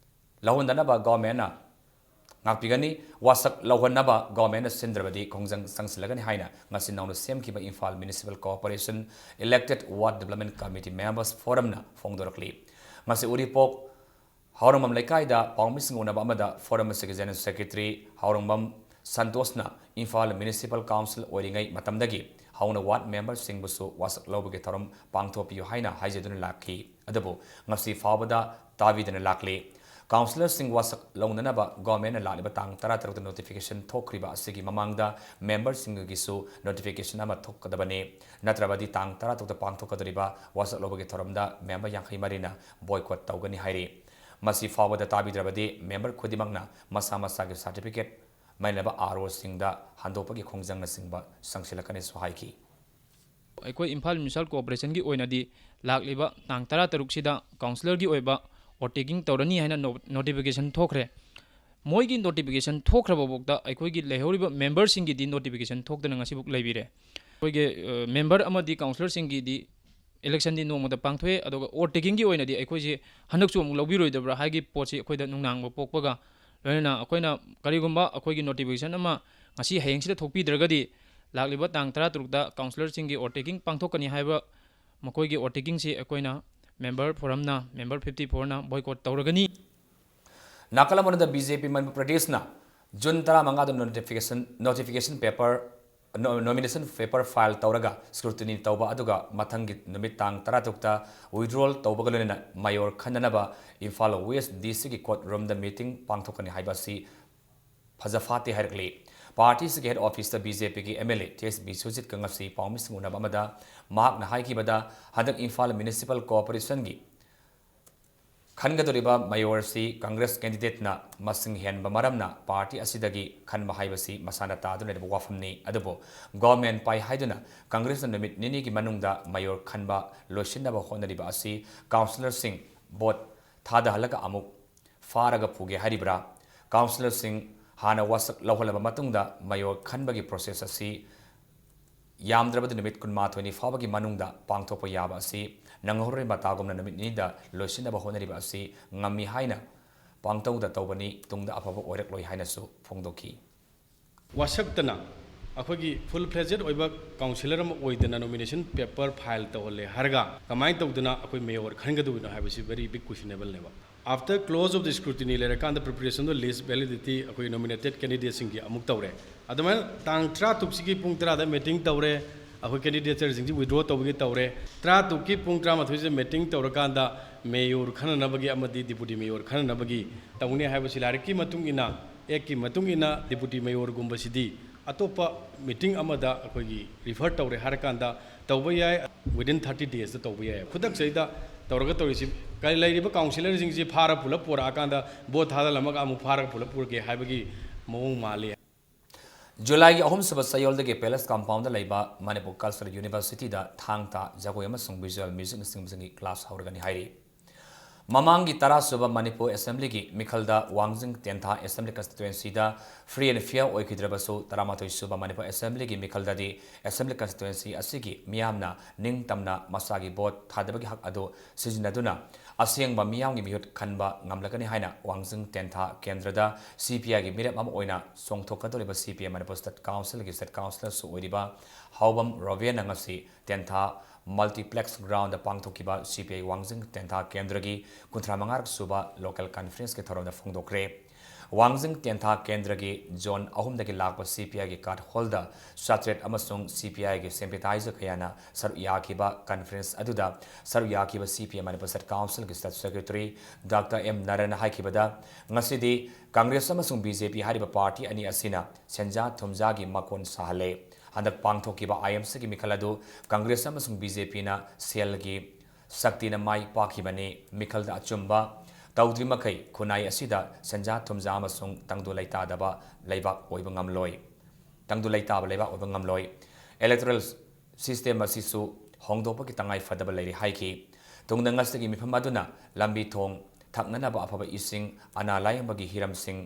ꯂꯧꯍꯟꯗꯅꯕ governmentꯅ ꯉꯥꯛꯄꯤꯒꯅꯤ꯫ ꯋꯥꯁꯛ ꯂꯧꯍꯟꯅꯕ governmentꯅ ꯁꯤꯟꯗ꯭ꯔꯕꯗꯤ ꯈꯣꯡꯖꯪ ꯆꯪꯁꯤꯜꯂꯒꯅꯤ ꯍꯥꯏꯅ ꯉꯁꯤ ꯅꯧꯅ ꯁꯦꯝꯈꯤꯕ Imphal municipal corporation elected ward development committee members forumꯅ ꯐꯣꯡꯗꯣꯔꯛꯂꯤ꯫ ꯉꯁꯤ ꯎꯔꯤꯄꯣꯛ ꯍꯥꯎꯔꯝꯕꯝ ꯂꯩꯀꯥꯏꯗ ꯄꯥꯎꯃꯤꯁꯤꯡ ꯎꯅꯕ ꯑꯃꯗ forum ꯑꯁꯤꯒꯤ general secretary ꯍꯥꯎꯔꯝꯕꯝ ꯁꯟꯇꯣꯁꯅ Imphal municipal council ꯑꯣꯏꯔꯤꯉꯩ ꯃꯇꯝꯗꯒꯤ ꯍꯧꯅ ward memberꯁꯤꯡꯕꯨꯁꯨ ꯋꯥꯁꯛ ꯂꯧꯕꯒꯤ ꯊꯧꯔꯝ ꯄꯥꯡꯊꯣꯛꯄꯤꯌꯨ ꯍꯥꯏꯅ ꯍꯥꯏꯖꯗꯨꯅ ꯂꯥꯛꯈꯤ꯫ ꯑꯗꯨꯕꯨ ꯉꯁꯤ ꯐꯥꯎꯕꯗ ꯇꯥꯕꯤꯗꯅ ꯂꯥꯛꯂꯤ꯫ Councillorꯁꯤꯡ ꯋꯥꯁꯛ ꯂꯧꯅꯅꯕ governmentꯅ ꯂꯥꯛꯂꯤꯕ ꯇꯥꯡ ꯇꯔꯥꯇꯔꯨꯛꯇ notification ꯊꯣꯛꯈ꯭ꯔꯤꯕ ꯑꯁꯤꯒꯤ ꯃꯃꯥꯡꯗ memberꯁꯤꯡꯒꯤꯁꯨ notification ꯑꯃ ꯊꯣꯛꯀꯗꯕꯅꯤ꯫ ꯅꯠꯇ꯭ꯔꯕꯗꯤ ꯇꯥꯡ ꯇꯔꯥꯇꯔꯨꯛꯇ ꯄꯥꯡꯊꯣꯛꯀꯗꯧꯔꯤꯕ ꯋꯥꯁꯛ ꯂꯧꯕꯒꯤ ꯊꯧꯔꯝꯗ member ꯌꯥꯡꯈꯩ ꯃꯔꯤꯅ boycott ꯇꯧꯒꯅꯤ ꯍꯥꯏꯔꯤ꯫ ꯃꯁꯤ ꯐꯥꯎꯕꯗ ꯇꯥꯕꯤꯗ꯭ꯔꯕꯗꯤ member ꯈꯨꯗꯤꯡꯃꯛꯅ ꯃꯁꯥ ꯃꯁꯥꯒꯤ certificate ꯃꯔꯤ ꯂꯩꯅꯕ ROꯁꯤꯡꯗ ꯍꯟꯗꯣꯛꯄꯒꯤ ꯈꯣꯡꯖꯪꯅꯆꯤꯡꯕ ꯆꯪꯁꯤꯜꯂꯛꯀꯅꯤꯁꯨ ꯍꯥꯏꯈꯤ꯫ ꯑꯩꯈꯣꯏ ꯏꯝꯐꯥꯜ municipal corporationꯒꯤ ꯑꯣꯏꯅꯗꯤ ꯂꯥꯛꯂꯤꯕ ꯇꯥꯡ ꯇꯔꯥꯇꯔꯨꯛꯁꯤꯗ councillorꯒꯤ ꯑꯣꯏꯕ overtaking ꯇꯧꯔꯅꯤ ꯍꯥꯏꯅ no-, notification ꯊꯣꯛꯈ꯭ꯔꯦ꯫ ꯃꯣꯏꯒꯤ notification ꯊꯣꯛꯈ꯭ꯔꯕꯐꯥꯎꯗ ꯑꯩꯈꯣꯏꯒꯤ ꯂꯩꯍꯧꯔꯤꯕ memberꯁꯤꯡꯒꯤꯗꯤ notification ꯊꯣꯛꯇꯅ ꯉꯁꯤꯐꯥꯎ ꯂꯩꯕꯤꯔꯦ꯫ ꯑꯩꯈꯣꯏꯒꯤ ꯃꯦꯝꯕꯔ ꯑꯃꯗꯤ ꯀꯥꯎꯟꯁꯤꯂꯔꯁꯤꯡꯒꯤꯗꯤ ꯏꯂꯦꯛꯁꯟꯗꯤ ꯅꯣꯡꯃꯗ ꯄꯥꯡꯊꯣꯛꯑꯦ, ꯑꯗꯨꯒ ꯑꯣꯚꯔ ꯇꯦꯀꯤꯡꯒꯤ ꯑꯣꯏꯅꯗꯤ ꯑꯩꯈꯣꯏꯁꯦ ꯍꯟꯗꯛꯁꯨ ꯑꯃꯨꯛ ꯂꯧꯕꯤꯔꯣꯏꯗꯕ꯭ꯔꯥ ꯍꯥꯏꯒꯤ ꯄꯣꯠꯁꯤ ꯑꯩꯈꯣꯏꯗ ꯅꯨꯡꯅꯥꯡꯕ ꯄꯣꯛꯄꯒ ꯂꯣꯏꯅꯅ ꯑꯩꯈꯣꯏꯅ ꯀꯔꯤꯒꯨꯝꯕ ꯑꯩꯈꯣꯏꯒꯤ ꯅꯣꯇꯤꯐꯤꯀꯦꯁꯟ ꯑꯃ ꯉꯁꯤ ꯍꯌꯦꯡꯁꯤꯗ ꯊꯣꯛꯄꯤꯗ꯭ꯔꯒꯗꯤ ꯂꯥꯛꯂꯤꯕ ꯇꯥꯡ ꯇꯔꯥꯇꯔꯨꯛꯇ ꯀꯥꯎꯟꯁꯤꯂꯔꯁꯤꯡꯒꯤ ꯑꯣꯚꯔ ꯇꯦꯀꯤꯡ ꯄꯥꯡꯊꯣꯛꯀꯅꯤ ꯍꯥꯏꯕ ꯃꯈꯣꯏꯒꯤ ꯑꯣꯚꯔ ꯇꯦꯀꯤꯡꯁꯤ ꯑꯩꯈꯣꯏꯅ ꯃꯦꯝꯕꯔ ꯐꯣꯔꯝꯅ, ꯃꯦꯝꯕꯔ ꯐꯤꯐꯇꯤ ꯐꯣꯔꯅ ꯕꯣꯏꯀꯣꯠ ꯇꯧꯔꯒꯅꯤ꯫ ꯅꯥꯀꯜ ꯑꯃꯔꯣꯝꯗ ꯕꯤ ꯖꯦ ꯄꯤ ꯃꯅꯤꯄꯨꯔ ꯄ꯭ꯔꯗꯦꯁꯅ ꯖꯨꯟ ꯇꯔꯥꯃꯉꯥꯗ ꯅꯣꯇꯤꯐꯤꯀꯦꯁꯟ, ꯅꯣꯇꯤꯐꯤꯀꯦꯁꯟ ꯄꯦꯄꯔ, ꯅꯣ-, ꯅꯣꯃꯤꯅꯦꯁꯟ ꯄꯦꯄꯔ ꯐꯥꯏꯜ ꯇꯧꯔꯒ ꯁ꯭ꯀ꯭ꯔꯨꯇꯤꯅꯤ ꯇꯧꯕ, ꯑꯗꯨꯒ ꯃꯊꯪꯒꯤ ꯅꯨꯃꯤꯠ ꯇꯥꯡ ꯇꯔꯥꯇꯔꯨꯛꯇ ꯋꯤꯗ꯭ꯔꯣꯜ ꯇꯧꯕꯒ ꯂꯣꯏꯅꯅ ꯃꯦꯌꯣꯔ ꯈꯟꯅꯅꯕ ꯏꯝꯐꯥꯜ ꯋꯦꯁ ꯗꯤ ꯁꯤꯒꯤ ꯀꯣꯔꯠ ꯔꯨꯝꯗ ꯃꯤꯇꯤꯡ ꯄꯥꯡꯊꯣꯛꯀꯅꯤ ꯍꯥꯏꯕ ꯑꯁꯤ ꯐꯖꯐꯥꯠꯇꯦ ꯍꯥꯏꯔꯛꯂꯤ꯫ ꯄꯥꯔꯇꯤꯁꯤꯒꯤ ꯍꯦꯗ ꯑꯣꯐꯤꯁꯇ ꯕꯤ ꯖꯦ ꯄꯤꯒꯤ ꯑꯦꯝ ꯑꯦꯜ ꯑꯦ ꯇꯦꯖ ꯕꯤꯁ꯭ꯋꯖꯤꯠꯀ ꯉꯁꯤ ꯄꯥꯎꯃꯤꯁꯤꯡ ꯎꯅꯕ ꯑꯃꯗ ꯃꯍꯥꯛꯅ ꯍꯥꯏꯈꯤꯕꯗ, ꯍꯟꯗꯛ ꯏꯝꯐꯥꯜ ꯃ꯭ꯌꯨꯅꯤꯁꯤꯄꯥꯜ ꯀꯣꯔꯄꯣꯔꯦꯁꯟꯒꯤ ꯈꯟꯒꯗꯧꯔꯤꯕ ꯃꯦꯌꯣꯔꯁꯤ ꯀꯪꯒ꯭ꯔꯦꯁ ꯀꯦꯟꯗꯤꯗꯦꯠꯅ ꯃꯁꯤꯡ ꯍꯦꯟꯕ ꯃꯔꯝꯅ ꯄꯥꯔꯇꯤ ꯑꯁꯤꯗꯒꯤ ꯈꯟꯕ ꯍꯥꯏꯕꯁꯤ ꯃꯁꯥꯅ ꯇꯥꯗꯨꯅ ꯂꯩꯔꯤꯕ ꯋꯥꯐꯝꯅꯤ꯫ ꯑꯗꯨꯕꯨ ꯒꯣꯚꯔꯟꯃꯦꯟꯠ ꯄꯥꯏ ꯍꯥꯏꯗꯨꯅ ꯀꯪꯒ꯭ꯔꯦꯁꯅ ꯅꯨꯃꯤꯠ ꯅꯤꯅꯤꯒꯤ ꯃꯅꯨꯡꯗ ꯃꯦꯌꯣꯔ ꯈꯟꯕ ꯂꯣꯏꯁꯤꯟꯅꯕ ꯍꯣꯠꯅꯔꯤꯕ ꯑꯁꯤ ꯀꯥꯎꯟꯁꯤꯂꯔꯁꯤꯡ ꯚꯣꯠ ꯊꯥꯗꯍꯜꯂꯒ ꯑꯃꯨꯛ ꯐꯥꯔꯒ ꯄꯨꯒꯦ ꯍꯥꯏꯔꯤꯕ꯭ꯔꯥ? ꯀꯥꯎꯟꯁꯤꯂꯔꯁꯤꯡ ꯍꯥꯟꯅ ꯋꯥꯁꯛ ꯂꯧꯍꯜꯂꯕ ꯃꯇꯨꯡꯗ ꯃꯦꯌꯣꯔ ꯈꯟꯕꯒꯤ ꯄ꯭ꯔꯣꯁꯦꯁ ꯑꯁꯤ ꯌꯥꯝꯗ꯭ꯔꯕꯗ ꯅꯨꯃꯤꯠ ꯀꯨꯟꯃꯥꯊꯣꯏꯅꯤ ꯐꯥꯎꯕꯒꯤ ꯃꯅꯨꯡꯗ ꯄꯥꯡꯊꯣꯛꯄ ꯌꯥꯕ ꯑꯁꯤ ꯅꯪꯍꯧꯔꯣꯏ ꯃꯇꯥꯒꯨꯝꯅ ꯅꯨꯃꯤꯠ ꯅꯤꯅꯤꯗ ꯂꯣꯏꯁꯤꯟꯅꯕ ꯍꯣꯠꯅꯔꯤꯕ ꯑꯁꯤ ꯉꯝꯃꯤ ꯍꯥꯏꯅ ꯄꯥꯡꯇꯧꯗ ꯇꯧꯕꯅꯤ, ꯇꯨꯡꯗ ꯑꯐꯕ ꯑꯣꯏꯔꯛꯂꯣꯏ ꯍꯥꯏꯅꯁꯨ ꯐꯣꯡꯗꯣꯛꯈꯤ꯫ ꯋꯥꯁꯛꯇꯅ ꯑꯩꯈꯣꯏꯒꯤ ꯐꯨꯜ ꯐ꯭ꯂꯦꯖꯦꯗ ꯑꯣꯏꯕ ꯀꯥꯎꯟꯁꯤꯂꯔ ꯑꯃ ꯑꯣꯏꯗꯅ ꯅꯣꯃꯤꯅꯦꯁꯟ ꯄꯦꯄꯔ ꯐꯥꯏꯜ ꯇꯧꯍꯜꯂꯦ ꯍꯥꯏꯔꯒ ꯀꯃꯥꯏꯅ ꯇꯧꯗꯅ ꯑꯩꯈꯣꯏ ꯃꯦꯌꯣꯔ ꯈꯟꯒꯗꯧꯔꯤꯅꯣ ꯍꯥꯏꯕꯁꯤ very big questionable ꯅꯦꯕ꯫ After close of the scrutiny ꯂꯩꯔꯀꯥꯟꯗ preparation of list validity ꯑꯩꯈꯣꯏ ꯅꯣꯃꯤꯅꯦꯇꯦꯗ ꯀꯦꯟꯗꯤꯗꯦꯠꯁꯤꯡꯒꯤ ꯑꯃꯨꯛ ꯇꯧꯔꯦ꯫ ꯑꯗꯨꯃꯥꯏꯅ ꯇꯥꯡ ꯇꯔꯥꯇꯔꯨꯛꯁꯤꯒꯤ ꯄꯨꯡ ꯇꯔꯥꯗ ꯃꯤꯇꯤꯡ ꯇꯧꯔꯦ, ꯑꯩꯈꯣꯏ ꯀꯦꯟꯗꯤꯗꯦꯆꯔꯁꯤꯡꯁꯤ ꯋꯤꯗ꯭ꯔꯣ ꯇꯧꯕꯒꯤ ꯇꯧꯔꯦ꯫ ꯇꯔꯥꯇꯔꯨꯛꯀꯤ ꯄꯨꯡ ꯇꯔꯥꯃꯥꯊꯣꯏꯁꯤꯗ ꯃꯤꯇꯤꯡ ꯇꯧꯔꯀꯥꯟꯗ ꯃꯦꯌꯣꯔ ꯈꯟꯅꯅꯕꯒꯤ ꯑꯃꯗꯤ ꯗꯤꯄꯨꯇꯤ ꯃꯦꯌꯣꯔ ꯈꯟꯅꯅꯕꯒꯤ ꯇꯧꯅꯤ ꯍꯥꯏꯕꯁꯤ ꯂꯥꯏꯔꯤꯛꯀꯤ ꯃꯇꯨꯡ ꯏꯟꯅ, ꯑꯦꯛꯀꯤ ꯃꯇꯨꯡ ꯏꯟꯅ ꯗꯤꯄꯨꯇꯤ ꯃꯦꯌꯣꯔꯒꯨꯝꯕꯁꯤꯗꯤ ꯑꯇꯣꯞꯄ ꯃꯤꯇꯤꯡ ꯑꯃꯗ ꯑꯩꯈꯣꯏꯒꯤ ꯔꯤꯐꯔ ꯇꯧꯔꯦ ꯍꯥꯏꯔꯀꯥꯟꯗ ꯇꯧꯕ ꯌꯥꯏ, within thirty daysꯇ ꯇꯧꯕ ꯌꯥꯏ꯫ ꯈꯨꯗꯛꯁꯤꯗ ꯇꯧꯔꯒ ꯇꯧꯔꯤꯁꯤ ꯀꯔꯤ ꯂꯩꯔꯤꯕ ꯀꯥꯎꯟꯁꯤꯂꯔꯁꯤꯡꯁꯤ ꯐꯥꯔ ꯄꯨꯂꯞ ꯄꯨꯔꯛꯑꯀꯥꯟꯗ ꯚꯣꯠ ꯊꯥꯗꯜꯂꯝꯃꯒ ꯑꯃꯨꯛ ꯐꯥꯔꯒ ꯄꯨꯂꯞ ꯄꯨꯔꯛꯀꯦ ꯍꯥꯏꯕꯒꯤ ꯃꯑꯣꯡ ꯃꯥꯜꯂꯤ꯫ ꯖꯨꯂꯥꯏꯒꯤ ꯑꯍꯨꯝꯁꯨꯕ ꯆꯌꯣꯜꯗꯒꯤ ꯄꯦꯂꯦꯁ ꯀꯝꯄꯥꯎꯟꯗ ꯂꯩꯕ ꯃꯅꯤꯄꯨꯔ ꯀꯜꯆꯔꯦꯜ ꯌꯨꯅꯤꯚꯔꯁꯤꯇꯤꯗ ꯊꯥꯡ ꯇꯥ, ꯖꯒꯣꯏ ꯑꯃꯁꯨꯡ ꯚꯤꯖꯨꯑꯦꯜ ꯃ꯭ꯌꯨꯖꯤꯛꯅꯆꯤꯡꯕꯁꯤꯡꯒꯤ ꯀ꯭ꯂꯥꯁ ꯍꯧꯔꯒꯅꯤ ꯍꯥꯏꯔꯤ꯫ ꯃꯃꯥꯡꯒꯤ ꯇꯔꯥ ꯁꯨꯕ ꯃꯅꯤꯄꯨꯔ ꯑꯦꯁꯦꯝꯕ꯭ꯂꯤꯒꯤ ꯃꯤꯈꯜꯗ ꯋꯥꯡꯖꯤꯡ ꯇꯦꯟꯊꯥ ꯑꯦꯁꯦꯝꯕ꯭ꯂꯤ ꯀꯟꯁꯇꯤꯇ꯭ꯋꯦꯟꯁꯤꯗ free and fair ꯑꯣꯏꯈꯤꯗ꯭ꯔꯕꯁꯨ, ꯇꯔꯥꯃꯥꯊꯣꯏ ꯁꯨꯕ ꯃꯅꯤꯄꯨꯔ ꯑꯦꯁꯦꯝꯕ꯭ꯂꯤꯒꯤ ꯃꯤꯈꯜꯗꯗꯤ ꯑꯦꯁꯦꯝꯕ꯭ꯂꯤ ꯀꯟꯁꯇꯤꯇ꯭ꯋꯦꯟꯁꯤ ꯑꯁꯤꯒꯤ ꯃꯤꯌꯥꯝꯅ ꯅꯤꯡꯇꯝꯅ ꯃꯁꯥꯒꯤ ꯚꯣꯠ ꯊꯥꯗꯕꯒꯤ ꯍꯛ ꯑꯗꯨ ꯁꯤꯖꯤꯟꯅꯗꯨꯅ ꯑꯁꯦꯡꯕ ꯃꯤꯌꯥꯝꯒꯤ ꯃꯤꯍꯨꯠ ꯈꯟꯕ ꯉꯝꯂꯒꯅꯤ ꯍꯥꯏꯅ ꯋꯥꯡꯖꯤꯡ ꯇꯦꯟꯊꯥ ꯀꯦꯟꯗ꯭ꯔꯗ CPIꯒꯤ ꯃꯤꯔꯦꯞ ꯑꯃ ꯑꯣꯏꯅ ꯆꯣꯡꯊꯣꯛꯀꯗꯧꯔꯤꯕ CPI ꯃꯅꯤꯄꯨꯔ State Councilꯒꯤ State Councillorꯁꯨ ꯑꯣꯏꯔꯤꯕ ꯍꯥꯎꯕꯝ ꯔꯣꯕꯦꯟꯅ ꯉꯁꯤ ꯇꯦꯟꯊꯥ Multiplex Groundꯗ ꯄꯥꯡꯊꯣꯛꯈꯤꯕ CPI ꯋꯥꯡꯖꯤꯡ ꯇꯦꯟꯊꯥ ꯀꯦꯟꯗ꯭ꯔꯒꯤ ꯀꯨꯟꯊ꯭ꯔꯥ ꯃꯉꯥꯔꯛ ꯁꯨꯕ Local Conferenceꯀꯤ ꯊꯧꯔꯝꯗ ꯐꯣꯡꯗꯣꯛꯈ꯭ꯔꯦ꯫ ꯋꯥꯡꯖꯤꯡ ꯇꯦꯟꯊꯥ ꯀꯦꯟꯗ꯭ꯔꯒꯤ zone ꯑꯍꯨꯝꯗꯒꯤ ꯂꯥꯛꯄ CPIꯒꯤ card holder ꯆꯥꯇ꯭ꯔꯦꯠ ꯑꯃꯁꯨꯡ CPIꯒꯤ sympathizer ꯀꯌꯥꯅ ꯁꯔꯨꯛ ꯌꯥꯈꯤꯕ conference ꯑꯗꯨꯗ ꯁꯔꯨꯛ ꯌꯥꯈꯤꯕ CPI Manipur State Councilꯒꯤ State Secretary Doctor M ꯅꯥꯔꯥꯌꯟꯅ ꯍꯥꯏꯈꯤꯕꯗ, ꯉꯁꯤꯗꯤ Congress ꯑꯃꯁꯨꯡ BJP ꯍꯥꯏꯔꯤꯕ party ꯑꯅꯤ ꯑꯁꯤꯅ ꯁꯦꯟꯖꯥ ꯊꯨꯝꯖꯥꯒꯤ ꯃꯀꯣꯟ ꯁꯥꯍꯜꯂꯦ꯫ ꯍꯟꯗꯛ ꯄꯥꯡꯊꯣꯛꯈꯤꯕ IMCꯒꯤ ꯃꯤꯈꯜ ꯑꯗꯨ Congress ꯑꯃꯁꯨꯡ BJPꯅ ꯁꯦꯜꯒꯤ ꯁꯛꯇꯤꯅ ꯃꯥꯏ ꯄꯥꯛꯈꯤꯕꯅꯤ꯫ ꯃꯤꯈꯜꯗ ꯑꯆꯨꯝꯕ ꯇꯧꯗ꯭ꯔꯤ ꯃꯈꯩ ꯈꯨꯟꯅꯥꯏ ꯑꯁꯤꯗ ꯁꯦꯟꯖꯥ ꯊꯨꯝꯖꯥ ꯑꯃꯁꯨꯡ ꯇꯪꯗꯨ ꯂꯩꯇꯥꯗꯕ ꯂꯩꯕꯥꯛ ꯑꯣꯏꯕ ꯉꯝꯂꯣꯏ꯫ ꯇꯪꯗꯨ ꯂꯩꯇꯥꯕ ꯂꯩꯕꯥꯛ ꯑꯣꯏꯕ ꯉꯝꯂꯣꯏ꯫ Electoral system ꯑꯁꯤꯁꯨ ꯍꯣꯡꯗꯣꯛꯄꯒꯤ ꯇꯉꯥꯏ ꯐꯗꯕ ꯂꯩꯔꯤ ꯍꯥꯏꯈꯤ꯫ ꯇꯨꯡꯗ ꯉꯁꯤꯒꯤ ꯃꯤꯐꯝ ꯑꯗꯨꯅ ꯂꯝꯕꯤ ꯊꯣꯡ, ꯊꯛꯅꯅꯕ ꯑꯐꯕ ꯏꯁꯤꯡ, ꯑꯅꯥ ꯂꯥꯌꯦꯡꯕꯒꯤ ꯍꯤꯔꯝꯁꯤꯡ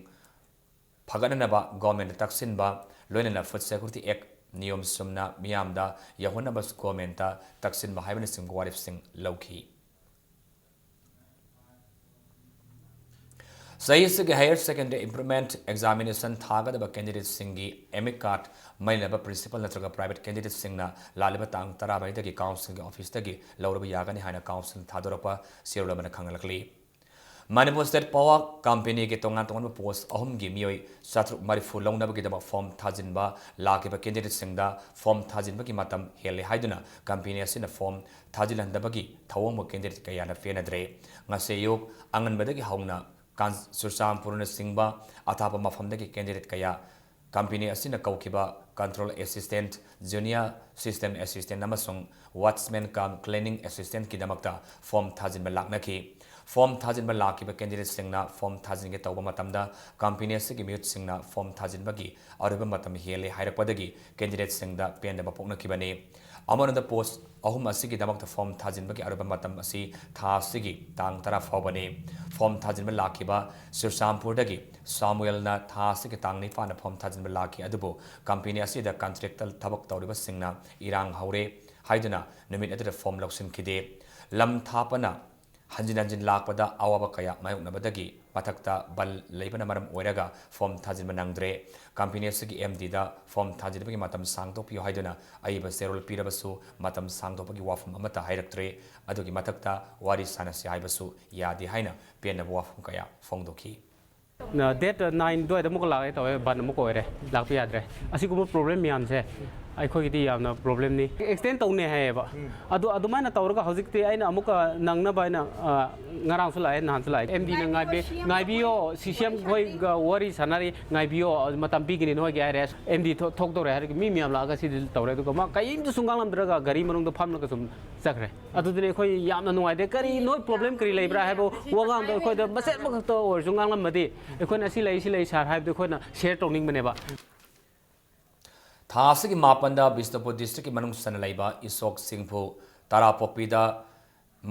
ꯐꯒꯠꯅꯅꯕ governmentꯇ ꯇꯛꯁꯤꯟꯕ, ꯂꯣꯏꯅꯅ Food Security Act ꯅꯤꯌꯣꯝ ꯆꯨꯝꯅ ꯃꯤꯌꯥꯝꯗ ꯌꯧꯍꯟꯅꯕ governmentꯇ ꯇꯛꯁꯤꯟꯕ ꯍꯥꯏꯕꯅꯆꯤꯡꯕ ꯋꯥꯔꯦꯞꯁꯤꯡ ꯂꯧꯈꯤ꯫ ꯆꯍꯤ ꯑꯁꯤꯒꯤ Higher Secondary Improvement Examination ꯊꯥꯒꯗꯕ candidateꯁꯤꯡꯒꯤ admit card ꯃꯔꯤ ꯂꯩꯅꯕ principal ꯅꯠꯇ꯭ꯔꯒ private candidateꯁꯤꯡꯅ ꯂꯥꯛꯂꯤꯕ ꯇꯥꯡ ꯇꯔꯥꯃꯔꯤꯗꯒꯤ councilꯒꯤ officeꯇꯒꯤ ꯂꯧꯔꯕ ꯌꯥꯒꯅꯤ ꯍꯥꯏꯅ council ꯊꯥꯗꯣꯔꯛꯄ serial ꯑꯃꯅ ꯈꯪꯍꯜꯂꯛꯂꯤ꯫ ꯃꯅꯤꯄꯨꯔ State Power Companyꯒꯤ ꯇꯣꯉꯥꯟ ꯇꯣꯉꯥꯟꯕ post ꯑꯍꯨꯝꯒꯤ ꯃꯤꯑꯣꯏ ꯆꯥꯇ꯭ꯔꯨꯛ ꯃꯔꯤꯐꯨ ꯂꯧꯅꯕꯒꯤꯗꯃꯛ form ꯊꯥꯖꯤꯟꯕ ꯂꯥꯛꯈꯤꯕ candidateꯁꯤꯡꯗ form ꯊꯥꯖꯤꯟꯕꯒꯤ ꯃꯇꯝ ꯍꯦꯜꯂꯦ ꯍꯥꯏꯗꯨꯅ company ꯑꯁꯤꯅ form ꯊꯥꯖꯤꯜꯍꯟꯗꯕꯒꯤ ꯊꯧꯑꯣꯡꯕꯨ candidate ꯀꯌꯥꯅ ꯄꯦꯟꯅꯗ꯭ꯔꯦ꯫ ꯉꯁꯤ ꯑꯌꯨꯛ ꯑꯉꯟꯕꯗꯒꯤ ꯍꯧꯅ ꯀꯥꯟ-, ꯆꯨꯔꯆꯥꯟꯄꯨꯔꯅꯆꯤꯡꯕ ꯑꯊꯥꯞꯄ ꯃꯐꯝꯗꯒꯤ candidate ꯀꯌꯥ company ꯑꯁꯤꯅ ꯀꯧꯈꯤꯕ control assistant, junior system assistant ꯑꯃꯁꯨꯡ watchman cum cleaning assistantꯀꯤꯗꯃꯛꯇ form ꯊꯥꯖꯤꯟꯕ ꯂꯥꯛꯅꯈꯤ꯫ Form ꯊꯥꯖꯤꯟꯕ ꯂꯥꯛꯈꯤꯕ candidateꯁꯤꯡꯅ form ꯊꯥꯖꯤꯟꯒꯦ ꯇꯧꯕ ꯃꯇꯝꯗ company ꯑꯁꯤꯒꯤ ꯃꯤꯍꯨꯠꯁꯤꯡꯅ form ꯊꯥꯖꯤꯟꯕꯒꯤ ꯑꯔꯣꯏꯕ ꯃꯇꯝ ꯍꯦꯜꯂꯦ ꯍꯥꯏꯔꯛꯄꯗꯒꯤ candidateꯁꯤꯡꯗ ꯄꯦꯟꯗꯕ ꯄꯣꯛꯅꯈꯤꯕꯅꯤ꯫ ꯑꯃꯔꯣꯝꯗ, ꯄꯣꯁ ꯑꯍꯨꯝ ꯑꯁꯤꯒꯤꯗꯃꯛꯇ ꯐꯣꯔꯝ ꯊꯥꯖꯤꯟꯕꯒꯤ ꯑꯔꯣꯏꯕ ꯃꯇꯝ ꯑꯁꯤ ꯊꯥ ꯑꯁꯤꯒꯤ ꯇꯥꯡ ꯇꯔꯥ ꯐꯥꯎꯕꯅꯤ꯫ ꯐꯣꯔꯝ ꯊꯥꯖꯤꯟꯕ ꯂꯥꯛꯈꯤꯕ ꯆꯨꯔꯆꯥꯟꯄꯨꯔꯗꯒꯤ ꯁꯥꯃꯨꯑꯦꯜꯅ ꯊꯥ ꯑꯁꯤꯒꯤ ꯇꯥꯡ ꯅꯤꯄꯥꯟꯗ ꯐꯣꯔꯝ ꯊꯥꯖꯤꯟꯕ ꯂꯥꯛꯈꯤ, ꯑꯗꯨꯕꯨ ꯀꯝꯄꯦꯅꯤ ꯑꯁꯤꯗ ꯀꯟꯇ꯭ꯔꯦꯛꯇ ꯊꯕꯛ ꯇꯧꯔꯤꯕꯁꯤꯡꯅ ꯏꯔꯥꯡ ꯍꯧꯔꯦ ꯍꯥꯏꯗꯨꯅ ꯅꯨꯃꯤꯠ ꯑꯗꯨꯗ ꯐꯣꯔꯝ ꯂꯧꯁꯤꯟꯈꯤꯗꯦ꯫ ꯂꯝ ꯊꯥꯞꯄꯅ ꯍꯟꯖꯤꯟ ꯍꯟꯖꯤꯟ ꯂꯥꯛꯄꯗ ꯑꯋꯥꯕ ꯀꯌꯥ ꯃꯥꯌꯣꯛꯅꯕꯗꯒꯤ ꯃꯊꯛꯇ ꯕꯟ ꯂꯩꯕꯅ ꯃꯔꯝ ꯑꯣꯏꯔꯒ ꯐꯣꯔꯝ ꯊꯥꯖꯤꯟꯕ ꯅꯪꯗ꯭ꯔꯦ꯫ ꯀꯝꯄꯦꯅꯤ ꯑꯁꯤꯒꯤ ꯑꯦꯝ ꯗꯤꯗ ꯐꯣꯔꯝ ꯊꯥꯖꯤꯟꯕꯒꯤ ꯃꯇꯝ ꯁꯥꯡꯗꯣꯛꯄꯤꯌꯨ ꯍꯥꯏꯗꯨꯅ ꯑꯏꯕ ꯆꯦꯔꯣꯜ ꯄꯤꯔꯕꯁꯨ ꯃꯇꯝ ꯁꯥꯡꯗꯣꯛꯄꯒꯤ ꯋꯥꯐꯝ ꯑꯃꯠꯇ ꯍꯥꯏꯔꯛꯇ꯭ꯔꯦ꯫ ꯑꯗꯨꯒꯤ ꯃꯊꯛꯇ ꯋꯥꯔꯤ ꯁꯥꯟꯅꯁꯤ ꯍꯥꯏꯕꯁꯨ ꯌꯥꯗꯦ ꯍꯥꯏꯅ ꯄꯦꯟꯗꯕ ꯋꯥꯐꯝ ꯀꯌꯥ ꯐꯣꯡꯗꯣꯛꯈꯤ꯫ ꯅ-, date nine ꯑꯗꯨꯋꯥꯏꯗ ꯑꯃꯨꯛꯀ ꯂꯥꯛꯑꯦ ꯇꯧꯋꯦ, ꯕꯟ ꯑꯃꯨꯛꯀ ꯑꯣꯏꯔꯦ, ꯂꯥꯛꯄ ꯌꯥꯗ꯭ꯔꯦ꯫ ꯑꯁꯤꯒꯨꯝꯕ ꯄ꯭ꯔꯣꯕ꯭ꯂꯦꯝ ꯃꯌꯥꯝꯁꯦ ꯑꯩꯈꯣꯏꯒꯤꯗꯤ ꯌꯥꯝꯅ ꯄ꯭ꯔꯣꯕ꯭ꯂꯦꯝꯅꯤ꯫ ꯑꯦꯛꯁꯇꯦꯟ ꯇꯧꯅꯦ ꯍꯥꯏꯌꯦꯕ꯫ ꯑꯗꯨ ꯑꯗꯨꯃꯥꯏꯅ ꯇꯧꯔꯒ ꯍꯧꯖꯤꯛꯇꯤ ꯑꯩꯅ ꯑꯃꯨꯛꯀ ꯅꯪꯅꯕ ꯍꯥꯏꯅ, ꯑ, ꯉꯔꯥꯡꯁꯨ ꯂꯥꯛꯑꯦ, ꯅꯍꯥꯟꯁꯨ ꯂꯥꯛꯑꯦ꯫ ꯑꯦꯝ ꯗꯤꯅ ꯉꯥꯏꯕꯤ-, ꯉꯥꯏꯕꯤꯌꯣ, ꯁꯤ ꯁꯤ ꯑꯦꯝ ꯈꯣꯏꯒ ꯋꯥꯔꯤ ꯁꯥꯟꯅꯔꯤ, ꯉꯥꯏꯕꯤꯌꯣ, ꯃꯇꯝ ꯄꯤꯒꯅꯤ ꯅꯣꯏꯒꯤ ꯍꯥꯏꯔꯦ꯫ ꯑꯦꯝ ꯗꯤ ꯊꯣ-, ꯊꯣꯛꯇꯧꯔꯦ ꯍꯥꯏꯔꯒ ꯃꯤ ꯃꯌꯥꯝ ꯂꯥꯛꯑꯒ ꯁꯤꯗꯤ ꯇꯧꯔꯦ꯫ ꯑꯗꯨꯒ ꯃꯥ ꯀꯔꯤꯝꯇꯁꯨ ꯉꯥꯡꯂꯝꯗ꯭ꯔꯒ ꯒꯥꯔꯤ ꯃꯅꯨꯡꯗ ꯐꯝꯂꯒ ꯁꯨꯝ ꯆꯠꯈ꯭ꯔꯦ꯫ ꯑꯗꯨꯗꯨꯅ ꯑꯩꯈꯣꯏ ꯌꯥꯝꯅ ꯅꯨꯡꯉꯥꯏꯇꯦ꯫ ꯀꯔꯤ ꯅꯣꯏ ꯄ꯭ꯔꯣꯕ꯭ꯂꯦꯝ ꯀꯔꯤ ꯂꯩꯕ꯭ꯔꯥ ꯍꯥꯏꯕ ꯋꯥꯉꯥꯡꯗꯣ ꯑꯩꯈꯣꯏꯗ ꯃꯆꯦꯠ ꯑꯃꯈꯛꯇ ꯑꯣꯏꯔꯁꯨ ꯉꯥꯡꯂꯝꯃꯗꯤ ꯑꯩꯈꯣꯏꯅ ꯑꯁꯤ ꯂꯩ, ꯁꯤ ꯂꯩ ꯁꯥꯔ ꯍꯥꯏꯕꯗꯣ ꯑꯩꯈꯣꯏꯅ ꯁꯤꯌꯔ ꯇꯧꯅꯤꯡꯕꯅꯦꯕ꯫ ꯊꯥ ꯑꯁꯤꯒꯤ ꯃꯥꯄꯟꯗ ꯕꯤꯁꯅꯨꯄꯨꯔ ꯗꯤꯁꯇ꯭ꯔꯤꯛꯀꯤ ꯃꯅꯨꯡ ꯆꯟꯅ ꯂꯩꯕ ꯏꯁꯣꯛ ꯁꯤꯡꯐꯨ ꯇꯔꯥꯄꯣꯛꯄꯤꯗ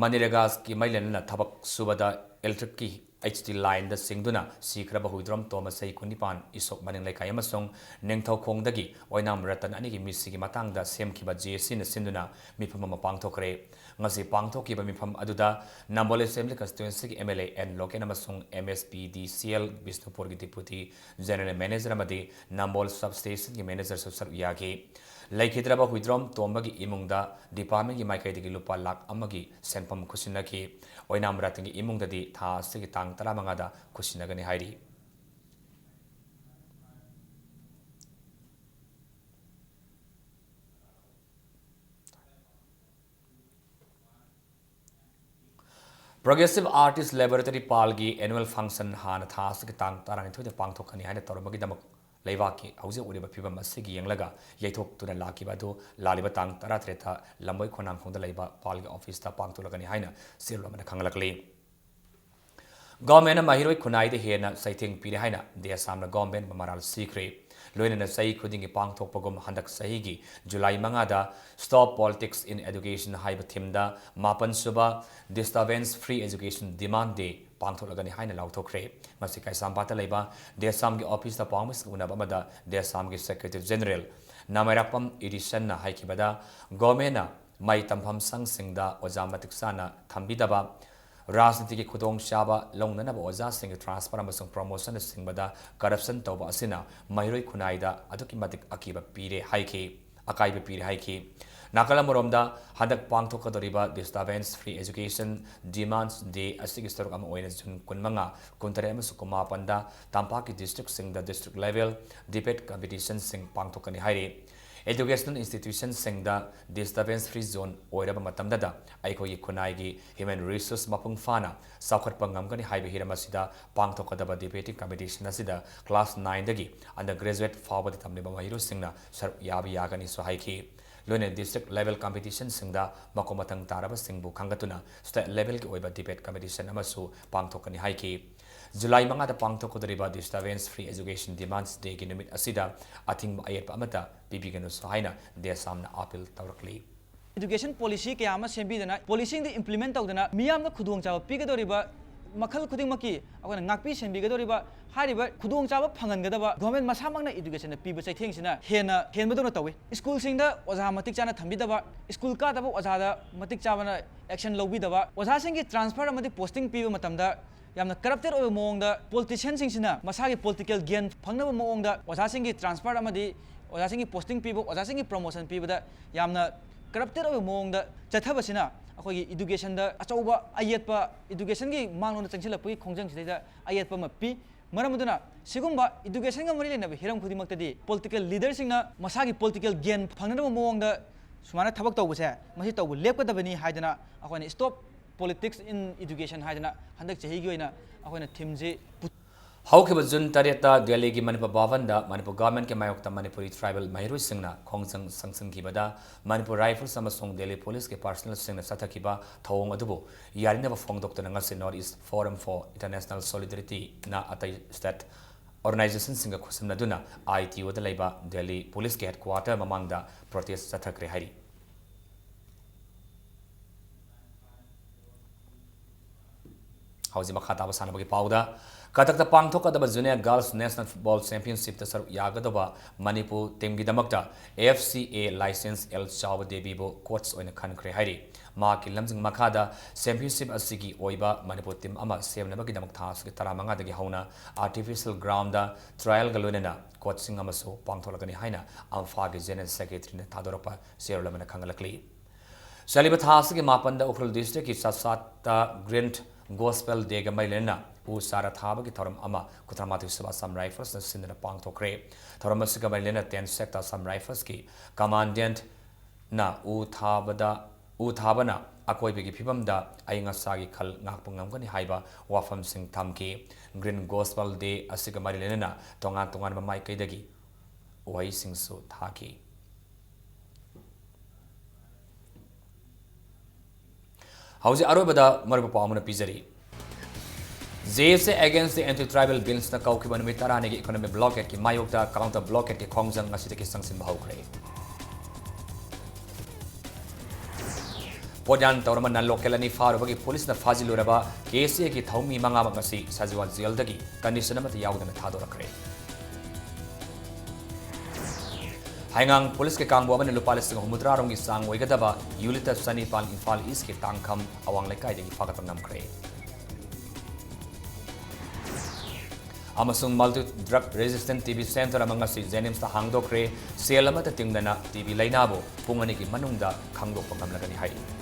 ꯃꯅꯤꯔꯦꯒꯥꯁꯀꯤ ꯃꯩ ꯂꯩꯅꯅ ꯊꯕꯛ ꯁꯨꯕꯗ ꯏꯂꯦꯛꯇ꯭ꯔꯤꯛꯀꯤ ꯑꯩꯆ ꯇꯤ ꯂꯥꯏꯟꯗ ꯆꯤꯡꯗꯨꯅ ꯁꯤꯈ꯭ꯔꯕ ꯍꯨꯏꯗ꯭ꯔꯣꯝ ꯇꯣꯝꯕ, ꯆꯍꯤ ꯀꯨꯟꯅꯤꯄꯥꯟ, ꯏꯁꯣꯛ ꯃꯅꯤꯡ ꯂꯩꯀꯥꯏ ꯑꯃꯁꯨꯡ ꯅꯤꯡꯊꯧꯈꯣꯡꯗꯒꯤ ꯑꯣꯏꯅꯥꯝ ꯔꯇꯟ ꯑꯅꯤꯒꯤ ꯃꯤꯁꯤꯒꯤ ꯃꯇꯥꯡꯗ ꯁꯦꯝꯈꯤꯕ ꯖꯦ ꯑꯦ ꯁꯤꯅ ꯁꯤꯟꯗꯨꯅ ꯃꯤꯐꯝ ꯑꯃ ꯄꯥꯡꯊꯣꯛꯈ꯭ꯔꯦ꯫ ꯉꯁꯤ ꯄꯥꯡꯊꯣꯛꯈꯤꯕ ꯃꯤꯐꯝ ꯑꯗꯨꯗ ꯅꯝꯕꯣꯜ ꯑꯦꯁꯦꯝꯕ꯭ꯂꯤ ꯀꯟꯁꯇꯤꯇ꯭ꯋꯦꯟꯁꯤꯒꯤ M L A N Loken ꯑꯃꯁꯨꯡ M S P D C L ꯕꯤꯁꯅꯨꯄꯨꯔꯒꯤ ꯗꯤꯄꯨꯇꯤ ꯖꯦꯅꯔꯦꯜ ꯃꯦꯅꯦꯖꯔ ꯑꯃꯗꯤ ꯅꯝꯕꯣꯜ ꯁꯕ ꯁ꯭ꯇꯦꯁꯟꯒꯤ ꯃꯦꯅꯦꯖꯔꯁꯨ ꯁꯔꯨꯛ ꯌꯥꯈꯤ꯫ ꯂꯩꯈꯤꯗ꯭ꯔꯕ ꯍꯨꯏꯗ꯭ꯔꯣꯝ ꯇꯣꯝꯕꯒꯤ ꯏꯃꯨꯡꯗ ꯗꯤꯄꯥꯔꯠꯃꯦꯟꯒꯤ ꯃꯥꯏꯀꯩꯗꯒꯤ ꯂꯨꯄꯥ ꯂꯥꯈ ꯑꯃꯒꯤ ꯁꯦꯟꯐꯝ ꯈꯨꯠꯁꯤꯟꯅꯈꯤ꯫ ꯑꯣꯏꯅꯥꯝ ꯔꯇꯟꯒꯤ ꯏꯃꯨꯡꯗꯗꯤ ꯊꯥ ꯑꯁꯤꯒꯤ ꯇꯥꯡ ꯇꯔꯥꯃꯉꯥꯗ ꯈꯨꯠꯁꯤꯟꯅꯒꯅꯤ ꯍꯥꯏꯔꯤ꯫ Progressive Artist Laboratory ꯄꯥꯜꯒꯤ annual function ꯍꯥꯟꯅ ꯊꯥ ꯑꯁꯤꯒꯤ ꯇꯥꯡ ꯇꯔꯥꯅꯤꯊꯣꯏꯗ ꯄꯥꯡꯊꯣꯛꯀꯅꯤ ꯍꯥꯏꯅ ꯇꯧꯔꯝꯕꯒꯤꯗꯃꯛ ꯂꯩꯕꯥꯛꯀꯤ ꯍꯧꯖꯤꯛ ꯑꯣꯏꯔꯤꯕ ꯐꯤꯕꯝ ꯑꯁꯤꯒꯤ ꯌꯦꯡꯂꯒ ꯌꯩꯊꯣꯛꯇꯨꯅ ꯂꯥꯛꯈꯤꯕ ꯑꯗꯨ ꯂꯥꯛꯂꯤꯕ ꯇꯥꯡ ꯇꯔꯥꯇꯔꯦꯠꯇ ꯂꯝꯕꯣꯏ ꯈꯣꯡꯅꯥꯡꯈꯣꯡꯗ ꯂꯩꯕ ꯄꯥꯜꯒꯤ ꯑꯣꯐꯤꯁꯇ ꯄꯥꯡꯊꯣꯛꯂꯒꯅꯤ ꯍꯥꯏꯅ ꯆꯦꯔꯣꯜ ꯑꯃꯅ ꯈꯪꯍꯜꯂꯛꯂꯤ꯫ ꯒꯣꯔꯃꯦꯟꯅ ꯃꯍꯩꯔꯣꯏ ꯈꯨꯟꯅꯥꯏꯗ ꯍꯦꯟꯅ ꯆꯩꯊꯦꯡ ꯄꯤꯔꯦ ꯍꯥꯏꯅ ꯗꯦꯁꯥꯝꯅ ꯒꯣꯔꯃꯦꯟꯕꯨ ꯃꯔꯥꯜ ꯁꯤꯈ꯭ꯔꯦ꯫ ꯂꯣꯏꯅꯅ ꯆꯍꯤ ꯈꯨꯗꯤꯡꯒꯤ ꯄꯥꯡꯊꯣꯛꯄꯒꯨꯝ ꯍꯟꯗꯛ ꯆꯍꯤꯒꯤ ꯖꯨꯂꯥꯏ ꯃꯉꯥꯗ Stop Politics in Education ꯍꯥꯏꯕ ꯊꯤꯝꯗ ꯃꯥꯄꯟ ꯁꯨꯕ Disturbance Free Education Demand Day ꯄꯥꯡꯊꯣꯛꯂꯒꯅꯤ ꯍꯥꯏꯅ ꯂꯥꯎꯊꯣꯛꯈ꯭ꯔꯦ꯫ ꯃꯁꯤ ꯀꯩꯁꯥꯝꯄꯥꯠꯇ ꯂꯩꯕ ꯗꯦꯁꯥꯝꯒꯤ ꯑꯣꯐꯤꯁꯇ ꯄꯥꯎꯃꯤꯁꯤꯡ ꯎꯅꯕ ꯑꯃꯗ ꯗꯦꯁꯥꯝꯒꯤ ꯁꯦꯀ꯭ꯔꯦꯇꯔꯤ ꯖꯦꯅꯔꯦꯜ ꯅꯥꯃꯩꯔꯥꯛꯄꯝ ꯏꯔꯤꯁꯟꯅ ꯍꯥꯏꯈꯤꯕꯗ, ꯒꯣꯔꯃꯦꯟꯅ ꯃꯍꯩ ꯇꯝꯐꯝ ꯁꯪꯁꯤꯡꯗ ꯑꯣꯖꯥ ꯃꯇꯤꯛ ꯆꯥꯅ ꯊꯝꯕꯤꯗꯕ, ꯔꯥꯖꯅꯤꯇꯤꯒꯤ ꯈꯨꯗꯣꯡꯆꯥꯕ ꯂꯧꯅꯅꯕ ꯑꯣꯖꯥꯁꯤꯡꯒꯤ ꯇ꯭ꯔꯥꯟꯁꯐꯔ ꯑꯃꯁꯨꯡ ꯄ꯭ꯔꯣꯃꯣꯁꯟꯅꯆꯤꯡꯕꯗ ꯀꯔꯞꯁꯟ ꯇꯧꯕ ꯑꯁꯤꯅ ꯃꯍꯩꯔꯣꯏ ꯈꯨꯟꯅꯥꯏꯗ ꯑꯗꯨꯛꯀꯤ ꯃꯇꯤꯛ ꯑꯀꯤꯕ ꯄꯤꯔꯦ ꯍꯥꯏꯈꯤ, ꯑꯀꯥꯏꯕ ꯄꯤꯔꯦ ꯍꯥꯏꯈꯤ꯫ ꯅꯥꯀꯜ ꯑꯃꯔꯣꯝꯗ, ꯍꯟꯗꯛ ꯄꯥꯡꯊꯣꯛꯀꯗꯧꯔꯤꯕ Disturbance Free Education Demands Day ꯑꯁꯤꯒꯤ ꯁꯔꯨꯛ ꯑꯃ ꯑꯣꯏꯅ ꯖꯨꯟ ꯀꯨꯟꯃꯉꯥ, ꯀꯨꯟꯇꯔꯦꯠ ꯑꯃꯁꯨꯡ ꯀꯨꯟꯃꯥꯄꯟꯗ ꯇꯝꯄꯥꯛꯀꯤ ꯗꯤꯁꯇ꯭ꯔꯤꯛꯁꯤꯡꯗ ꯗꯤꯁꯇ꯭ꯔꯤꯛ ꯂꯦꯚꯦꯜ ꯗꯤꯕꯦꯠ ꯀꯝꯄꯤꯇꯤꯁꯟꯁꯤꯡ ꯄꯥꯡꯊꯣꯛꯀꯅꯤ ꯍꯥꯏꯔꯤ꯫ Educational institutionꯁꯤꯡꯗ disturbance free zone ꯑꯣꯏꯔꯕ ꯃꯇꯝꯗꯗ ꯑꯩꯈꯣꯏꯒꯤ ꯈꯨꯟꯅꯥꯏꯒꯤ human resource ꯃꯄꯨꯡ ꯐꯥꯅ ꯆꯥꯎꯈꯠꯄ ꯉꯝꯒꯅꯤ ꯍꯥꯏꯕ ꯍꯤꯔꯝ ꯑꯁꯤꯗ ꯄꯥꯡꯊꯣꯛꯀꯗꯕ debating competition ꯑꯁꯤꯗ class nineꯗꯒꯤ undergraduate ꯐꯥꯎꯕꯗ ꯇꯝꯂꯤꯕ ꯃꯍꯩꯔꯣꯏꯁꯤꯡꯅ ꯁꯔꯨꯛ ꯌꯥꯕ ꯌꯥꯒꯅꯤꯁꯨ ꯍꯥꯏꯈꯤ꯫ ꯂꯣꯏꯅꯅ district level competitionꯁꯤꯡꯗ ꯃꯈꯣꯡ ꯃꯊꯪ ꯇꯥꯔꯕꯁꯤꯡꯕꯨ ꯈꯟꯒꯠꯇꯨꯅ state levelꯒꯤ ꯑꯣꯏꯕ debate competition ꯑꯃꯁꯨ ꯄꯥꯡꯊꯣꯛꯀꯅꯤ ꯍꯥꯏꯈꯤ꯫ ꯖꯨꯂꯥꯏ ꯃꯉꯥꯗ ꯄꯥꯡꯊꯣꯛꯀꯗꯧꯔꯤꯕ Disturbance Free Education Demands Dayꯒꯤ ꯅꯨꯃꯤꯠ ꯑꯁꯤꯗ ꯑꯊꯤꯡꯕ ꯑꯌꯦꯠꯄ ꯑꯃꯠꯇ ꯄꯤꯕꯤꯒꯅꯨꯁꯨ ꯍꯥꯏꯅ ꯗꯦꯁꯥꯝꯅ appeal ꯇꯧꯔꯛꯂꯤ꯫ Education policy ꯀꯌꯥ ꯑꯃ ꯁꯦꯝꯕꯤꯗꯅ, policyꯁꯤꯡꯗꯨ implement ꯇꯧꯗꯅ, ꯃꯤꯌꯥꯝꯗ ꯈꯨꯗꯣꯡꯆꯥꯕ ꯄꯤꯒꯗꯧꯔꯤꯕ ꯃꯈꯜ ꯈꯨꯗꯤꯡꯃꯛꯀꯤ ꯑꯩꯈꯣꯏꯅ ꯉꯥꯛꯄꯤ ꯁꯦꯟꯕꯤꯒꯗꯧꯔꯤꯕ ꯍꯥꯏꯔꯤꯕ ꯈꯨꯗꯣꯡꯆꯥꯕ ꯐꯪꯍꯟꯒꯗꯕ government ꯃꯁꯥꯃꯛꯅ educationꯗ ꯄꯤꯕ ꯆꯩꯊꯦꯡꯁꯤꯅ ꯍꯦꯟꯅ ꯍꯦꯟꯕꯗꯧꯅ ꯇꯧꯏ꯫ Schoolꯁꯤꯡꯗ ꯑꯣꯖꯥ ꯃꯇꯤꯛ ꯆꯥꯅ ꯊꯝꯕꯤꯗꯕ, school ꯀꯥꯗꯕ ꯑꯣꯖꯥꯗ ꯃꯇꯤꯛ ꯆꯥꯕꯅ action ꯂꯧꯕꯤꯗꯕ, ꯑꯣꯖꯥꯁꯤꯡꯒꯤ transfer ꯑꯃꯗꯤ posting ꯄꯤꯕ ꯃꯇꯝꯗ ꯌꯥꯝꯅ corrupted ꯑꯣꯏꯕ ꯃꯑꯣꯡꯗ politicianꯁꯤꯡꯁꯤꯅ ꯃꯁꯥꯒꯤ political gain ꯐꯪꯅꯕ ꯃꯑꯣꯡꯗ ꯑꯣꯖꯥꯁꯤꯡꯒꯤ transfer ꯑꯃꯗꯤ ꯑꯣꯖꯥꯁꯤꯡꯒꯤ posting ꯄꯤꯕ, ꯑꯣꯖꯥꯁꯤꯡꯒꯤ promotion ꯄꯤꯕꯗ ꯌꯥꯝꯅ corrupted ꯑꯣꯏꯕ ꯃꯑꯣꯡꯗ ꯆꯠꯊꯕꯁꯤꯅ ꯑꯩꯈꯣꯏꯒꯤ educationꯗ ꯑꯆꯧꯕ ꯑꯌꯦꯠꯄ, educationꯒꯤ ꯃꯥꯡꯂꯣꯝꯗ ꯆꯪꯁꯤꯜꯂꯛꯄꯒꯤ ꯈꯣꯡꯖꯪꯁꯤꯗꯩꯗ ꯑꯌꯦꯠꯄ ꯑꯃ ꯄꯤ꯫ ꯃꯔꯝ ꯑꯗꯨꯅ ꯁꯤꯒꯨꯝꯕ educationꯒ ꯃꯔꯤ ꯂꯩꯅꯕ ꯍꯤꯔꯝ ꯈꯨꯗꯤꯡꯃꯛꯇꯗꯤ political leaderꯁꯤꯡꯅ ꯃꯁꯥꯒꯤ political gain ꯐꯪꯅꯅꯕ ꯃꯑꯣꯡꯗ ꯁꯨꯃꯥꯏꯅ ꯊꯕꯛ ꯇꯧꯕꯁꯦ, ꯃꯁꯤ ꯇꯧꯕ ꯂꯦꯞꯀꯗꯕꯅꯤ ꯍꯥꯏꯗꯅ ꯑꯩꯈꯣꯏꯅ Stop Politics in Education ꯍꯥꯏꯗꯅ ꯍꯟꯗꯛ ꯆꯍꯤꯒꯤ ꯑꯣꯏꯅ ꯑꯩꯈꯣꯏꯅ themeꯁꯤ ꯄꯨ- ꯍꯧꯈꯤꯕ ꯖꯨꯟ ꯇꯔꯦꯠꯇ ꯗꯦꯜꯂꯤꯒꯤ ꯃꯅꯤꯄꯨꯔ ꯚꯕꯟꯗ ꯃꯅꯤꯄꯨꯔ governmentꯀꯤ ꯃꯥꯌꯣꯛꯇ ꯃꯅꯤꯄꯨꯔꯤ tribal ꯃꯍꯩꯔꯣꯏꯁꯤꯡꯅ ꯈꯣꯡꯖꯪ ꯆꯪꯁꯤꯟꯈꯤꯕꯗ ꯃꯅꯤꯄꯨꯔ Rifles ꯑꯃꯁꯨꯡ ꯗꯦꯜꯂꯤ policeꯀꯤ personnelꯁꯤꯡꯅ ꯆꯠꯊꯈꯤꯕ ꯊꯧꯑꯣꯡ ꯑꯗꯨꯕꯨ ꯌꯥꯅꯤꯡꯗꯕ ꯐꯣꯡꯗꯣꯛꯇꯨꯅ ꯉꯁꯤ North East Forum for International Solidarityꯅ ꯑꯇꯩ state organizationꯁꯤꯡꯒ ꯈꯨꯠꯁꯝꯅꯗꯨꯅ ITOꯗ ꯂꯩꯕ ꯗꯦꯜꯂꯤ ꯄꯨꯂꯤꯁꯀꯤ headquarter ꯃꯃꯥꯡꯗ protest ꯆꯠꯊꯈ꯭ꯔꯦ ꯍꯥꯏꯔꯤ꯫ ꯍꯧꯖꯤꯛ ꯃꯈꯥ ꯇꯥꯕ ꯁꯥꯟꯅꯕꯒꯤ ꯄꯥꯎꯗ, ꯀꯇꯛꯇ ꯄꯥꯡꯊꯣꯛꯀꯗꯕ Junior Girls National Football Championshipꯇ ꯁꯔꯨꯛ ꯌꯥꯒꯗꯕ ꯃꯅꯤꯄꯨꯔ teamꯒꯤꯗꯃꯛꯇ FCA license ꯑꯦꯜ ꯆꯥꯎꯕ ꯗꯦꯕꯤꯕꯨ coach ꯑꯣꯏꯅ ꯈꯟꯈ꯭ꯔꯦ ꯍꯥꯏꯔꯤ꯫ ꯃꯍꯥꯛꯀꯤ ꯂꯝꯖꯤꯡ ꯃꯈꯥꯗ championship ꯑꯁꯤꯒꯤ ꯑꯣꯏꯕ ꯃꯅꯤꯄꯨꯔ team ꯑꯃ ꯁꯦꯝꯅꯕꯒꯤꯗꯃꯛ ꯊꯥ ꯑꯁꯤꯒꯤ ꯇꯔꯥꯃꯉꯥꯗꯒꯤ ꯍꯧꯅ artificial groundꯗ trialꯒ ꯂꯣꯏꯅꯅ coaching ꯑꯃꯁꯨ ꯄꯥꯡꯊꯣꯛꯂꯒꯅꯤ ꯍꯥꯏꯅ ꯏꯝꯐꯥꯜꯒꯤ General Secretaryꯅ ꯊꯥꯗꯣꯔꯛꯄ ꯆꯦꯔꯣꯜ ꯑꯃꯅ ꯈꯪꯍꯜꯂꯛꯂꯤ꯫ ꯆꯠꯂꯤꯕ ꯊꯥ ꯑꯁꯤꯒꯤ ꯃꯥꯄꯟꯗ ꯎꯈ꯭ꯔꯨꯜ districtꯀꯤ ꯆꯥꯆꯥꯠꯇ Green Gospel Dayꯒ ꯃꯔꯤ ꯂꯩꯅꯅ ꯎ ꯆꯥꯔꯥ ꯊꯥꯕꯒꯤ ꯊꯧꯔꯝ ꯑꯃ ꯈꯨꯊ꯭ꯔꯥꯃꯥꯊꯣꯏ ꯁꯨꯕ Assam Riflesꯅ ꯁꯤꯟꯗꯨꯅ ꯄꯥꯡꯊꯣꯛꯈ꯭ꯔꯦ꯫ ꯊꯧꯔꯝ ꯑꯁꯤꯒ ꯃꯔꯤ ꯂꯩꯅꯅ ten sector Assam Riflesꯀꯤ commandantꯅ ꯎ ꯊꯥꯕꯗ, ꯎ ꯊꯥꯕꯅ ꯑꯀꯣꯏꯕꯒꯤ ꯐꯤꯕꯝꯗ ꯑꯏꯪ ꯑꯁꯥꯒꯤ ꯈꯜ ꯉꯥꯛꯄ ꯉꯝꯒꯅꯤ ꯍꯥꯏꯕ ꯋꯥꯐꯝꯁꯤꯡ ꯊꯝꯈꯤ꯫ Green Gospel Day ꯑꯁꯤꯒ ꯃꯔꯤ ꯂꯩꯅꯅ ꯇꯣꯉꯥꯟ ꯇꯣꯉꯥꯟꯕ ꯃꯥꯏꯀꯩꯗꯒꯤ ꯎꯍꯩꯁꯤꯡꯁꯨ ꯊꯥꯈꯤ꯫ ꯍꯧꯖꯤꯛ ꯑꯔꯣꯏꯕꯗ ꯃꯔꯨꯞ ꯄꯥꯎ ꯑꯃꯅ ꯄꯤꯖꯔꯤ꯫ JAC against the anti tribal billsꯅ ꯀꯧꯈꯤꯕ ꯅꯨꯃꯤꯠ ꯇꯔꯥꯅꯤꯒꯤ economic blockadeꯀꯤ ꯃꯥꯌꯣꯛꯇ counter blockadeꯀꯤ ꯈꯣꯡꯖꯪ ꯉꯁꯤꯗꯒꯤ ꯆꯪꯁꯤꯟꯕ ꯍꯧꯈ꯭ꯔꯦ꯫ ꯄꯣꯠꯌꯥꯟ ꯇꯧꯔꯝꯕ non local ꯑꯅꯤ ꯐꯥꯔꯨꯕꯒꯤ ꯄꯨꯂꯤꯁꯅ ꯐꯥꯖꯤꯜꯂꯨꯔꯕ KCAꯒꯤ ꯊꯧꯃꯤ ꯃꯉꯥꯃꯛ ꯉꯁꯤ ꯁꯖꯤꯋꯥ jailꯗꯒꯤ condition ꯑꯃꯠꯇ ꯌꯥꯎꯗꯅ ꯊꯥꯗꯣꯔꯛꯈ꯭ꯔꯦ꯫ ꯍꯩꯉꯥꯡ ꯄꯨꯂꯤꯁꯀꯤ ꯀꯥꯡꯕꯨ ꯑꯃꯅ ꯂꯨꯄꯥ ꯂꯤꯁꯤꯡ ꯍꯨꯝꯐꯨꯇꯔꯥ ꯔꯣꯝꯒꯤ ꯆꯥꯡ ꯑꯣꯏꯒꯗꯕ ꯌꯨ ꯂꯤꯇꯔ ꯆꯅꯤꯄꯥꯟ ꯏꯝꯐꯥꯜ ꯏꯁꯀꯤ ꯇꯥꯡꯈꯝ ꯑꯋꯥꯡ ꯂꯩꯀꯥꯏꯗꯒꯤ ꯐꯥꯒꯠꯄ ꯉꯝꯈ꯭ꯔꯦ꯫ ꯑꯃꯁꯨꯡ multi drug resistant TB center ꯑꯃ ꯉꯁꯤ JNIMSꯇ ꯍꯥꯡꯗꯣꯛꯈ꯭ꯔꯦ꯫ ꯁꯦꯜ ꯑꯃꯠꯇ ꯇꯤꯡꯗꯅ TB ꯂꯥꯏꯅꯥꯕꯨ ꯄꯨꯡ ꯑꯅꯤꯒꯤ ꯃꯅꯨꯡꯗ ꯈꯪꯗꯣꯛꯄ ꯉꯝꯂꯒꯅꯤ ꯍꯥꯏꯔꯤ꯫